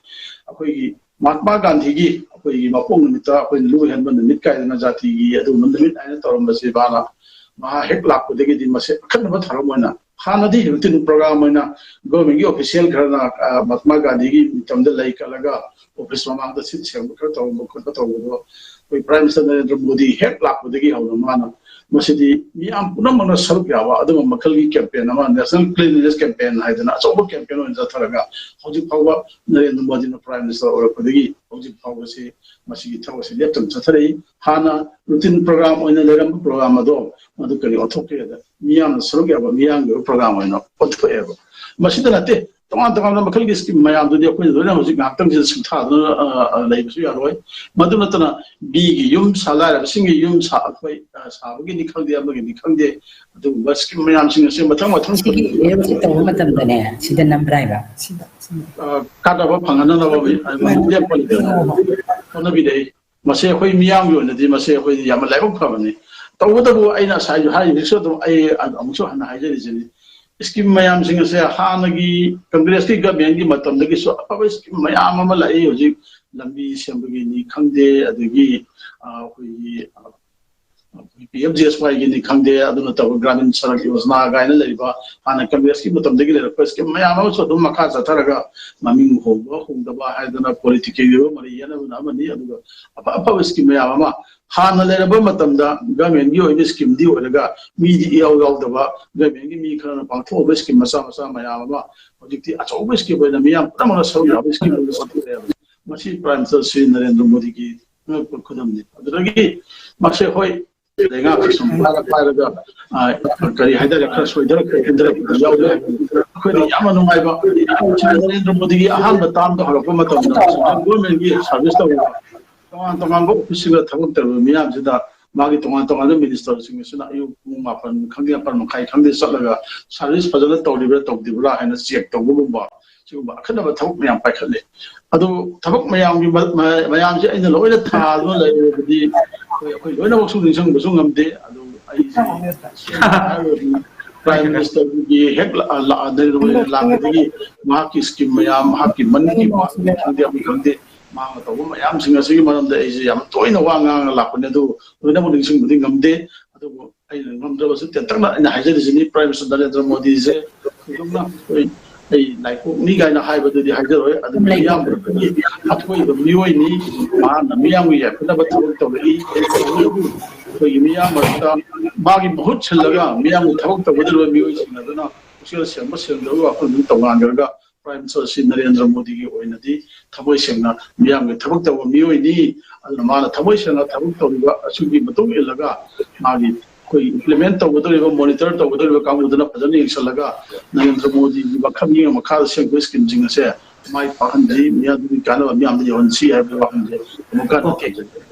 ꯑꯩꯈꯣꯏꯒꯤ ꯃꯍꯥꯠꯃꯥ ꯒꯥꯟꯙꯤꯒꯤ ꯑꯩꯈꯣꯏꯒꯤ ꯃꯄꯣꯛ ꯅꯨꯃꯤꯠꯇ ꯑꯩꯈꯣꯏꯅ ꯂꯨ ꯍꯦꯟꯕ ꯅꯨꯃꯤꯠ ꯀꯥꯏꯗꯅ ꯖꯥꯇꯤꯒꯤ ꯑꯗꯨꯒꯨꯝꯕ ꯅꯨꯃꯤꯠ ꯍꯥꯏꯅ ꯇꯧꯔꯝꯕꯁꯤ ꯃꯥꯅ, ꯃꯍꯥꯛ ꯍꯦꯛ ꯂꯥꯛꯄꯗꯒꯤꯗꯤ ꯃꯁꯤ ꯑꯈꯟꯅꯕ ꯊꯧꯔꯝ ꯑꯣꯏꯅ, ꯍꯥꯟꯅꯗꯤ ꯔꯨꯇꯤꯟ ꯄ꯭ꯔꯣꯒ꯭ꯔꯥꯝ ꯑꯣꯏꯅ ꯒꯣꯔꯃꯦꯟꯒꯤ ꯑꯣꯐꯤꯁꯤꯌꯦꯜ ꯈꯔꯅ, ꯑ, ꯃꯍꯥꯠꯃꯥ ꯒꯥꯟꯙꯤꯒꯤ ꯃꯇꯝꯗ ꯂꯩ ꯀꯠꯂꯒ ꯑꯣꯐꯤꯁ ꯃꯃꯥꯡꯗ ꯁꯤꯠ ꯁꯦꯡꯕ ꯈꯔ ꯇꯧꯔꯝꯕ ꯈꯣꯠꯄ ꯇꯧꯕꯗꯣ, ꯑꯩꯈꯣꯏ ꯄ꯭ꯔꯥꯏꯝ ꯃꯤꯅꯤꯁꯇꯔ ꯅꯔꯦꯟꯗ꯭ꯔ ꯃꯣꯗꯤ ꯍꯦꯛ ꯂꯥꯛꯄꯗꯒꯤ ꯍꯧꯅ ꯃꯥꯅ ꯃꯁꯤꯗꯤ ꯃꯤꯌꯥꯝ ꯄꯨꯝꯅꯃꯛꯅ ꯁꯔꯨꯛ ꯌꯥꯕ ꯑꯗꯨꯒꯨꯝꯕ ꯃꯈꯜꯒꯤ ꯀꯦꯝꯄꯦꯟ ꯑꯃ, ꯅꯦꯁꯅꯦꯜ ꯀ꯭ꯂꯤꯟꯂꯤꯅꯦꯁ ꯀꯦꯝꯄꯦꯟ ꯍꯥꯏꯗꯅ ꯑꯆꯧꯕ ꯀꯦꯝꯄꯦꯟ ꯑꯣꯏꯅ ꯆꯠꯊꯔꯒ, ꯍꯧꯖꯤꯛ ꯐꯥꯎꯕ ꯅꯔꯦꯟꯗ꯭ꯔ ꯃꯣꯗꯤꯅ ꯄ꯭ꯔꯥꯏꯝ ꯃꯤꯅꯤꯁꯇꯔ ꯑꯣꯏꯔꯛꯄꯗꯒꯤ ꯍꯧꯖꯤꯛ ꯐꯥꯎꯕꯁꯤ ꯃꯁꯤꯒꯤ ꯊꯕꯛꯁꯤ ꯂꯦꯞꯇꯅ ꯆꯠꯊꯔꯛꯏ꯫ ꯍꯥꯟꯅ ꯔꯨꯇꯤꯟ ꯄ꯭ꯔꯣꯒ꯭ꯔꯥꯝ ꯑꯣꯏꯅ ꯂꯩꯔꯝꯕ ꯄ꯭ꯔꯣꯒ꯭ꯔꯥꯝ ꯑꯗꯣ ꯃꯗꯨ ꯀꯔꯤ ꯑꯣꯟꯊꯣꯛꯀꯦꯗ, ꯃꯤꯌꯥꯝꯅ ꯁꯔꯨꯛ ꯌꯥꯕ ꯃꯤꯌꯥꯝꯒꯤ ꯑꯣꯏꯕ ꯄ꯭ꯔꯣꯒ꯭ꯔꯥꯝ ꯑꯣꯏꯅ ꯑꯣꯟꯊꯣꯛꯑꯦꯕ꯫ ꯃꯁꯤꯗ ꯅꯠꯇꯦ, ꯇꯣꯉꯥꯟ ꯇꯣꯉꯥꯟꯕ ꯃꯈꯜꯒꯤ ꯁ꯭ꯀꯤꯝ ꯃꯌꯥꯝꯗꯨꯗꯤ ꯑꯩꯈꯣꯏꯅ ꯂꯣꯏꯅ ꯍꯧꯖꯤꯛ ꯉꯥꯏꯍꯥꯛꯇꯪꯁꯤꯗ ꯁꯤꯡꯊꯥꯗꯨꯅ, ꯑ, ꯑ, ꯂꯩꯕꯁꯨ ꯌꯥꯔꯣꯏ꯫ ꯃꯗꯨ ꯅꯠꯇꯅ ꯃꯤꯒꯤ ꯌꯨꯝ ꯁꯥ-, ꯂꯥꯏꯔꯕꯁꯤꯡꯒꯤ ꯌꯨꯝ ꯁꯥ-, ꯑꯩꯈꯣꯏ, ꯑ, ꯁꯥꯕꯒꯤꯅꯤ ꯈꯪꯗꯦ, ꯑꯃꯒꯤꯅꯤ ꯈꯪꯗꯦ, ꯑꯗꯨꯒꯨꯝꯕ ꯁ꯭ꯀꯤꯝ ꯃꯌꯥꯝꯁꯤꯡ ꯑꯁꯦ ꯃꯊꯪ ꯃꯊꯪ ꯁꯤꯒꯤ ꯇꯧꯕ ꯃꯇꯝꯗꯅꯦ, ꯁꯤꯗ ꯅꯝꯕ꯭ꯔꯥ ꯍꯥꯏꯕ? ꯁꯤꯗ, ꯁꯤꯗ꯫ ꯑ, ꯀꯥꯟꯅꯕ ꯐꯪꯍꯟꯅꯅꯕ ꯍꯣꯏ, ꯍꯣꯏ, ꯍꯣꯏ꯫ ꯍꯣꯠꯅꯕꯤꯔꯛꯏ꯫ ꯃꯁꯤ ꯑꯩꯈꯣꯏ ꯃꯤꯌꯥꯝꯒꯤ ꯑꯣꯏꯅꯗꯤ ꯃꯁꯤ ꯑꯩꯈꯣꯏꯗꯤ ꯌꯥꯝꯅ ꯂꯥꯏꯕꯛ ꯐꯕꯅꯤ꯫ ꯇꯧꯕꯇꯕꯨ ꯑꯩꯅ ꯉꯁꯥꯏꯁꯨ ꯍꯥꯏꯔꯤꯕꯁꯨ ꯑꯗꯨꯝ ꯑꯩ ꯑꯃꯨꯛꯁꯨ ꯍꯟꯅ ꯍꯥꯏꯖꯔꯤꯁꯤꯅꯤ, ꯁ꯭ꯀꯤꯝ ꯃꯌꯥꯝꯁꯤꯡ ꯑꯁꯦ ꯍꯥꯟꯅꯒꯤ ꯀꯪꯒ꯭ꯔꯦꯁꯀꯤ ꯒꯃꯦꯟꯒꯤ ꯃꯇꯝꯗꯒꯤꯁꯨ ꯑꯐꯕ ꯁ꯭ꯀꯤꯝ ꯃꯌꯥꯝ ꯑꯃ ꯂꯥꯛꯏ꯫ ꯍꯧꯖꯤꯛ ꯂꯝꯕꯤ ꯁꯦꯝꯕꯒꯤꯅꯤ ꯈꯪꯗꯦ, ꯑꯗꯒꯤ, ꯑ, ꯑꯩꯈꯣꯏꯒꯤ, ꯑ, ꯄꯤ ꯑꯦꯝ ꯖꯤ ꯑꯦꯁ ꯋꯥꯏꯒꯤꯅꯤ ꯈꯪꯗꯦ, ꯑꯗꯨ ꯅꯠꯇꯕ ꯒ꯭ꯔꯥꯃꯤꯟ ꯁꯔꯛ ꯌꯣꯖꯅꯥ ꯀꯥꯏꯅ ꯂꯩꯔꯤꯕ ꯍꯥꯟꯅ ꯀꯪꯒ꯭ꯔꯦꯁꯀꯤ ꯃꯇꯝꯗꯒꯤ ꯂꯩꯔꯛꯄ ꯁ꯭ꯀꯤꯝ ꯃꯌꯥꯝ ꯑꯃꯁꯨ ꯑꯗꯨꯝ ꯃꯈꯥ ꯆꯠꯊꯔꯒ ꯃꯃꯤꯡ ꯍꯣꯡꯕ ꯍꯣꯡꯗꯕ ꯍꯥꯏꯗꯅ ꯄꯣꯂꯤꯇꯤꯀꯦꯜꯒꯤ ꯑꯣꯏꯕ ꯃꯔꯩ ꯌꯦꯠꯅꯕꯅ ꯑꯃꯅꯤ, ꯑꯗꯨꯒ ꯑꯐ ꯑꯐꯕ ꯁ꯭ꯀꯤꯝ ꯃꯌꯥꯝ ꯑꯃ ꯍꯥꯟꯅ ꯂꯩꯔꯝꯕ ꯃꯇꯝꯗ ꯒꯃꯦꯟꯒꯤ ꯑꯣꯏꯕ ꯁ꯭ꯀꯤꯝꯗꯤ ꯑꯣꯏꯔꯒ ꯃꯤꯗꯤ ꯏꯌꯥꯎ ꯌꯥꯎꯗꯕ ꯒꯃꯦꯟꯒꯤ ꯃꯤ ꯈꯔꯅ ꯄꯥꯡꯊꯣꯛꯑꯕ ꯁ꯭ꯀꯤꯝ ꯃꯆꯥ ꯃꯆꯥ ꯃꯌꯥꯝ ꯑꯃ ꯍꯧꯖꯤꯛꯇꯤ ꯑꯆꯧꯕ ꯁ꯭ꯀꯤꯝ ꯑꯣꯏꯅ ꯃꯤꯌꯥꯝ ꯄꯨꯝꯅꯃꯛꯅ ꯁꯔꯨꯛ ꯌꯥꯕ ꯁ꯭ꯀꯤꯝ ꯑꯣꯏꯅ ꯑꯣꯟꯊꯣꯛꯂꯛꯑꯦꯕ꯫ ꯃꯁꯤ ꯄ꯭ꯔꯥꯏꯝ ꯃꯤꯅꯤꯁꯇꯔ ꯁ꯭ꯔꯤ ꯅꯔꯦꯟꯗ꯭ꯔ ꯃꯣꯗꯤꯒꯤ ꯑꯉꯛꯄ ꯈꯨꯗꯝꯅꯤ꯫ ꯑꯗꯨꯗꯒꯤ ꯃꯁꯤ ꯑꯩꯈꯣꯏ ꯂꯩꯉꯥꯛꯀꯤ ꯁꯨꯝ ꯄꯥꯏꯔ ꯄꯥꯏꯔꯒ, ꯑ, ꯀꯔꯤ ꯍꯥꯏꯇꯥꯔꯦ, ꯈꯔ ꯁꯣꯏꯊꯔꯛꯄ ꯍꯦꯟꯊꯔꯛꯄ ꯌꯥꯎꯔꯦ꯫ ꯑꯩꯈꯣꯏꯅ ꯌꯥꯝꯅ ꯅꯨꯡꯉꯥꯏꯕ, ꯁ꯭ꯔꯤ ꯅꯔꯦꯟꯗ꯭ꯔ ꯃꯣꯗꯤꯒꯤ ꯑꯍꯥꯟꯕ ꯇꯥꯝꯗ ꯍꯧꯔꯛꯄ ꯃꯇꯝꯗ ꯁꯦꯟꯇ꯭ꯔꯦꯜ ꯒꯣꯔꯃꯦꯟꯒꯤ ꯁꯥꯔꯚꯤꯁ ꯇꯧꯔꯤꯕ ꯇꯣꯉꯥꯟ ꯇꯣꯉꯥꯟꯕ ꯑꯣꯐꯤꯁꯁꯤꯡꯗ ꯊꯕꯛ ꯇꯧꯔꯤꯕ ꯃꯤꯌꯥꯝꯁꯤꯗ ꯃꯥꯒꯤ ꯇꯣꯉꯥꯟ ꯇꯣꯉꯥꯟꯕ ꯃꯤꯅꯤꯁꯇꯔꯁꯤꯡ ꯑꯁꯤꯅ ꯑꯌꯨꯛ ꯄꯨꯡ ꯃꯥꯄꯟ ꯈꯪꯗꯦ, ꯃꯥꯄꯟ ꯃꯈꯥꯏ ꯈꯪꯗꯦ ꯆꯠꯂꯒ ꯁꯥꯔꯚꯤꯁ ꯐꯖꯅ ꯇꯧꯔꯤꯕ꯭ꯔꯥ ꯇꯧꯗ꯭ꯔꯤꯕ꯭ꯔꯥ ꯍꯥꯏꯅ ꯆꯦꯛ ꯇꯧꯕꯒꯨꯝꯕ, ꯁꯤꯒꯨꯝꯕ ꯑꯈꯟꯅꯕ ꯊꯕꯛ ꯃꯌꯥꯝ ꯄꯥꯏꯈꯠꯂꯦ꯫ ꯑꯗꯨ ꯊꯕꯛ ꯃꯌꯥꯝꯒꯤ ꯃ-, ꯃ-, ꯃꯌꯥꯝꯁꯦ ꯑꯩꯅ ꯂꯣꯏꯅ ꯊꯥꯗꯨꯅ ꯂꯩꯔꯕꯗꯤ ꯑꯩꯈꯣꯏ, ꯑꯩꯈꯣꯏ ꯂꯣꯏꯅꯃꯛꯁꯨ ꯅꯤꯡꯁꯤꯡꯕꯁꯨ ꯉꯝꯗꯦ꯫ ꯑꯗꯨ ꯑꯩꯁꯦ ꯁꯦꯡꯅ ꯍꯥꯏꯔꯒꯗꯤ ꯄ꯭ꯔꯥꯏꯝ ꯃꯤꯅꯤꯁꯇꯔꯒꯤ ꯍꯦꯛ ꯂꯥꯛ-, ꯂꯥꯛ-, ꯅꯔꯦꯟꯗ꯭ꯔ ꯃꯣꯗꯤꯅ ꯂꯥꯛꯄꯗꯒꯤ ꯃꯍꯥꯛꯀꯤ ꯁ꯭ꯀꯤꯝ ꯃꯌꯥꯝ, ꯃꯍꯥꯛꯀꯤ ꯃꯟ ꯀꯤ ꯕꯥꯠꯅꯤ ꯈꯪꯗꯦ, ꯑꯃ ꯈꯪꯗꯦ, ꯃꯥꯅ ꯇꯧꯕ ꯃꯌꯥꯝꯁꯤꯡ ꯑꯁꯤꯒꯤ ꯃꯔꯝꯗ ꯑꯩꯁꯦ ꯌꯥꯝ ꯇꯣꯏꯅ ꯋꯥ ꯉꯥꯡꯉ ꯂꯥꯛꯄꯅꯦ, ꯑꯗꯨꯕꯨ ꯂꯣꯏꯅꯃꯛ ꯅꯤꯡꯁꯤꯡꯕꯗꯤ ꯉꯝꯗꯦ꯫ ꯑꯗꯨꯕꯨ ꯑꯩꯅ ꯉꯝꯗ꯭ꯔꯕꯁꯨ ꯇꯦꯟꯇꯛꯅ ꯑꯩꯅ ꯍꯥꯏꯖꯔꯤꯁꯤꯅꯤ, ꯄ꯭ꯔꯥꯏꯝ ꯃꯤꯅꯤꯁꯇꯔ ꯅꯔꯦꯟꯗ꯭ꯔ ꯃꯣꯗꯤꯁꯦ ꯊꯣꯏꯗꯣꯛꯅ ꯑꯩꯈꯣꯏ, ꯑꯩ ꯂꯥꯏꯀꯣꯛꯅꯤ ꯀꯥꯏꯅ ꯍꯥꯏꯕꯗꯨꯗꯤ ꯍꯥꯏꯖꯔꯣꯏ, ꯑꯗꯨꯕꯨ ꯃꯤꯌꯥꯝ ꯑꯩꯈꯣꯏꯒꯤ ꯑꯊꯣꯏꯕ ꯃꯤꯑꯣꯏꯅꯤ, ꯃꯍꯥꯛꯅ ꯃꯤꯌꯥꯝꯒꯤ ꯌꯥꯏꯐꯅꯕ ꯊꯕꯛ ꯇꯧꯔꯛꯏ꯫ ꯇꯧꯕꯇꯕꯨ ꯑꯩꯈꯣꯏꯒꯤ ꯃꯤꯌꯥꯝ ꯃꯔꯛꯇ ꯃꯥꯒꯤ ꯃꯍꯨꯠ ꯁꯤꯜꯂꯒ ꯃꯤꯌꯥꯝꯒꯤ ꯊꯕꯛ ꯇꯧꯒꯗꯧꯔꯤꯕ ꯃꯤꯑꯣꯏꯁꯤꯡ ꯑꯗꯨꯅ ꯄꯨꯛꯆꯦꯜ ꯁꯦꯡꯕ ꯁꯦꯡꯗꯕꯒꯤ ꯋꯥꯈꯜ ꯑꯗꯨꯝ ꯇꯧꯉꯥꯟꯈ꯭ꯔꯒ ꯄ꯭ꯔꯥꯏꯝ ꯃꯤꯅꯤꯁꯇꯔ ꯑꯁꯤ ꯅꯔꯦꯟꯗ꯭ꯔ ꯃꯣꯗꯤꯒꯤ ꯑꯣꯏꯅꯗꯤ ꯊꯃꯣꯏ ꯁꯦꯡꯅ ꯃꯤꯌꯥꯝꯒꯤ ꯊꯕꯛ ꯇꯧꯕ ꯃꯤꯑꯣꯏꯅꯤ꯫ ꯑꯗꯨꯅ ꯃꯥꯅ ꯊꯃꯣꯏ ꯁꯦꯡꯅ ꯊꯕꯛ ꯇꯧꯔꯤꯕ ꯑꯁꯤꯒꯤ ꯃꯇꯨꯡ ꯏꯜꯂꯒ ꯃꯥꯒꯤ ꯑꯩꯈꯣꯏ ꯏꯝꯄ꯭ꯂꯤꯃꯦꯟ ꯇꯧꯒꯗꯧꯔꯤꯕ, ꯃꯣꯅꯤꯇꯔ ꯇꯧꯒꯗꯧꯔꯤꯕ ꯀꯥꯡꯕꯨꯗꯨꯅ ꯐꯖꯅ ꯌꯦꯡꯁꯤꯜꯂꯒ ꯅꯔꯦꯟꯗ꯭ꯔ ꯃꯣꯗꯤꯒꯤ ꯋꯥꯈꯜꯒꯤ ꯃꯈꯥꯗ ꯁꯦꯝꯈꯤꯕ ꯁ꯭ꯀꯤꯝꯁꯤꯡ ꯑꯁꯦ ꯃꯥꯏ ꯄꯥꯛꯍꯟꯁꯤ, ꯃꯤꯌꯥꯝꯗꯨꯒꯤ ꯀꯥꯟꯅꯕ ꯃꯤꯌꯥꯝꯗ ꯌꯧꯍꯟꯁꯤ ꯍꯥꯏꯕꯒꯤ ꯋꯥꯐꯝꯁꯦ ꯑꯃꯨꯛꯀ ꯍꯟꯅ Okay. ꯊꯝꯖꯒꯦ꯫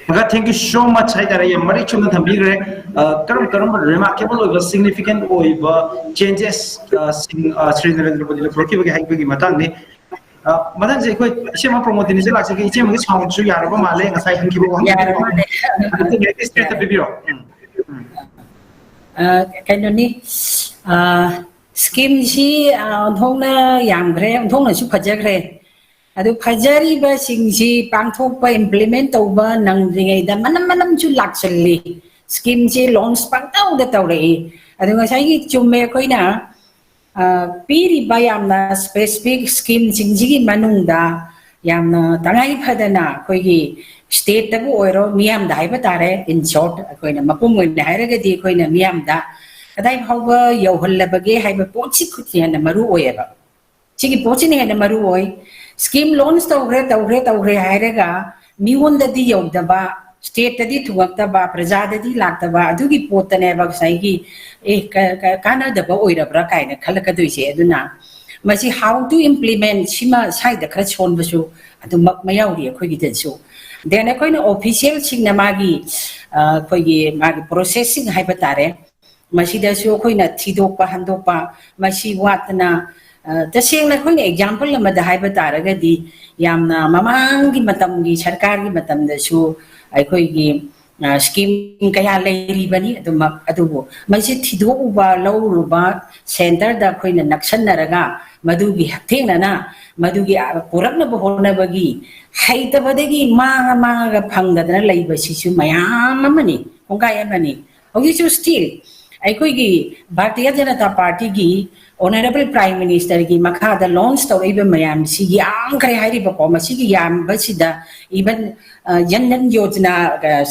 ꯃꯈꯥ, thank you so much ꯍꯥꯏꯇꯥꯔꯦ, ꯌꯥꯝ ꯃꯔꯤꯛ ꯆꯨꯝꯅ ꯊꯝꯕꯤꯈ꯭ꯔꯦ꯫ ꯑ, ꯀꯔꯝ ꯀꯔꯝꯕ remarkable ꯑꯣꯏꯕ, significant ꯑꯣꯏꯕ changes, ꯑ, ꯁꯤꯡ, ꯑ, ꯁ꯭ꯔꯤ ꯅꯔꯦꯟꯗ꯭ꯔ ꯃꯣꯗꯤꯅ ꯄꯨꯔꯛꯈꯤꯕꯒꯦ ꯍꯥꯏꯕꯒꯤ ꯃꯇꯥꯡꯅꯤ꯫ ꯑ, ꯃꯊꯪꯁꯦ ꯑꯩꯈꯣꯏ ꯏꯆꯦꯃ ꯄ꯭ꯔꯃꯣꯗꯤꯅꯤꯁꯦ ꯂꯥꯛꯆꯒꯦ꯫ ꯏꯆꯦꯃꯒꯤ soundꯁꯨ ꯌꯥꯔꯕ ꯃꯥꯜꯂꯦ, ꯉꯁꯥꯏ ꯍꯪꯈꯤꯕ ꯋꯥꯍꯪ ꯌꯥꯔꯕ ꯃꯥꯜꯂꯦ꯫ ꯑꯗꯨꯗꯤ ꯍꯦꯛꯇ straight ꯄꯤꯕꯤꯔꯣ꯫ ꯎꯝ, ꯎꯝ꯫ ꯑ, ꯀꯩꯅꯣꯅꯤ, ꯑ, ꯁ꯭ꯀꯤꯝꯁꯤ, ꯑ, ꯑꯣꯟꯊꯣꯛꯅ ꯌꯥꯝꯈ꯭ꯔꯦ, ꯑꯣꯟꯊꯣꯛꯅꯁꯨ ꯐꯖꯈ꯭ꯔꯦ꯫ ꯑꯗꯨ ꯐꯖꯔꯤꯕꯁꯤꯡꯁꯤ ꯄꯥꯡꯊꯣꯛꯄ, implement ꯇꯧꯕ ꯅꯪꯗ꯭ꯔꯤꯉꯩꯗ ꯃꯅꯝ ꯃꯅꯝꯁꯨ ꯂꯥꯛꯁꯜꯂꯤ꯫ ꯁ꯭ꯀꯤꯝꯁꯤ launch ꯄꯪꯇꯧꯗ ꯇꯧꯔꯛꯏ꯫ ꯑꯗꯨ ꯉꯁꯥꯏꯒꯤ ꯆꯨꯝꯃꯦ, ꯑꯩꯈꯣꯏꯅ, ꯑ, ꯄꯤꯔꯤꯕ ꯌꯥꯝꯅ specific ꯁ꯭ꯀꯤꯝꯁꯤꯡꯁꯤꯒꯤ ꯃꯅꯨꯡꯗ ꯌꯥꯝꯅ ꯇꯉꯥꯏ ꯐꯗꯅ ꯑꯩꯈꯣꯏꯒꯤ stateꯇꯕꯨ ꯑꯣꯏꯔꯣ, ꯃꯤꯌꯥꯝꯗ ꯍꯥꯏꯕ ꯇꯥꯔꯦ, in short, ꯑꯩꯈꯣꯏꯅ ꯃꯄꯨꯝ ꯑꯣꯏꯅ ꯍꯥꯏꯔꯒꯗꯤ ꯑꯩꯈꯣꯏꯅ ꯃꯤꯌꯥꯝꯗ ꯀꯗꯥꯏ ꯐꯥꯎꯕ ꯌꯧꯍꯜꯂꯕꯒꯦ ꯍꯥꯏꯕ ꯄꯣꯠꯁꯤ ꯈꯨꯠꯁꯤ ꯍꯦꯟꯅ ꯃꯔꯨ ꯑꯣꯏꯌꯦꯕ꯫ ꯁꯤꯒꯤ ꯄꯣꯠꯁꯤꯅ ꯍꯦꯟꯅ ꯃꯔꯨ ꯑꯣꯏ꯫ ꯁ꯭ꯀꯤꯝ launch ꯇꯧꯈ꯭ꯔꯦ, ꯇꯧꯈ꯭ꯔꯦ, ꯇꯧꯈ꯭ꯔꯦ ꯍꯥꯏꯔꯒ ꯃꯤꯉꯣꯟꯗꯗꯤ ꯌꯧꯗꯕ, stateꯇꯗꯤ ꯊꯨꯡꯉꯛꯇꯕ, ꯄ꯭ꯔꯖꯥꯗꯗꯤ ꯂꯥꯛꯇꯕ, ꯑꯗꯨꯒꯤ ꯄꯣꯠꯇꯅꯦꯕ ꯉꯁꯥꯏꯒꯤ, "ꯑꯦ, ꯀ-, ꯀ-, ꯀꯥꯟꯅꯗꯕ ꯑꯣꯏꯔꯕ꯭ꯔꯥ?" ꯀꯥꯏꯅ ꯈꯜꯂꯛꯀꯗꯣꯏꯁꯦ꯫ ꯑꯗꯨꯅ ꯃꯁꯤ how to implement ꯁꯤꯃ ꯁ꯭ꯋꯥꯏꯗ ꯈꯔ ꯁꯣꯟꯕꯁꯨ ꯑꯗꯨꯃꯛ ꯃꯌꯥꯎꯔꯤ ꯑꯩꯈꯣꯏꯒꯤꯗꯁꯨ꯫ Then ꯑꯩꯈꯣꯏꯅ officialꯁꯤꯡꯅ ꯃꯥꯒꯤ, ꯑ, ꯑꯩꯈꯣꯏꯒꯤ ꯃꯥꯒꯤ processꯁꯤꯡ ꯍꯥꯏꯕ ꯇꯥꯔꯦ, ꯃꯁꯤꯗꯁꯨ ꯑꯩꯈꯣꯏꯅ ꯊꯤꯗꯣꯛꯄ ꯍꯟꯗꯣꯛꯄ ꯃꯁꯤ ꯋꯥꯠꯇꯅ, ꯑ, ꯇꯁꯦꯡꯅ ꯑꯩꯈꯣꯏꯅ example ꯑꯃꯗ ꯍꯥꯏꯕ ꯇꯥꯔꯒꯗꯤ, ꯌꯥꯝꯅ ꯃꯃꯥꯡꯒꯤ ꯃꯇꯝꯒꯤ ꯁꯔꯀꯥꯔꯒꯤ ꯃꯇꯝꯗꯁꯨ ꯑꯩꯈꯣꯏꯒꯤ, ꯁ꯭ꯀꯤꯝ ꯀꯌꯥ ꯂꯩꯔꯤꯕꯅꯤ꯫ ꯑꯗꯨꯃꯛ ꯑꯗꯨꯕꯨ ꯃꯁꯤ ꯊꯤꯗꯣꯛꯎꯕ, ꯂꯧꯔꯨꯕ, ꯁꯦꯟꯇꯔꯗ ꯑꯩꯈꯣꯏꯅ ꯅꯛꯁꯟꯅꯔꯒ ꯃꯗꯨꯒꯤ ꯍꯛꯊꯦꯡꯅꯅ ꯃꯗꯨꯒꯤ ꯄꯨꯔꯛꯅꯕ ꯍꯣꯠꯅꯕꯒꯤ ꯍꯩꯇꯕꯗꯒꯤ ꯃꯥꯡꯉ ꯃꯥꯡꯉꯒ ꯐꯪꯗꯗꯅ ꯂꯩꯕꯁꯤꯁꯨ ꯃꯌꯥꯝ ꯑꯃꯅꯤ, ꯀꯣꯡꯒꯥꯏ ꯑꯃꯅꯤ꯫ ꯍꯧꯖꯤꯛꯁꯨ still ꯑꯩꯈꯣꯏꯒꯤ ꯚꯥꯔꯇꯤꯌ ꯖꯅꯇꯥ ꯄꯥꯔꯇꯤꯒꯤ Honourable Prime Minister ꯒꯤ ꯃꯈꯥꯗ ꯂꯣꯟꯁ ꯇꯧꯔꯛꯏꯕ ꯃꯌꯥꯝꯁꯤ ꯌꯥꯝꯈ꯭ꯔꯦ ꯍꯥꯏꯔꯤꯕꯀꯣ꯫ ꯃꯁꯤꯒꯤ ꯌꯥꯝꯕꯁꯤꯗ even ꯖꯟ ꯙꯟ ꯌꯣꯖꯅꯥ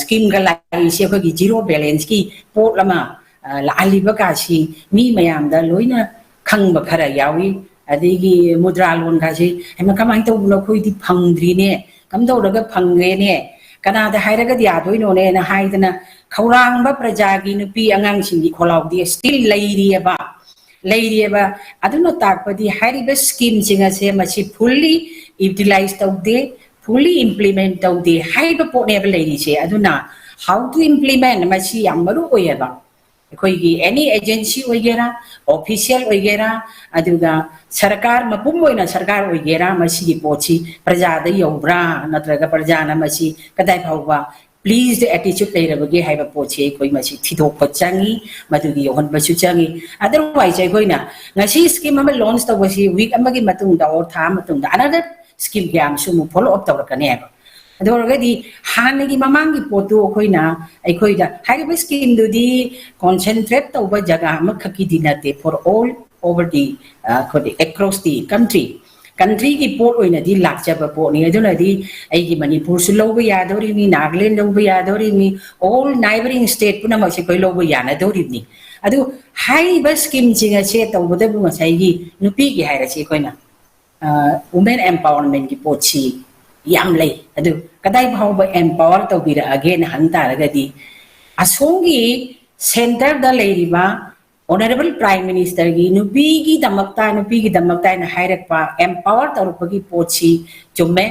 ꯁ꯭ꯀꯤꯝꯒ ꯂꯥꯛꯏꯁꯦ ꯑꯩꯈꯣꯏꯒꯤ ꯖꯤꯔꯣ ꯕꯦꯂꯦꯟꯁꯀꯤ ꯄꯣꯠ ꯑꯃ ꯂꯥꯛꯍꯜꯂꯤꯕ ꯀꯥꯁꯤ ꯃꯤ ꯃꯌꯥꯝꯗ ꯂꯣꯏꯅ ꯈꯪꯕ ꯈꯔ ꯌꯥꯎꯏ꯫ ꯑꯗꯒꯤ ꯃꯨꯗ꯭ꯔꯥ ꯂꯣꯟ ꯀꯥꯁꯤ ꯍꯩꯃ ꯀꯃꯥꯏꯅ ꯇꯧꯕꯅꯣ, ꯑꯩꯈꯣꯏꯗꯤ ꯐꯪꯗ꯭ꯔꯤꯅꯦ, ꯀꯝꯗꯧꯔꯒ ꯐꯪꯒꯦꯅꯦ, ꯀꯅꯥꯗ ꯍꯥꯏꯔꯒꯗꯤ ꯌꯥꯗꯣꯏꯅꯣꯅꯦꯅ ꯍꯥꯏꯗꯅ ꯈꯧꯔꯥꯡꯕ ꯄ꯭ꯔꯖꯥꯒꯤ ꯅꯨꯄꯤ ꯑꯉꯥꯡꯁꯤꯡꯒꯤ ꯈꯣꯜꯂꯥꯎꯗꯤ still ꯂꯩꯔꯤꯑꯕ꯫ ꯂꯩꯔꯤꯑꯕ꯫ ꯑꯗꯨꯅ ꯇꯥꯛꯄꯗꯤ ꯍꯥꯏꯔꯤꯕ ꯁ꯭ꯀꯤꯝꯁꯤꯡ ꯑꯁꯦ ꯃꯁꯤ fully utilize ꯇꯧꯗꯦ, fully implement ꯇꯧꯗꯦ ꯍꯥꯏꯕ ꯄꯣꯠꯅꯦꯕ ꯂꯩꯔꯤꯁꯦ꯫ ꯑꯗꯨꯅ how to implement ꯃꯁꯤ ꯌꯥꯝ ꯃꯔꯨ ꯑꯣꯏꯌꯦꯕ꯫ ꯑꯩꯈꯣꯏꯒꯤ any agency ꯑꯣꯏꯒꯦꯔꯥ, official ꯑꯣꯏꯒꯦꯔꯥ, ꯑꯗꯨꯒ ꯁꯔꯀꯥꯔ ꯃꯄꯨꯝ ꯑꯣꯏꯅ ꯁꯔꯀꯥꯔ ꯑꯣꯏꯒꯦꯔꯥ, ꯃꯁꯤꯒꯤ ꯄꯣꯠꯁꯤ ꯄ꯭ꯔꯖꯥꯗ ꯌꯧꯕ꯭ꯔꯥ ꯅꯠꯇ꯭ꯔꯒ ꯄ꯭ꯔꯖꯥꯅ ꯃꯁꯤ ꯀꯗꯥꯏ ꯐꯥꯎꯕ pleased attitude ꯂꯩꯔꯕꯒꯦ ꯍꯥꯏꯕ ꯄꯣꯠꯁꯤ ꯑꯩꯈꯣꯏ ꯃꯁꯤ ꯊꯤꯗꯣꯛꯄ ꯆꯪꯉꯤ, ꯃꯗꯨꯒꯤ ꯌꯧꯍꯟꯕꯁꯨ ꯆꯪꯉꯤ꯫ Otherwise ꯑꯩꯈꯣꯏꯅ ꯉꯁꯤ ꯁ꯭ꯀꯤꯝ ꯑꯃ ꯂꯣꯟꯁ ꯇꯧꯕꯁꯤ ꯋꯤꯛ ꯑꯃꯒꯤ ꯃꯇꯨꯡꯗ or ꯊꯥ ꯑꯃ ꯃꯇꯨꯡꯗ another ꯁ꯭ꯀꯤꯝ ꯀꯌꯥ ꯑꯃꯁꯨ ꯑꯃꯨꯛ ꯐꯣꯂꯣ ꯑꯞ ꯇꯧꯔꯛꯀꯅꯦꯕ꯫ ꯑꯗꯨ ꯑꯣꯏꯔꯒꯗꯤ ꯍꯥꯟꯅꯒꯤ ꯃꯃꯥꯡꯒꯤ ꯄꯣꯠꯇꯨ ꯑꯩꯈꯣꯏꯅ ꯑꯩꯈꯣꯏꯗ ꯍꯥꯏꯔꯤꯕ ꯁ꯭ꯀꯤꯝꯗꯨꯗꯤ ꯀꯣꯟꯁꯦꯟꯇ꯭ꯔꯦꯠ ꯇꯧꯕ ꯖꯒꯥ ꯑꯃꯈꯛꯀꯤꯗꯤ ꯅꯠꯇꯦ, for all over the ꯑꯩꯈꯣꯏ across the country꯫ ꯀꯟꯇ꯭ꯔꯤꯒꯤ ꯄꯣꯠ ꯑꯣꯏꯅꯗꯤ ꯂꯥꯛꯆꯕ ꯄꯣꯠꯅꯤ꯫ ꯑꯗꯨꯅꯗꯤ ꯑꯩꯒꯤ ꯃꯅꯤꯄꯨꯔꯁꯨ ꯂꯧꯕ ꯌꯥꯗꯣꯔꯤꯕꯅꯤ, ꯅꯥꯒꯥꯂꯦꯟ ꯂꯧꯕ ꯌꯥꯗꯣꯔꯤꯕꯅꯤ, all neighbouring state ꯄꯨꯝꯅꯃꯛꯁꯦ ꯑꯩꯈꯣꯏ ꯂꯧꯕ ꯌꯥꯅꯗꯣꯔꯤꯕꯅꯤ꯫ ꯑꯗꯨ ꯍꯥꯏꯔꯤꯕ ꯁ꯭ꯀꯤꯝꯁꯤꯡ ꯑꯁꯦ ꯇꯧꯕꯗꯕꯨ ꯉꯁꯥꯏꯒꯤ ꯅꯨꯄꯤꯒꯤ ꯍꯥꯏꯔꯁꯤ ꯑꯩꯈꯣꯏꯅ ꯋꯨꯃꯦꯟ ꯑꯦꯝꯄꯥꯋꯔꯃꯦꯟꯒꯤ ꯄꯣꯠꯁꯤ ꯌꯥꯝ ꯂꯩ꯫ ꯑꯗꯨ ꯀꯗꯥꯏ ꯐꯥꯎꯕ ꯑꯦꯝꯄꯥꯋꯔ ꯇꯧꯕꯤꯔꯛꯑꯒꯦꯅ ꯍꯪ ꯇꯥꯔꯒꯗꯤ ꯑꯁꯣꯝꯒꯤ ꯁꯦꯟꯇꯔꯗ ꯂꯩꯔꯤꯕ Honourable Prime Minister ꯒꯤ ꯅꯨꯄꯤꯒꯤꯗꯃꯛꯇ, ꯅꯨꯄꯤꯒꯤꯗꯃꯛꯇ ꯍꯥꯏꯅ ꯍꯥꯏꯔꯛꯄ ꯑꯦꯝꯄꯥꯋꯔ ꯇꯧꯔꯛꯄꯒꯤ ꯄꯣꯠꯁꯤ ꯆꯨꯝꯃꯦ,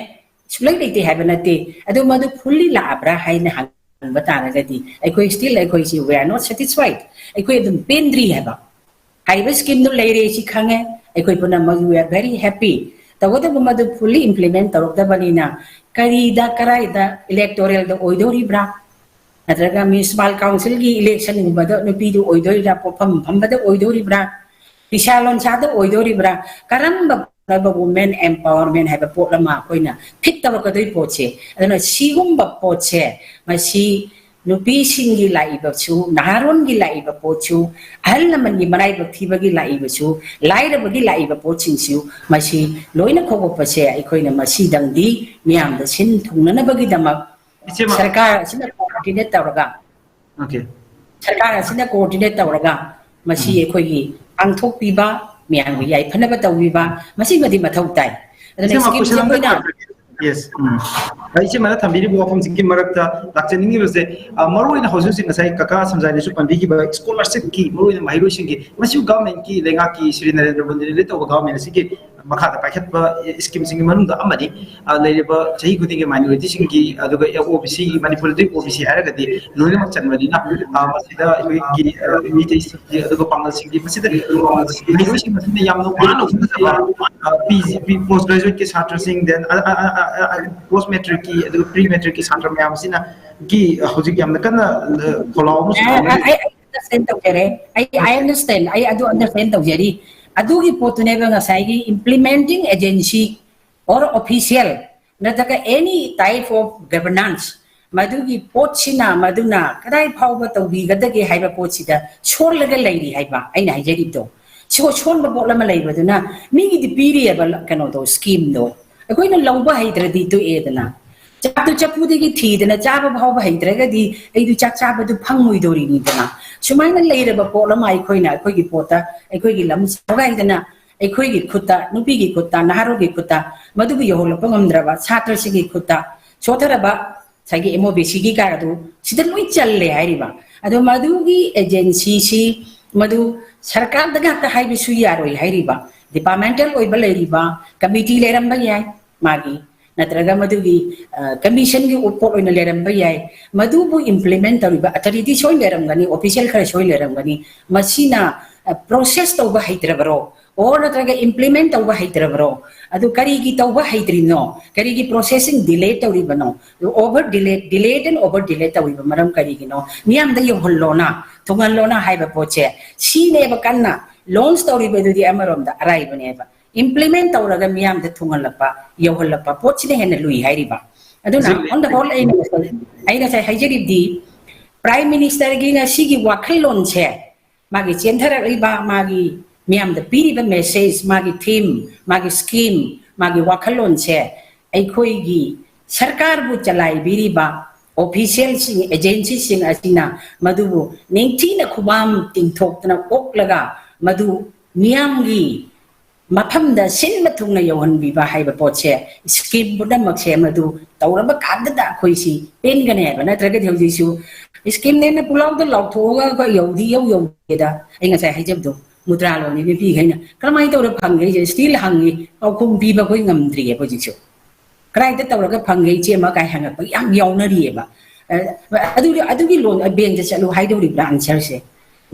ꯁꯨꯡꯂꯩ ꯂꯩꯇꯦ ꯍꯥꯏꯕ ꯅꯠꯇꯦ꯫ ꯑꯗꯨ ꯃꯗꯨ fully ꯂꯥꯛꯑꯕ꯭ꯔꯥ ꯍꯥꯏꯅ ꯍꯪꯕ ꯇꯥꯔꯒꯗꯤ ꯑꯩꯈꯣꯏ still ꯑꯩꯈꯣꯏꯁꯤ we are not satisfied, ꯑꯩꯈꯣꯏ ꯑꯗꯨꯝ ꯄꯦꯟꯗ꯭ꯔꯤ ꯍꯥꯏꯕ꯫ ꯍꯥꯏꯔꯤꯕ ꯁ꯭ꯀꯤꯝꯗꯨ ꯂꯩꯔꯦ ꯁꯤ ꯈꯪꯉꯦ, ꯑꯩꯈꯣꯏ ꯄꯨꯝꯅꯃꯛ we are very happy꯫ ꯇꯧꯕꯇꯕꯨ ꯃꯗꯨ fully implement ꯇꯧꯔꯛꯇꯕꯅꯤꯅ ꯀꯔꯤꯗ ꯀꯔꯥꯏꯗ electoral ꯗ ꯑꯣꯏꯗꯧꯔꯤꯕ꯭ꯔꯥ? ꯅꯠꯇ꯭ꯔꯒ ꯃ꯭ꯌꯨꯅꯤꯁꯤꯄꯥꯜ ꯀꯥꯎꯟꯁꯤꯜꯒꯤ ꯏꯂꯦꯛꯁꯟꯒꯨꯝꯕꯗ ꯅꯨꯄꯤꯗꯨ ꯑꯣꯏꯗꯣꯔꯤꯕ꯭ꯔꯥ, ꯄꯣꯠꯐꯝ ꯐꯝꯕꯗ ꯑꯣꯏꯗꯣꯔꯤꯕ꯭ꯔꯥ, ꯐꯤꯁꯥ ꯂꯣꯟꯁꯥꯗ ꯑꯣꯏꯗꯣꯔꯤꯕ꯭ꯔꯥ, ꯀꯔꯝꯕ ꯄꯣꯠꯅꯕ ꯋꯨꯃꯦꯟ ꯑꯦꯝꯄꯥꯋꯔꯃꯦꯟ ꯍꯥꯏꯕ ꯄꯣꯠ ꯑꯃ ꯑꯩꯈꯣꯏꯅ ꯐꯤꯠ ꯇꯧꯔꯛꯀꯗꯣꯏ ꯄꯣꯠꯁꯦ꯫ ꯑꯗꯨꯅ ꯁꯤꯒꯨꯝꯕ ꯄꯣꯠꯁꯦ ꯃꯁꯤ ꯅꯨꯄꯤꯁꯤꯡꯒꯤ ꯂꯥꯛꯏꯕꯁꯨ, ꯅꯍꯥꯔꯣꯟꯒꯤ ꯂꯥꯛꯏꯕ ꯄꯣꯠꯁꯨ, ꯑꯍꯜ ꯂꯃꯟꯒꯤ ꯃꯔꯥꯏꯕꯛ ꯊꯤꯕꯒꯤ ꯂꯥꯛꯏꯕꯁꯨ, ꯂꯥꯏꯔꯕꯒꯤ ꯂꯥꯛꯏꯕ ꯄꯣꯠꯁꯤꯡꯁꯨ ꯃꯁꯤ ꯂꯣꯏꯅ ꯈꯣꯒꯠꯄꯁꯦ ꯑꯩꯈꯣꯏꯅ ꯃꯁꯤꯗꯪꯗꯤ ꯃꯤꯌꯥꯝꯗ ꯁꯤꯟ ꯊꯨꯡꯅꯅꯕꯒꯤꯗꯃꯛ ꯏꯆꯦꯃ꯫ ꯁꯔꯀꯥꯔ ꯑꯁꯤꯅ ꯀꯣꯑꯣꯔꯗꯤꯅꯦꯠ ꯇꯧꯔꯒ, ꯑꯣꯀꯦ꯫ ꯁꯔꯀꯥꯔ ꯑꯁꯤꯅ ꯀꯣꯑꯣꯔꯗꯤꯅꯦꯠ ꯇꯧꯔꯒ ꯃꯁꯤ ꯎꯝ꯫ ꯑꯩꯈꯣꯏꯒꯤ ꯄꯥꯡꯊꯣꯛꯄꯤꯕ, ꯃꯌꯥꯝꯒꯤ ꯌꯥꯏꯐꯅꯕ ꯇꯧꯕꯤꯕ, ꯃꯁꯤꯃꯗꯤ ꯃꯊꯧ ꯇꯥꯏ꯫ ꯑꯗꯨꯅ ꯏꯆꯦꯃ, ꯁ꯭ꯀꯤꯝꯁꯦ question ꯑꯃ ꯑꯩꯈꯣꯏꯅ ꯊꯝꯖꯒꯦ꯫ Yes, ꯎꯝ꯫ ꯑꯩ ꯏꯆꯦꯃꯅ ꯊꯝꯕꯤꯔꯤꯕ ꯋꯥꯐꯝꯁꯤꯒꯤ ꯃꯔꯛꯇ ꯂꯥꯛꯆꯅꯤꯡꯉꯤꯕꯁꯦ, ꯑ, ꯃꯔꯨꯑꯣꯏꯅ ꯍꯧꯖꯤꯛ ꯍꯧꯖꯤꯛ ꯉꯁꯥꯏ ꯀꯀꯥ ꯁꯝꯖꯥꯏꯅꯁꯨ ꯄꯟꯕꯤꯈꯤꯕ ꯁ꯭ꯀꯣꯂꯔꯁꯤꯞꯀꯤ, ꯃꯔꯨꯑꯣꯏꯅ ꯃꯍꯩꯔꯣꯏꯁꯤꯡꯒꯤ, ꯃꯁꯤꯕꯨ ꯒꯚꯔꯟꯃꯦꯟꯠꯀꯤ, ꯂꯩꯉꯥꯛꯀꯤ, ꯁ꯭ꯔꯤ ꯅꯔꯦꯟꯗ꯭ꯔ ꯃꯣꯗꯤꯅ ꯂꯤꯗ ꯇꯧꯕ ꯒꯚꯔꯟꯃꯦꯟꯠ ꯑꯁꯤꯒꯤ ꯃꯈꯥꯗ ꯄꯥꯏꯈꯠꯄ ꯁ꯭ꯀꯤꯝꯁꯤꯡꯒꯤ ꯃꯅꯨꯡꯗ ꯑꯃꯅꯤ꯫ ꯑ, ꯂꯩꯔꯤꯕ ꯆꯍꯤ ꯈꯨꯗꯤꯡꯒꯤ ꯃꯥꯏꯅꯣꯔꯤꯇꯤꯁꯤꯡꯒꯤ, ꯑꯗꯨꯒ ꯑꯣ ꯕꯤ ꯁꯤ, ꯃꯅꯤꯄꯨꯔꯗꯗꯤ ꯑꯣ ꯕꯤ ꯁꯤ ꯍꯥꯏꯔꯒꯗꯤ ꯂꯣꯏꯅꯃꯛ ꯆꯟꯕꯅꯤꯅ, ꯑ, ꯃꯁꯤꯗ ꯑꯩꯈꯣꯏꯒꯤ, ꯑ, ꯃꯤꯇꯩꯁꯤꯡꯒꯤ, ꯑꯗꯨꯒ ꯄꯥꯉꯜꯁꯤꯡꯒꯤ, ꯃꯁꯤꯗ ꯃꯍꯩꯔꯣꯏꯁꯤꯡ ꯑꯁꯤꯅ ꯌꯥꯝꯅ ꯋꯥꯅ ꯍꯣꯠꯅꯖꯕ, ꯑ, ꯄꯤ ꯖꯤ, ꯄꯤ, ꯄꯣꯁ ꯒ꯭ꯔꯦꯖꯨꯋꯦꯠꯀꯤ ꯁꯥꯇ꯭ꯔꯁꯤꯡ, then, ꯑ, ꯑ, ꯄꯣꯁ ꯃꯦꯇ꯭ꯔꯤꯛꯀꯤ, ꯑꯗꯨꯒ ꯄ꯭ꯔꯤ ꯃꯦꯇ꯭ꯔꯤꯛꯀꯤ ꯁꯥꯇ꯭ꯔ ꯃꯌꯥꯝ ꯑꯁꯤꯅ ꯒꯤ ꯍꯧꯖꯤꯛ ꯌꯥꯝꯅ ꯀꯟꯅ, ꯑ, ꯈꯣꯜꯂꯥꯎ ꯑꯃꯁꯨ ꯑ, ꯇꯧꯅꯔꯤ꯫ ꯑ, ꯑꯩ, ꯑꯩ understand ꯇꯧꯖꯔꯦ꯫ ꯑꯩ, I understand꯫ ꯑꯩ ꯑꯗꯨ understand ꯇꯧꯖꯔꯤ꯫ ꯑꯗꯨꯒꯤ ꯄꯣꯠꯇꯨꯅꯦꯕ ꯉꯁꯥꯏꯒꯤ implementing agency or official ꯅꯠꯇ꯭ꯔꯒ any type of governance, ꯃꯗꯨꯒꯤ ꯄꯣꯠꯁꯤꯅ ꯃꯗꯨꯅ ꯀꯗꯥꯏ ꯐꯥꯎꯕ ꯇꯧꯕꯤꯒꯗꯒꯦ ꯍꯥꯏꯕ ꯄꯣꯠꯁꯤꯗ ꯁꯣꯜꯂꯒ ꯂꯩꯔꯤ ꯍꯥꯏꯕ ꯑꯩꯅ ꯍꯥꯏꯖꯔꯤꯕꯗꯣ꯫ ꯁꯣ-, ꯁꯣꯟꯕ ꯄꯣꯠ ꯑꯃ ꯂꯩꯕꯗꯨꯅ ꯃꯤꯒꯤꯗꯤ ꯄꯤꯔꯤꯑꯕ ꯀꯩꯅꯣꯗꯣ, ꯁ꯭ꯀꯤꯝꯗꯣ꯫ ꯑꯩꯈꯣꯏꯅ ꯂꯧꯕ ꯍꯩꯇ꯭ꯔꯗꯤ ꯇꯣꯛꯑꯦꯗꯅ꯫ ꯆꯥꯛꯇꯨ ꯆꯐꯨꯗꯒꯤ ꯊꯤꯗꯅ ꯆꯥꯕ ꯐꯥꯎꯕ ꯍꯩꯇ꯭ꯔꯒꯗꯤ ꯑꯩꯗꯤ ꯆꯥꯛ ꯆꯥꯕꯗꯨ ꯐꯪꯉꯣꯏꯗꯧꯔꯤꯅꯤꯗꯅ꯫ ꯁꯨꯃꯥꯏꯅ ꯂꯩꯔꯕ ꯄꯣꯠ ꯑꯃ ꯑꯩꯈꯣꯏꯅ ꯑꯩꯈꯣꯏꯒꯤ ꯄꯣꯠꯇ, ꯑꯩꯈꯣꯏꯒꯤ ꯂꯝ ꯆꯥꯎꯒꯥꯏꯗꯅ ꯑꯩꯈꯣꯏꯒꯤ ꯈꯨꯠꯇ, ꯅꯨꯄꯤꯒꯤ ꯈꯨꯠꯇ, ꯅꯍꯥꯔꯣꯜꯒꯤ ꯈꯨꯠꯇ ꯃꯗꯨꯕꯨ ꯌꯧꯍꯜꯂꯛꯄ ꯉꯝꯗ꯭ꯔꯕ ꯁꯥꯇ꯭ꯔꯁꯤꯡꯒꯤ ꯈꯨꯠꯇ ꯁꯣꯊꯔꯕ ꯉꯁꯥꯏꯒꯤ ꯑꯦꯝ ꯑꯣ ꯕꯤ ꯁꯤꯒꯤ ꯀꯥꯔꯗꯨ ꯁꯤꯗ ꯂꯣꯏ ꯆꯜꯂꯦ ꯍꯥꯏꯔꯤꯕ꯫ ꯑꯗꯣ ꯃꯗꯨꯒꯤ ꯑꯦꯖꯦꯟꯁꯤꯁꯤ ꯃꯗꯨ ꯁꯔꯀꯥꯔꯗ ꯉꯥꯛꯇ ꯍꯥꯏꯕꯁꯨ ꯌꯥꯔꯣꯏ ꯍꯥꯏꯔꯤꯕ꯫ ꯗꯤꯄꯥꯔꯠꯃꯦꯟꯇꯦꯜ ꯑꯣꯏꯕ ꯂꯩꯔꯤꯕ ꯀꯃꯤꯇꯤ ꯂꯩꯔꯝꯕ ꯌꯥꯏ, ꯃꯥꯒꯤ ꯅꯠꯇ꯭ꯔꯒ ꯃꯗꯨꯒꯤ, ꯑ, ꯀꯃꯤꯁꯟꯒꯤ ꯄꯣꯠ ꯑꯣꯏꯅ ꯂꯩꯔꯝꯕ ꯌꯥꯏ꯫ ꯃꯗꯨꯕꯨ ꯏꯝꯄ꯭ꯂꯤꯃꯦꯟ ꯇꯧꯔꯤꯕ ꯑꯊꯣꯔꯤꯇꯤ ꯁꯣꯏ ꯂꯩꯔꯝꯒꯅꯤ, ꯑꯣꯐꯤꯁꯤꯌꯦꯜ ꯈꯔ ꯁꯣꯏ ꯂꯩꯔꯝꯒꯅꯤ꯫ ꯃꯁꯤꯅ, ꯑ, ꯄ꯭ꯔꯣꯁꯦꯁ ꯇꯧꯕ ꯍꯩꯇ꯭ꯔꯕꯔꯣ? ꯑꯣꯔ ꯅꯠꯇ꯭ꯔꯒ ꯏꯝꯄ꯭ꯂꯤꯃꯦꯟ ꯇꯧꯕ ꯍꯩꯇ꯭ꯔꯕ꯭ꯔꯣ? ꯑꯗꯨ ꯀꯔꯤꯒꯤ ꯇꯧꯕ ꯍꯩꯇ꯭ꯔꯤꯅꯣ? ꯀꯔꯤꯒꯤ ꯄ꯭ꯔꯣꯁꯦꯁꯤꯡ ꯗꯤꯂꯦ ꯇꯧꯔꯤꯕꯅꯣ? Over delay, delayed and over delay ꯇꯧꯔꯤꯕ ꯃꯔꯝ ꯀꯔꯤꯒꯤꯅꯣ? ꯃꯤꯌꯥꯝꯗ ꯌꯧꯍꯜꯂꯣꯅ, ꯊꯨꯡꯍꯜꯂꯣꯅ ꯍꯥꯏꯕ ꯄꯣꯠꯁꯦ ꯁꯤꯅꯦꯕ ꯀꯟꯅ ꯂꯣꯟꯁ ꯇꯧꯔꯤꯕꯗꯨꯗꯤ ꯑꯃꯔꯣꯝꯗ ꯑꯔꯥꯏꯕꯅꯦꯕ꯫ ꯏꯝꯄ꯭ꯂꯤꯃꯦꯟ ꯇꯧꯔꯒ ꯃꯤꯌꯥꯝꯗ ꯊꯨꯡꯍꯜꯂꯛꯄ, ꯌꯧꯍꯜꯂꯛꯄ ꯄꯣꯠꯁꯤꯅ ꯍꯦꯟꯅ ꯂꯨꯏ ꯍꯥꯏꯔꯤꯕ꯫ ꯑꯗꯨꯅ ꯍꯧꯖꯤꯛ on the whole ꯑꯩꯅ ꯉꯁꯥꯏ, ꯑꯩ ꯉꯁꯥꯏ ꯍꯥꯏꯖꯔꯤꯕꯗꯤ ꯄ꯭ꯔꯥꯏꯝ ꯃꯤꯅꯤꯁꯇꯔꯒꯤ ꯉꯁꯤꯒꯤ ꯋꯥꯈꯜꯂꯣꯟꯁꯦ, ꯃꯥꯒꯤ ꯆꯦꯟꯊꯔꯛꯂꯤꯕ, ꯃꯥꯒꯤ ꯃꯤꯌꯥꯝꯗ ꯄꯤꯔꯤꯕ ꯃꯦꯁꯦꯖ, ꯃꯥꯒꯤ ꯊꯤꯝ, ꯃꯥꯒꯤ ꯁ꯭ꯀꯤꯝ, ꯃꯥꯒꯤ ꯋꯥꯈꯜꯂꯣꯟꯁꯦ ꯑꯩꯈꯣꯏꯒꯤ ꯁꯔꯀꯥꯔꯕꯨ ꯆꯂꯥꯏꯕꯤꯔꯤꯕ ꯑꯣꯐꯤꯁꯤꯌꯦꯜꯁꯤꯡ, ꯑꯦꯖꯦꯟꯁꯤꯁꯤꯡ ꯑꯁꯤꯅ ꯃꯗꯨꯕꯨ ꯅꯤꯡꯊꯤꯅ ꯈꯨꯕꯥꯝ ꯇꯤꯡꯊꯣꯛꯇꯅ ꯑꯣꯛꯂꯒ ꯃꯗꯨ ꯃꯤꯌꯥꯝꯒꯤ ꯃꯐꯝꯗ ꯁꯤꯟꯕ ꯊꯨꯡꯅ ꯌꯧꯍꯟꯕꯤꯕ ꯍꯥꯏꯕ ꯄꯣꯠꯁꯦ, ꯁ꯭ꯀꯤꯝ ꯄꯨꯝꯅꯃꯛꯁꯦ ꯃꯗꯨ ꯇꯧꯔꯕ ꯀꯥꯟꯗꯗ ꯑꯩꯈꯣꯏꯁꯤ ꯄꯦꯟꯒꯅꯦꯕ꯫ ꯅꯠꯇ꯭ꯔꯒꯗꯤ ꯍꯧꯖꯤꯛꯁꯨ ꯁ꯭ꯀꯤꯝꯅꯦꯅ ꯄꯨꯂꯥꯎꯗ ꯂꯥꯎꯊꯣꯛꯑꯒ ꯑꯩꯈꯣꯏ ꯌꯧꯗꯤ ꯌꯧ ꯌꯧꯗꯦꯗ꯫ ꯑꯩ ꯉꯁꯥꯏ ꯍꯥꯏꯖꯕꯗꯣ, ꯃꯨꯗ꯭ꯔꯥ ꯂꯣꯟꯒꯤ ꯅꯨꯄꯤꯈꯩꯅ ꯀꯔꯝꯍꯥꯏꯅ ꯇꯧꯔ ꯐꯪꯒꯦ ꯍꯥꯏꯁꯦ ꯁ꯭ꯇꯤꯜ ꯍꯪꯉꯤ, ꯄꯥꯎꯈꯨꯝ ꯄꯤꯕ ꯑꯩꯈꯣꯏ ꯉꯝꯗ꯭ꯔꯤꯑꯕ ꯍꯧꯖꯤꯛꯁꯨ꯫ ꯀꯗꯥꯏꯗ ꯇꯧꯔꯒ ꯐꯪꯒꯦ ꯏꯆꯦꯃ ꯀꯥꯏ ꯍꯪꯉꯛꯄ ꯌꯥꯝ ꯌꯥꯎꯅꯔꯤꯑꯕ꯫ ꯑ, ꯑꯗꯨꯒꯤ, ꯑꯗꯨꯒꯤ ꯂꯣꯟ, ꯕꯦꯡꯛꯇ ꯆꯠꯂꯨ ꯍꯥꯏꯗꯧꯔꯤꯕ꯭ꯔꯥ ꯑꯟꯁꯔꯁꯦ?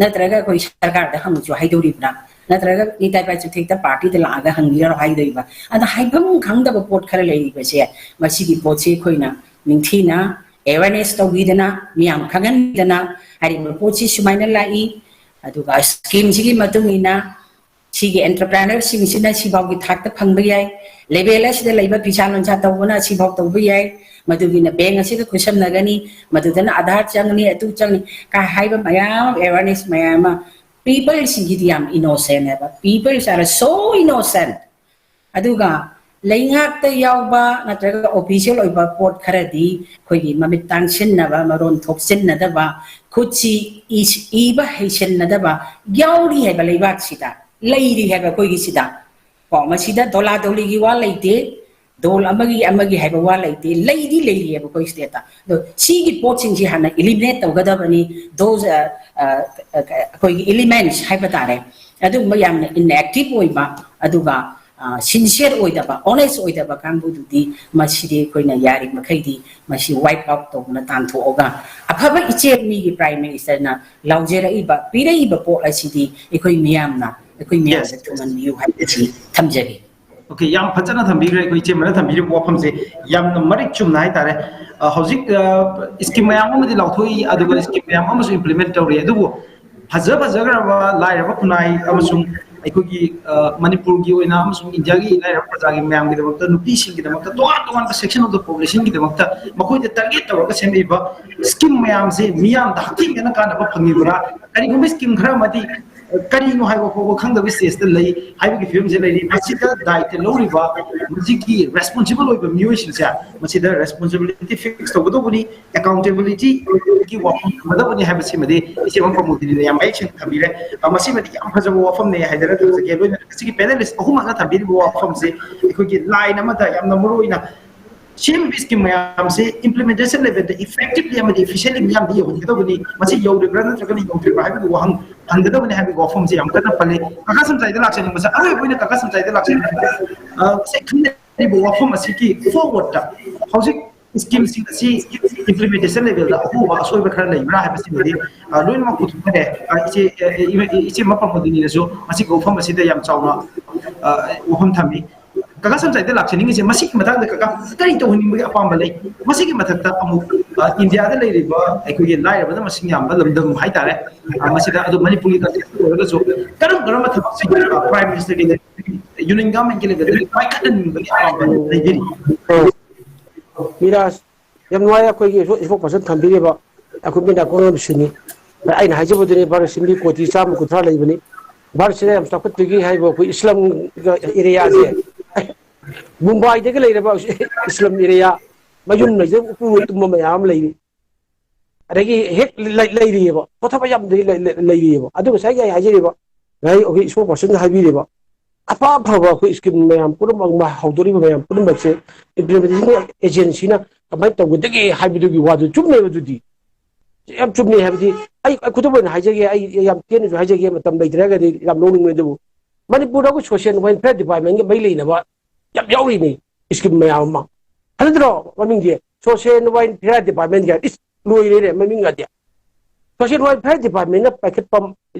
ꯅꯠꯇ꯭ꯔꯒ ꯑꯩꯈꯣꯏ ꯁꯔꯀꯥꯔꯗ ꯍꯪꯉꯨꯁꯨ ꯍꯥꯏꯗꯧꯔꯤꯕ꯭ꯔꯥ? ꯅꯠꯇ꯭ꯔꯒ ꯅꯤꯇꯥꯏ ꯄꯥꯏ ꯆꯨꯊꯦꯛꯇ ꯄꯥꯔꯇꯤꯗ ꯂꯥꯛꯑꯒ ꯍꯪꯕꯤꯔꯣ ꯍꯥꯏꯗꯣꯏꯕ? ꯑꯗ ꯍꯥꯏꯐꯝ ꯈꯪꯗꯕ ꯄꯣꯠ ꯈꯔ ꯂꯩꯔꯤꯕꯁꯦ, ꯃꯁꯤꯒꯤ ꯄꯣꯠꯁꯤ ꯑꯩꯈꯣꯏꯅ ꯅꯤꯡꯊꯤꯅ ꯑꯦꯋꯦꯔꯅꯦꯁ ꯇꯧꯕꯤꯗꯅ, ꯃꯤꯌꯥꯝ ꯈꯪꯍꯟꯕꯤꯗꯅ, ꯍꯥꯏꯔꯤꯕ ꯄꯣꯠꯁꯤ ꯁꯨꯃꯥꯏꯅ ꯂꯥꯛꯏ, ꯑꯗꯨꯒ ꯁ꯭ꯀꯤꯝꯁꯤꯒꯤ ꯃꯇꯨꯡ ꯏꯟꯅ ꯁꯤꯒꯤ ꯑꯦꯟꯇꯔꯄ꯭ꯔꯦꯅꯔꯁꯤꯡꯁꯤꯅ ꯁꯤꯐꯥꯎꯒꯤ ꯊꯥꯛꯇ ꯐꯪꯕ ꯌꯥꯏ, ꯂꯦꯚꯦꯜ ꯑꯁꯤꯗ ꯂꯩꯕ ꯐꯤꯁꯥ ꯂꯣꯟꯁꯥ ꯇꯧꯕꯅ ꯁꯤꯐꯥꯎ ꯇꯧꯕ ꯌꯥꯏ, ꯃꯗꯨꯒꯤꯅ ꯕꯦꯡꯛ ꯑꯁꯤꯒ ꯈꯨꯠꯁꯝꯅꯒꯅꯤ, ꯃꯗꯨꯗꯅ ꯑꯙꯥꯔ ꯆꯪꯒꯅꯤ, ꯑꯗꯨ ꯆꯪꯒꯅꯤ ꯀꯥꯏ ꯍꯥꯏꯕ ꯃꯌꯥꯝ ꯑꯃ, ꯑꯦꯋꯦꯔꯅꯦꯁ ꯃꯌꯥꯝ ꯑꯃ꯫ ꯄꯤꯄꯜꯁꯤꯡꯒꯤꯗꯤ ꯌꯥꯝ ꯏꯅꯣꯁꯦꯟ ꯍꯥꯏꯕ, people are so innocent꯫ ꯑꯗꯨꯒ ꯂꯩꯉꯥꯛꯇ ꯌꯥꯎꯕ ꯅꯠꯇ꯭ꯔꯒ ꯑꯣꯐꯤꯁꯤꯌꯦꯜ ꯑꯣꯏꯕ ꯄꯣꯠ ꯈꯔꯗꯤ ꯑꯩꯈꯣꯏꯒꯤ ꯃꯃꯤꯠ ꯇꯥꯡꯁꯤꯟꯅꯕ, ꯃꯔꯣꯟ ꯊꯣꯛꯆꯤꯟꯅꯗꯕ, ꯈꯨꯠꯁꯤ ꯏꯁ-, ꯏꯕ ꯍꯩꯁꯤꯟꯅꯗꯕ ꯌꯥꯎꯔꯤ ꯍꯥꯏꯕ ꯂꯩꯕꯥꯛꯁꯤꯗ, ꯂꯩꯔꯤ ꯍꯥꯏꯕ ꯑꯩꯈꯣꯏꯒꯤꯁꯤꯗ꯫ ꯀꯣ, ꯃꯁꯤꯗ ꯗꯣꯂꯥ ꯗꯣꯂꯤꯒꯤ ꯋꯥ ꯂꯩꯇꯦ, ꯗꯣꯜ ꯑꯃꯒꯤ ꯑꯃꯒꯤ ꯍꯥꯏꯕ ꯋꯥ ꯂꯩꯇꯦ, ꯂꯩꯗꯤ ꯂꯩꯔꯤꯑꯕ ꯑꯩꯈꯣꯏ ꯁ꯭ꯇꯦꯠꯇ꯫ ꯑꯗꯣ ꯁꯤꯒꯤ ꯄꯣꯠꯁꯤꯡꯁꯤ ꯍꯥꯟꯅ ꯏꯂꯤꯃꯤꯅꯦꯠ ꯇꯧꯒꯗꯕꯅꯤ꯫ ꯗꯣꯁ, ꯑ, ꯑ, ꯑ, ꯑꯩꯈꯣꯏꯒꯤ ꯏꯂꯤꯃꯦꯟꯠꯁ ꯍꯥꯏꯕ ꯇꯥꯔꯦ, ꯑꯗꯨꯒꯨꯝꯕ ꯌꯥꯝꯅ ꯏꯟꯑꯦꯛꯇꯤꯚ ꯑꯣꯏꯕ, ꯑꯗꯨꯒ, ꯑ, ꯁꯤꯟꯁꯤꯌꯔ ꯑꯣꯏꯗꯕ, ꯑꯣꯅꯦꯁ ꯑꯣꯏꯗꯕ ꯀꯥꯡꯕꯨꯗꯨꯗꯤ ꯃꯁꯤꯗꯤ ꯑꯩꯈꯣꯏꯅ ꯌꯥꯔꯤꯕ ꯃꯈꯩꯗꯤ ꯃꯁꯤ ꯋꯥꯏꯞ ꯑꯥꯎꯠ ꯇꯧꯗꯨꯅ ꯇꯥꯟꯊꯣꯛꯑꯒ ꯑꯐꯕ ꯏꯆꯦ ꯃꯤꯒꯤ ꯄ꯭ꯔꯥꯏꯝ ꯃꯤꯅꯤꯁꯇꯔꯅ ꯂꯥꯎꯖꯔꯛꯏꯕ, ꯄꯤꯔꯛꯏꯕ ꯄꯣꯠ ꯑꯁꯤꯗꯤ ꯑꯩꯈꯣꯏ ꯃꯤꯌꯥꯝꯅ ꯑꯩꯈꯣꯏ ꯃꯌꯥꯝꯗ ꯈꯪꯍꯟꯕꯤꯌꯨ ꯍꯥꯏꯕꯁꯤ ꯊꯝꯖꯒꯦ꯫ Okay, ꯌꯥꯝ ꯐꯖꯅ ꯊꯝꯕꯤꯈ꯭ꯔꯦ ꯑꯩꯈꯣꯏ ꯏꯆꯦ ꯑꯃꯅ ꯊꯝꯕꯤꯔꯤꯕ ꯋꯥꯐꯝꯁꯦ꯫ ꯌꯥꯝꯅ ꯃꯔꯤꯛ ꯆꯨꯝꯅ ꯍꯥꯏꯇꯥꯔꯦ꯫ ꯑ, ꯍꯧꯖꯤꯛ, ꯑ, scheme ꯃꯌꯥꯝ ꯑꯃꯗꯤ ꯂꯥꯎꯊꯣꯛꯏ, ꯑꯗꯨꯒ scheme ꯃꯌꯥꯝ ꯑꯃꯁꯨ implement ꯇꯧꯔꯤ꯫ ꯑꯗꯨꯕꯨ ꯐꯖ ꯐꯖꯈ꯭ꯔꯕ ꯂꯥꯏꯔꯕ ꯈꯨꯟꯅꯥꯏ ꯑꯃꯁꯨꯡ ꯑꯩꯈꯣꯏꯒꯤ, ꯑ, ꯃꯅꯤꯄꯨꯔꯒꯤ ꯑꯣꯏꯅ ꯑꯃꯁꯨꯡ ꯏꯟꯗꯤꯌꯥꯒꯤ ꯂꯥꯏꯔꯕ ꯄ꯭ꯔꯖꯥꯒꯤ ꯃꯌꯥꯝꯒꯤꯗꯃꯛꯇ, ꯅꯨꯄꯤꯁꯤꯡꯒꯤꯗꯃꯛꯇ, ꯇꯣꯉꯥꯟ ꯇꯣꯉꯥꯟꯕ section of the population ꯒꯤꯗꯃꯛꯇ ꯃꯈꯣꯏꯗ target ꯇꯧꯔꯒ ꯁꯦꯝꯃꯛꯏꯕ scheme ꯃꯌꯥꯝꯁꯦ ꯃꯤꯌꯥꯝꯗ ꯍꯛꯊꯦꯡꯅꯅ ꯀꯥꯟꯅꯕ ꯐꯪꯉꯤꯕ꯭ꯔꯥ? ꯀꯔꯤꯒꯨꯝꯕ scheme ꯈꯔ ꯑꯃꯗꯤ ꯀꯔꯤꯅꯣ ꯍꯥꯏꯕ ꯐꯥꯎꯕ ꯈꯪꯗꯕ stage ꯇ ꯂꯩ ꯍꯥꯏꯕꯒꯤ ꯐꯤꯕꯝꯁꯦ ꯂꯩꯔꯤ꯫ ꯃꯁꯤꯗ ꯗꯥꯏꯇ ꯂꯧꯔꯤꯕ, ꯃꯁꯤꯒꯤ responsible ꯑꯣꯏꯕ ꯃꯤꯑꯣꯏꯁꯤꯡꯁꯦ, ꯃꯁꯤꯗ responsibility fix ꯇꯧꯒꯗꯧꯕꯅꯤ, accountability ꯒꯤ ꯋꯥꯐꯝ ꯊꯝꯒꯗꯕꯅꯤ ꯍꯥꯏꯕꯁꯤꯃꯗꯤ ꯏꯆꯦ ꯑꯃ ꯄ꯭ꯔꯃꯣꯗꯤꯅꯤꯅ ꯌꯥꯝ ꯃꯌꯦꯛ ꯁꯦꯡꯅ ꯊꯝꯕꯤꯔꯦ꯫ ꯑ, ꯃꯁꯤꯃꯗꯤ ꯌꯥꯝ ꯐꯖꯕ ꯋꯥꯐꯝꯅꯦ ꯍꯥꯏꯗꯅ ꯊꯝꯖꯒꯦ꯫ ꯂꯣꯏꯅꯅ ꯃꯁꯤꯒꯤ panelist ꯑꯍꯨꯝꯃꯛꯅ ꯊꯝꯕꯤꯔꯤꯕ ꯋꯥꯐꯝꯁꯦ ꯑꯩꯈꯣꯏꯒꯤ line ꯑꯃꯗ ꯌꯥꯝꯅ ꯃꯔꯨ ꯑꯣꯏꯅ ꯁꯦꯝꯃꯤꯕ scheme ꯃꯌꯥꯝꯁꯦ implementation level ꯗ effectively ꯑꯃꯗꯤ efficiently ꯃꯤꯌꯥꯝꯗ ꯌꯧꯍꯟꯒꯗꯕꯅꯤ꯫ ꯃꯁꯤ ꯌꯧꯔꯤꯕ꯭ꯔꯥ ꯅꯠꯇ꯭ꯔꯒꯅ ꯌꯧꯗ꯭ꯔꯤꯕ꯭ꯔꯥ ꯍꯥꯏꯕꯒꯤ ꯋꯥꯍꯪ ꯍꯪꯒꯗꯕꯅꯤ ꯍꯥꯏꯕꯒꯤ ꯋꯥꯐꯝꯁꯦ ꯌꯥꯝ ꯀꯟꯅ ꯄꯜꯂꯤ꯫ ꯀꯀꯥ ꯁꯝꯆꯥꯏꯗ ꯂꯥꯛꯆꯅꯤꯡꯕꯁꯦ, ꯑꯔꯣꯏꯕ ꯑꯣꯏꯅ ꯀꯀꯥ ꯁꯝꯆꯥꯏꯗ ꯂꯥꯛꯆꯅꯤꯡꯕꯁꯦ, ꯑ, ꯉꯁꯥꯏ ꯈꯟꯅꯔꯤꯕ ꯋꯥꯐꯝ ꯑꯁꯤꯒꯤ forward ꯇ ꯍꯧꯖꯤꯛ scheme ꯁꯤꯡ ꯑꯁꯤ implementation level ꯗ ꯑꯍꯣꯕ ꯑꯁꯣꯏꯕ ꯈꯔ ꯂꯩꯕ꯭ꯔꯥ ꯍꯥꯏꯕꯁꯤꯃꯗꯤ, ꯑ, ꯂꯣꯏꯅꯃꯛ ꯄꯨꯊꯣꯛꯈ꯭ꯔꯦ꯫ ꯑ, ꯏꯆꯦ, ꯑ, ꯏꯃ-, ꯏꯆꯦ ꯃꯄꯥ ꯃꯣꯗꯤꯅꯤꯅꯁꯨ ꯃꯁꯤꯒꯤ ꯋꯥꯐꯝ ꯑꯁꯤꯗ ꯌꯥꯝ ꯆꯥꯎꯅ, ꯑ, ꯋꯥꯐꯝ ꯊꯝꯃꯤ꯫ ꯀꯀꯥ ꯁꯝꯆꯥꯏꯗ ꯂꯥꯛꯆꯅꯤꯡꯉꯤꯁꯦ ꯃꯁꯤꯒꯤ ꯃꯇꯥꯡꯗ ꯀꯀꯥ ꯀꯔꯤ ꯇꯧꯍꯟꯅꯤꯡꯕꯒꯤ ꯑꯄꯥꯝꯕ ꯂꯩ? ꯃꯁꯤꯒꯤ ꯃꯊꯛꯇ ꯑꯃꯨꯛ, ꯑ, ꯏꯟꯗꯤꯌꯥꯗ ꯂꯩꯔꯤꯕ ꯑꯩꯈꯣꯏꯒꯤ ꯂꯥꯏꯔꯕꯅ ꯃꯁꯤꯡ ꯌꯥꯝꯕ ꯂꯝꯗꯝ ꯍꯥꯏꯇꯥꯔꯦ, ꯑ, ꯃꯁꯤꯗ ꯑꯗꯨ ꯃꯅꯤꯄꯨꯔꯒꯤ context ꯑꯣꯏꯔꯒꯁꯨ ꯀꯔꯝ ꯀꯔꯝꯕ ꯊꯕꯛꯁꯤꯡ, ꯑ, Prime Minister ꯒꯤ level ꯗꯒꯤ, Union Government ꯀꯤ level ꯗꯒꯤ ꯄꯥꯏꯈꯠꯍꯟꯅꯤꯡꯕꯒꯤ ꯑꯄꯥꯝꯕ ꯂꯩꯕꯤꯔꯤ? ꯃꯤꯔꯥꯖ, ꯌꯥꯝ ꯅꯨꯡꯉꯥꯏ ꯑꯩꯈꯣꯏꯒꯤ spokesperson ꯊꯝꯕꯤꯔꯤꯕ ꯑꯩꯈꯣꯏ ꯃꯤꯅ ꯀꯣꯡꯂꯝꯁꯤꯅꯤ꯫ ꯑꯩꯅ ꯍꯥꯏꯖꯕꯗꯨꯅꯤ, ꯚꯥꯔꯠꯁꯤ ꯃꯤ ꯀꯣꯇꯤ ꯆꯥꯝꯃ ꯀꯨꯟꯊ꯭ꯔꯥ ꯂꯩꯕꯅꯤ꯫ ꯚꯥꯔꯠꯁꯤꯗ ꯌꯥꯝ ꯆꯥꯎꯈꯠꯇ꯭ꯔꯤꯒꯤ ꯍꯥꯏꯕ ꯑꯩꯈꯣꯏ ꯏꯁꯂꯝ area ꯁꯦ, ꯃꯨꯝꯕꯥꯏꯗꯒꯤ ꯂꯩꯔꯕ ꯏꯁꯂꯝ area, ꯃꯌꯨꯝ ꯂꯩꯖ ꯎꯄꯨ ꯇꯨꯝꯕ ꯃꯌꯥꯝ ꯑꯃ ꯂꯩꯔꯤ꯫ ꯑꯗꯒꯤ ꯍꯦꯛ ꯂꯩ-, ꯂꯩꯔꯤꯑꯕ, ꯄꯣꯊꯥꯕ ꯌꯥꯝꯗꯤ ꯂꯩ-, ꯂꯩ-, ꯂꯩꯔꯤꯑꯕ꯫ ꯑꯗꯨ ꯉꯁꯥꯏꯒꯤ ꯑꯩ ꯍꯥꯏꯖꯔꯤꯕ, ꯉꯁꯥꯏ ꯑꯩꯈꯣꯏ spokesperson ꯅ ꯍꯥꯏꯕꯤꯔꯤꯕ, ꯑꯐ ꯑꯐꯕ ꯑꯩꯈꯣꯏ scheme ꯃꯌꯥꯝ ꯄꯨꯝꯅꯃꯛ ꯑꯃ ꯍꯧꯗꯣꯔꯤꯕ ꯃꯌꯥꯝ ꯄꯨꯝꯅꯃꯛꯁꯦ implementation agency ꯅ ꯀꯃꯥꯏꯅ ꯇꯧꯒꯗꯒꯦ ꯍꯥꯏꯕꯗꯨꯒꯤ ꯋꯥꯗꯨ ꯆꯨꯝꯃꯦꯕ꯫ ꯑꯗꯨꯗꯤ ꯌꯥꯝ ꯆꯨꯝꯃꯦ꯫ ꯍꯥꯏꯕꯗꯤ ꯑꯩ, ꯑꯩ ꯈꯨꯗꯝ ꯑꯣꯏꯅ ꯍꯥꯏꯖꯒꯦ, ꯑꯩ ꯌꯥꯝ ꯇꯦꯟꯅꯁꯨ ꯍꯥꯏꯖꯒꯦ, ꯃꯇꯝ ꯂꯩꯇ꯭ꯔꯒꯗꯤ ꯌꯥꯝ ꯅꯣꯛꯅꯤꯡꯕꯅꯤ꯫ ꯑꯗꯨꯕꯨ ꯃꯅꯤꯄꯨꯔꯗ ꯑꯩꯈꯣꯏ social welfare department ꯀ ꯃꯔꯤ ꯂꯩꯅꯕ ꯌꯥꯝ ꯌꯥꯎꯔꯤꯅꯤ, scheme ꯃꯌꯥꯝ ꯑꯃ꯫ ꯐꯖꯗ꯭ꯔꯣ ꯃꯃꯤꯡꯁꯦ? Social welfare department ꯀꯥꯏꯅ꯫ ꯏꯁ, ꯂꯣꯏꯔꯦꯅꯦ ꯃꯃꯤꯡꯒꯗꯤ꯫ Social welfare department ꯅ ꯄꯥꯏꯈꯠꯄ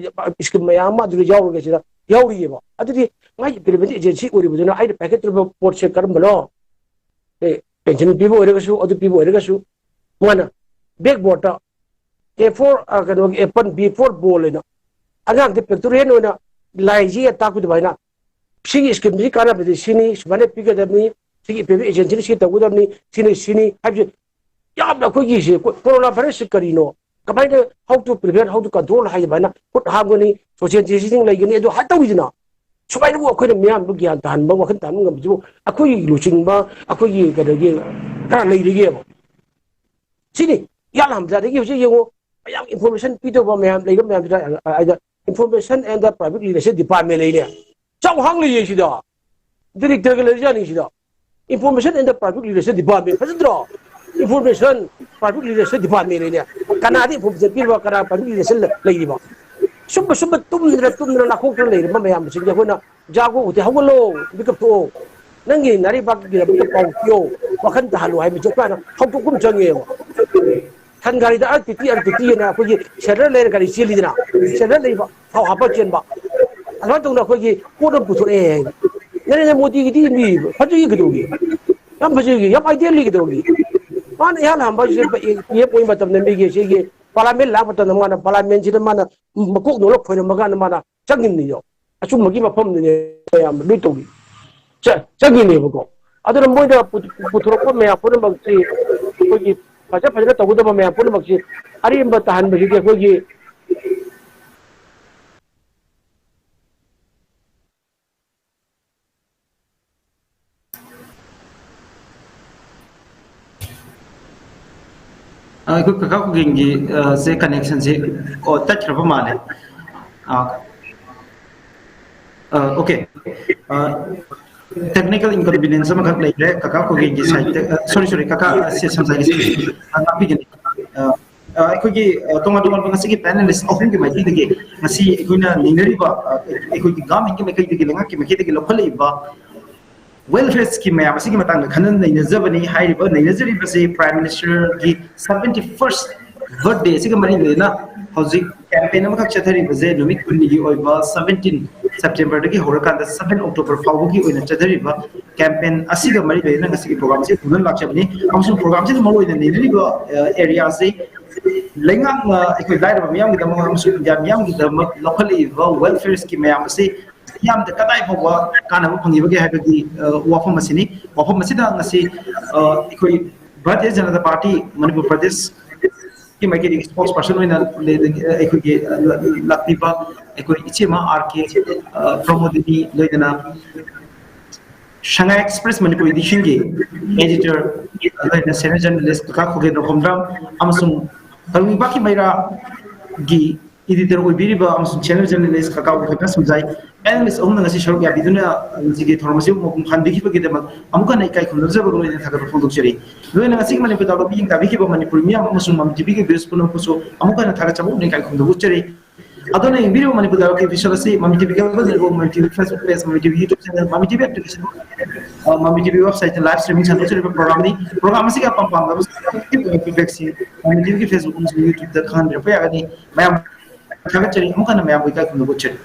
scheme ꯃꯌꯥꯝ ꯑꯃ ꯑꯗꯨꯗ ꯌꯥꯎꯔꯒ ꯁꯤꯗ ꯌꯥꯎꯔꯤꯑꯕ꯫ ꯑꯗꯨꯗꯤ ꯃꯥꯒꯤ implementing agency ꯑꯣꯏꯔꯤꯕꯗꯨꯅ ꯑꯩꯅ ꯄꯥꯏꯈꯠꯇ꯭ꯔꯤꯕ ꯄꯣꯠꯁꯦ ꯀꯔꯝꯕꯅꯣ? ꯑꯦ, pension ꯄꯤꯕ ꯑꯣꯏꯔꯒꯁꯨ, ꯑꯗꯨ ꯄꯤꯕ ꯑꯣꯏꯔꯒꯁꯨ, ꯃꯥꯅ blackboard ꯑꯦ ꯐꯣꯔ, ꯑ, ꯀꯩꯅꯣꯒꯤ apple, ꯕꯤ ꯐꯣꯔ ꯕꯣꯜ ꯍꯥꯏꯅ ꯑꯉꯥꯡꯗ pictorial ꯑꯣꯏꯅ ꯂꯥꯏꯁꯤ ꯇꯥꯛꯄ ꯑꯗꯨꯃꯥꯏꯅ, ꯁꯤꯒꯤ scheme ꯁꯤ ꯀꯥꯟꯅꯕꯗꯤ ꯁꯤꯅꯤ, ꯁꯨꯃꯥꯏꯅ ꯄꯤꯒꯗꯕꯅꯤ, ꯁꯤꯒꯤ implementing agency ꯁꯤ ꯇꯧꯒꯗꯕꯅꯤ, ꯁꯤꯅꯤ, ꯁꯤꯅꯤ ꯍꯥꯏꯕꯁꯦ ꯌꯥꯝꯅ ꯑꯩꯈꯣꯏꯒꯤꯁꯦ ꯀꯣ-, corona virus ꯁꯤ ꯀꯔꯤꯅꯣ, ꯀꯃꯥꯏꯅ how to prevent, how to control ꯍꯥꯏ ꯑꯗꯨꯃꯥꯏꯅ ꯈꯨꯠ ꯍꯥꯝꯒꯅꯤ, social distancing ꯂꯩꯒꯅꯤ, ꯑꯗꯨ ꯍꯥꯏ ꯇꯧꯋꯤꯗꯅ꯫ ꯁꯨꯃꯥꯏꯅꯕꯨ ꯑꯩꯈꯣꯏꯅ ꯃꯤꯌꯥꯝꯗꯨ ꯒ꯭ꯌꯥꯟ ꯇꯥꯍꯟꯕ, ꯋꯥꯈꯜ ꯇꯥꯍꯟꯕ ꯉꯝꯕꯁꯤꯕꯨ ꯑꯩꯈꯣꯏꯒꯤ ꯂꯨꯆꯤꯡꯕ, ꯑꯩꯈꯣꯏꯒꯤ ꯀꯩꯅꯣꯒꯤ ꯈꯔ ꯂꯩꯔꯤꯒꯦꯕ꯫ ꯁꯤꯅꯤ ꯏꯌꯥꯝꯕ ꯍꯝꯖꯥꯗꯒꯤ ꯍꯧꯖꯤꯛ ꯌꯦꯡꯉꯨ, ꯃꯌꯥꯝ information ꯄꯤꯗꯧꯕ ꯃꯌꯥꯝ ꯂꯩꯕ ꯃꯌꯥꯝꯁꯤꯗ, ꯑ, ꯑ, information and the public relation department ꯂꯩꯅꯦ꯫ ꯆꯥꯎꯍꯥꯡ ꯂꯩꯌꯦ ꯁꯤꯗ꯫ Director ꯒ ꯂꯩꯔꯖꯥꯠꯅꯤ ꯁꯤꯗ꯫ Information and the public relation department ꯐꯖꯗ꯭ꯔꯣ? Information, public relation department ꯂꯩꯅꯦ꯫ ꯀꯅꯥꯗ information ꯄꯤꯔꯤꯕ, ꯀꯅꯥ public relation ꯂꯩꯔꯤꯕ? ꯁꯨꯝꯕ, ꯁꯨꯝꯕ ꯇꯨꯝꯗꯅ, ꯇꯨꯝꯗꯅ ꯅꯥꯈꯣꯛꯇꯅ ꯂꯩꯔꯤꯕ ꯃꯌꯥꯝꯁꯤꯡꯁꯦ ꯑꯩꯈꯣꯏꯅ ꯖꯥꯒꯣ ꯍꯧꯖꯤꯛ ꯍꯧꯒꯠꯂꯣ, ꯃꯤꯀꯞ ꯊꯣꯛꯑꯣ꯫ ꯅꯪꯒꯤ ꯅꯥꯔꯩꯕꯥꯛꯀꯤꯗꯃꯛꯇ ꯄꯥꯎ ꯄꯤꯌꯣ, ꯋꯥꯈꯜ ꯇꯥꯍꯜꯂꯣ ꯍꯥꯏꯕꯁꯦ ꯑꯩꯈꯣꯏꯅ ꯍꯧꯗꯣꯛꯄ ꯑꯃ ꯆꯪꯉꯦꯕ꯫ ꯁꯟ ꯒꯥꯔꯤꯗ ꯑꯥꯔ ꯇ꯭ꯋꯦꯟꯇꯤ, ꯑꯥꯔ ꯇ꯭ꯋꯦꯟꯇꯤ ꯑꯅ ꯑꯩꯈꯣꯏꯒꯤ ꯁꯦꯟꯇꯔ ꯂꯩꯔ ꯒꯥꯔꯤ ꯆꯦꯜꯂꯤꯗꯅ, ꯁꯦꯟꯇꯔ ꯂꯩꯕ, ꯊꯥꯎ ꯍꯥꯞꯄ ꯆꯦꯟꯕ꯫ ꯑꯗꯨꯃꯥꯏꯅ ꯇꯧꯅ ꯑꯩꯈꯣꯏꯒꯤ ꯄꯣꯠ ꯑꯃ ꯄꯨꯊꯣꯔꯛꯑꯦ ꯍꯥꯏ꯫ ꯅꯔꯦꯟꯗ꯭ꯔ ꯃꯣꯗꯤꯒꯤꯗꯤ ꯃꯤ ꯐꯖꯩ ꯀꯩꯗꯧꯒꯦ? ꯌꯥꯝ ꯐꯖꯩ, ꯌꯥꯝ ideal ꯂꯤ ꯀꯩꯗꯧꯒꯦ? ꯃꯥꯅ ꯏꯍꯥꯟ ꯍꯥꯟꯕ ꯁꯤ ꯄꯤ ꯑꯦꯐ ꯑꯣꯏꯕ ꯃꯇꯝꯗ ꯃꯤꯒꯤ ꯁꯤꯒꯤ parliament ꯂꯥꯛꯄ ꯃꯇꯝꯗ ꯃꯥꯅ parliament ꯁꯤꯗ ꯃꯥꯅ ꯃꯀꯣꯛ ꯅꯣꯂꯛ ꯈꯣꯏꯔꯝꯃ ꯀꯥꯟꯗ ꯃꯥꯅ ꯆꯪꯉꯤꯕꯅꯤꯗꯣ꯫ ꯑꯆꯨꯝꯕꯒꯤ ꯃꯐꯝꯗꯨꯅꯦ ꯃꯌꯥꯝ ꯂꯣꯏ ꯇꯧꯔꯤ꯫ ꯆ-, ꯆꯪꯉꯤꯅꯦꯕꯀꯣ꯫ ꯑꯗꯨꯅ ꯃꯣꯏꯅ ꯄꯨ-, ꯄꯨꯊꯣꯔꯛꯄ ꯃꯌꯥꯝ ꯄꯨꯝꯅꯃꯛꯁꯤ ꯑꯩꯈꯣꯏꯒꯤ ꯐꯖ ꯐꯖꯅ ꯇꯧꯒꯗꯕ ꯃꯌꯥꯝ ꯄꯨꯝꯅꯃꯛꯁꯤ ꯑꯔꯦꯝꯕ ꯇꯥꯍꯟꯕꯁꯤꯗꯤ ꯑꯩꯈꯣꯏꯒꯤ ꯑ, ꯑꯩꯈꯣꯏ ꯀꯀꯥ ꯈꯨꯒꯦꯟꯒꯤ, ꯑ, ꯁꯦ connection ꯁꯦ, ꯑꯣ, ꯇꯠꯈ꯭ꯔꯕ ꯃꯥꯜꯂꯦ꯫ ꯑ, ꯑ, okay꯫ ꯑ, technical inconvenience ꯑꯃꯈꯛ ꯂꯩꯈ꯭ꯔꯦ ꯀꯀꯥ ꯈꯨꯒꯦꯟꯒꯤ side ꯇ, ꯑ, sorry, sorry, ꯀꯀꯥ, ꯑ, ꯁꯦ ꯁꯝꯖꯥꯏꯒꯤ side ꯇ, ꯑ, ꯉꯥꯛꯄꯤꯒꯅꯤ꯫ ꯑ, ꯑ, ꯑꯩꯈꯣꯏꯒꯤ, ꯑ, ꯇꯣꯉꯥꯟ ꯇꯣꯉꯥꯟꯕ ꯉꯁꯤꯒꯤ panelist ꯑꯍꯨꯝꯒꯤ ꯃꯥꯏꯀꯩꯗꯒꯤ ꯉꯁꯤ ꯑꯩꯈꯣꯏꯅ ꯅꯩꯅꯔꯤꯕ, ꯑ, ꯑꯩꯈꯣꯏꯒꯤ government ꯀꯤ ꯃꯥꯏꯀꯩꯗꯒꯤ, ꯂꯩꯉꯥꯛꯀꯤ ꯃꯥꯏꯀꯩꯗꯒꯤ ꯂꯧꯈꯠꯂꯛꯏꯕ welfare scheme ꯃꯌꯥꯝ ꯑꯁꯤꯒꯤ ꯃꯇꯥꯡꯗ ꯈꯟꯅ ꯅꯩꯅꯖꯕꯅꯤ꯫ ꯍꯥꯏꯔꯤꯕ ꯅꯩꯅꯖꯔꯤꯕꯁꯤ Prime Minister ꯒꯤ seventy first birthday ꯑꯁꯤꯒ ꯃꯔꯤ ꯂꯩꯅꯅ ꯍꯧꯖꯤꯛ campaign ꯑꯃꯈꯛ ꯆꯠꯊꯔꯤꯕꯁꯦ ꯅꯨꯃꯤꯠ ꯀꯨꯟꯅꯤꯒꯤ ꯑꯣꯏꯕ seventeen ꯁꯦꯞꯇꯦꯝꯕꯔꯗꯒꯤ ꯍꯧꯔꯀꯥꯟꯗ ꯁꯚꯦꯟ ꯑꯣꯛꯇꯣꯕꯔ ꯐꯥꯎꯕꯒꯤ ꯑꯣꯏꯅ ꯆꯠꯊꯔꯤꯕ ꯀꯦꯝꯄꯦꯟ ꯑꯁꯤꯒ ꯃꯔꯤ ꯂꯩꯅꯅ ꯉꯁꯤꯒꯤ ꯄ꯭ꯔꯣꯒ꯭ꯔꯥꯝ ꯑꯁꯤ ꯄꯨꯡꯗꯝ ꯂꯥꯛꯆꯕꯅꯤ꯫ ꯑꯃꯁꯨꯡ ꯄ꯭ꯔꯣꯒ꯭ꯔꯥꯝꯁꯤꯗ ꯃꯔꯨꯑꯣꯏꯅ ꯅꯩꯅꯔꯤꯕ ꯑꯦꯔꯤꯌꯥꯁꯤ ꯂꯩꯉꯥꯛꯅ ꯑꯩꯈꯣꯏ ꯂꯥꯏꯔꯕ ꯃꯤꯌꯥꯝꯒꯤꯗꯃꯛ ꯑꯃꯁꯨꯡ ꯏꯟꯗꯤꯌꯥ ꯃꯤꯌꯥꯝꯒꯤꯗꯃꯛ ꯂꯧꯈꯠꯂꯛꯏꯕ ꯋꯦꯜꯐꯤꯌꯔ ꯁ꯭ꯀꯤꯝ ꯃꯌꯥꯝ ꯑꯁꯤ ꯃꯤꯌꯥꯝꯗ ꯀꯗꯥꯏ ꯐꯥꯎꯕ ꯀꯥꯟꯅꯕ ꯐꯪꯉꯤꯕꯒꯦ ꯍꯥꯏꯕꯒꯤ ꯋꯥꯐꯝ ꯑꯁꯤꯅꯤ꯫ ꯋꯥꯐꯝ ꯑꯁꯤꯗ ꯉꯁꯤ ꯑꯩꯈꯣꯏ ꯚꯥꯔꯇꯤꯌ ꯖꯅꯇꯥ ꯄꯥꯔꯇꯤ ꯃꯅꯤꯄꯨꯔ ꯄ꯭ꯔꯗꯦꯁ ꯀꯤ ꯃꯥꯏꯀꯩꯗꯒꯤ ꯁ꯭ꯄꯣꯛꯁ ꯄꯔꯁꯟ ꯑꯣꯏꯅ ꯑꯩꯈꯣꯏꯒꯤ ꯂꯥꯛꯄꯤꯕ ꯑꯩꯈꯣꯏ ꯏꯆꯦꯃ ꯑꯥꯔ ꯀꯦ ꯄ꯭ꯔꯃꯣꯗꯤꯅꯤ, ꯂꯣꯏꯅꯅ ꯁꯉꯥꯏ ꯑꯦꯛꯁꯄ꯭ꯔꯦꯁ ꯃꯅꯤꯄꯨꯔ ꯏꯗꯤꯁꯟꯒꯤ ꯑꯦꯗꯤꯇꯔ, ꯂꯣꯏꯅꯅ ꯁꯦꯅꯤꯌꯔ ꯖꯔꯅꯦꯂꯤꯁ ꯀꯀꯥ ꯈꯣꯒꯦꯟꯗ꯭ꯔ ꯈꯣꯝꯗ꯭ꯔꯥꯝ, ꯑꯃꯁꯨꯡ ꯀꯪꯂꯩꯄꯥꯛꯀꯤ ꯃꯩꯔꯥꯒꯤ ꯑꯦꯗꯤꯇꯔ ꯑꯣꯏꯕꯤꯔꯤꯕ ꯑꯃꯁꯨꯡ ꯁꯦꯅꯤꯌꯔ ꯖꯔꯅꯦꯂꯤꯁ ꯀꯀꯥ ꯎꯈꯦꯝꯅ ꯁꯨꯝꯖꯥꯏ, ꯄꯦꯅꯦꯂꯤꯁ ꯑꯍꯨꯝꯅ ꯉꯁꯤ ꯁꯔꯨꯛ ꯌꯥꯕꯤꯗꯨꯅ ꯉꯁꯤꯒꯤ ꯊꯧꯔꯝ ꯑꯁꯤꯕꯨ ꯃꯄꯨꯡ ꯐꯥꯍꯟꯕꯤꯈꯤꯕꯒꯤꯗꯃꯛ ꯑꯃꯨꯛ ꯍꯟꯅ ꯏꯀꯥꯏ ꯈꯨꯝꯅꯖꯕꯒ ꯂꯣꯏꯅꯅ ꯊꯥꯒꯠꯄ ꯐꯣꯡꯗꯣꯛꯆꯔꯤ꯫ ꯂꯣꯏꯅꯅ ꯉꯁꯤꯒꯤ ꯃꯅꯤꯄꯨꯔ ꯇꯥꯎꯗ ꯃꯤꯠꯌꯦꯡ ꯇꯥꯕꯤꯈꯤꯕ ꯃꯅꯤꯄꯨꯔ ꯃꯤꯌꯥꯝ ꯑꯃꯁꯨꯡ ꯃꯃꯤ ꯇꯤꯚꯤꯒꯤ ꯚ꯭ꯌꯨꯁ ꯄꯨꯝꯅꯃꯛꯄꯨꯁꯨ ꯑꯃꯨꯛ ꯍꯟꯅ ꯊꯥꯒꯠꯆꯕ ꯄꯨꯛꯅꯤꯡ ꯏꯀꯥꯏ ꯈꯨꯝꯅꯕ ꯎꯠꯆꯔꯤ꯫ ꯑꯗꯣꯝꯅ ꯌꯦꯡꯕꯤꯔꯤꯕ ꯃꯅꯤꯄꯨꯔ ꯇꯥꯎꯗ ꯚꯤꯁ꯭ꯋ ꯑꯁꯤ ꯃꯃꯤ ꯇꯤꯚꯤ ꯀꯦꯕꯜ ꯅꯦꯠꯋꯥꯔꯛ, ꯃꯃꯤ ꯇꯤꯚꯤ ꯐꯦꯁꯕꯨꯛ ꯄꯦꯖ, ꯃꯃꯤ ꯇꯤꯚꯤ ꯌꯨꯇ꯭ꯌꯨꯕ ꯆꯦꯅꯦꯜ, ꯃꯃꯤ ꯇꯤꯚꯤ ꯑꯦꯄ꯭ꯂꯤꯀꯦꯁꯟ, ꯃꯃꯤ ꯇꯤꯚꯤ ꯋꯦꯕꯁꯥꯏꯠꯇ ꯂꯥꯏꯚ ꯁ꯭ꯇ꯭ꯔꯤꯃꯤꯡ ꯁꯟꯗꯣꯛꯆꯔꯤꯕ ꯄ꯭ꯔꯣꯒ꯭ꯔꯥꯝꯅꯤ꯫ ꯄ꯭ꯔꯣꯒ꯭ꯔꯥꯝ ꯑꯁꯤꯒꯤ ꯑꯄꯥꯝ ꯄꯥꯝꯗꯕ ꯐꯤꯗꯕꯦꯛꯁꯤꯡ ꯃꯃꯤ ꯇꯤꯚꯤꯒꯤ ꯐꯦꯁꯕꯨꯛ ꯑꯃꯁꯨꯡ ꯌꯨꯇ꯭ꯌꯨꯕꯇ ꯈꯪꯍꯟꯕꯤꯔꯛꯄ ꯌꯥꯒꯅꯤ꯫ ꯃꯌꯥꯝ ꯊꯥꯒꯠꯆꯔꯤ꯫ ꯑꯃꯨꯛ ꯍꯟꯅ ꯃꯌꯥꯝꯕꯨ ꯏꯀꯥꯏ ꯈꯨꯝꯅꯕ ꯎꯠꯆꯔꯤ꯫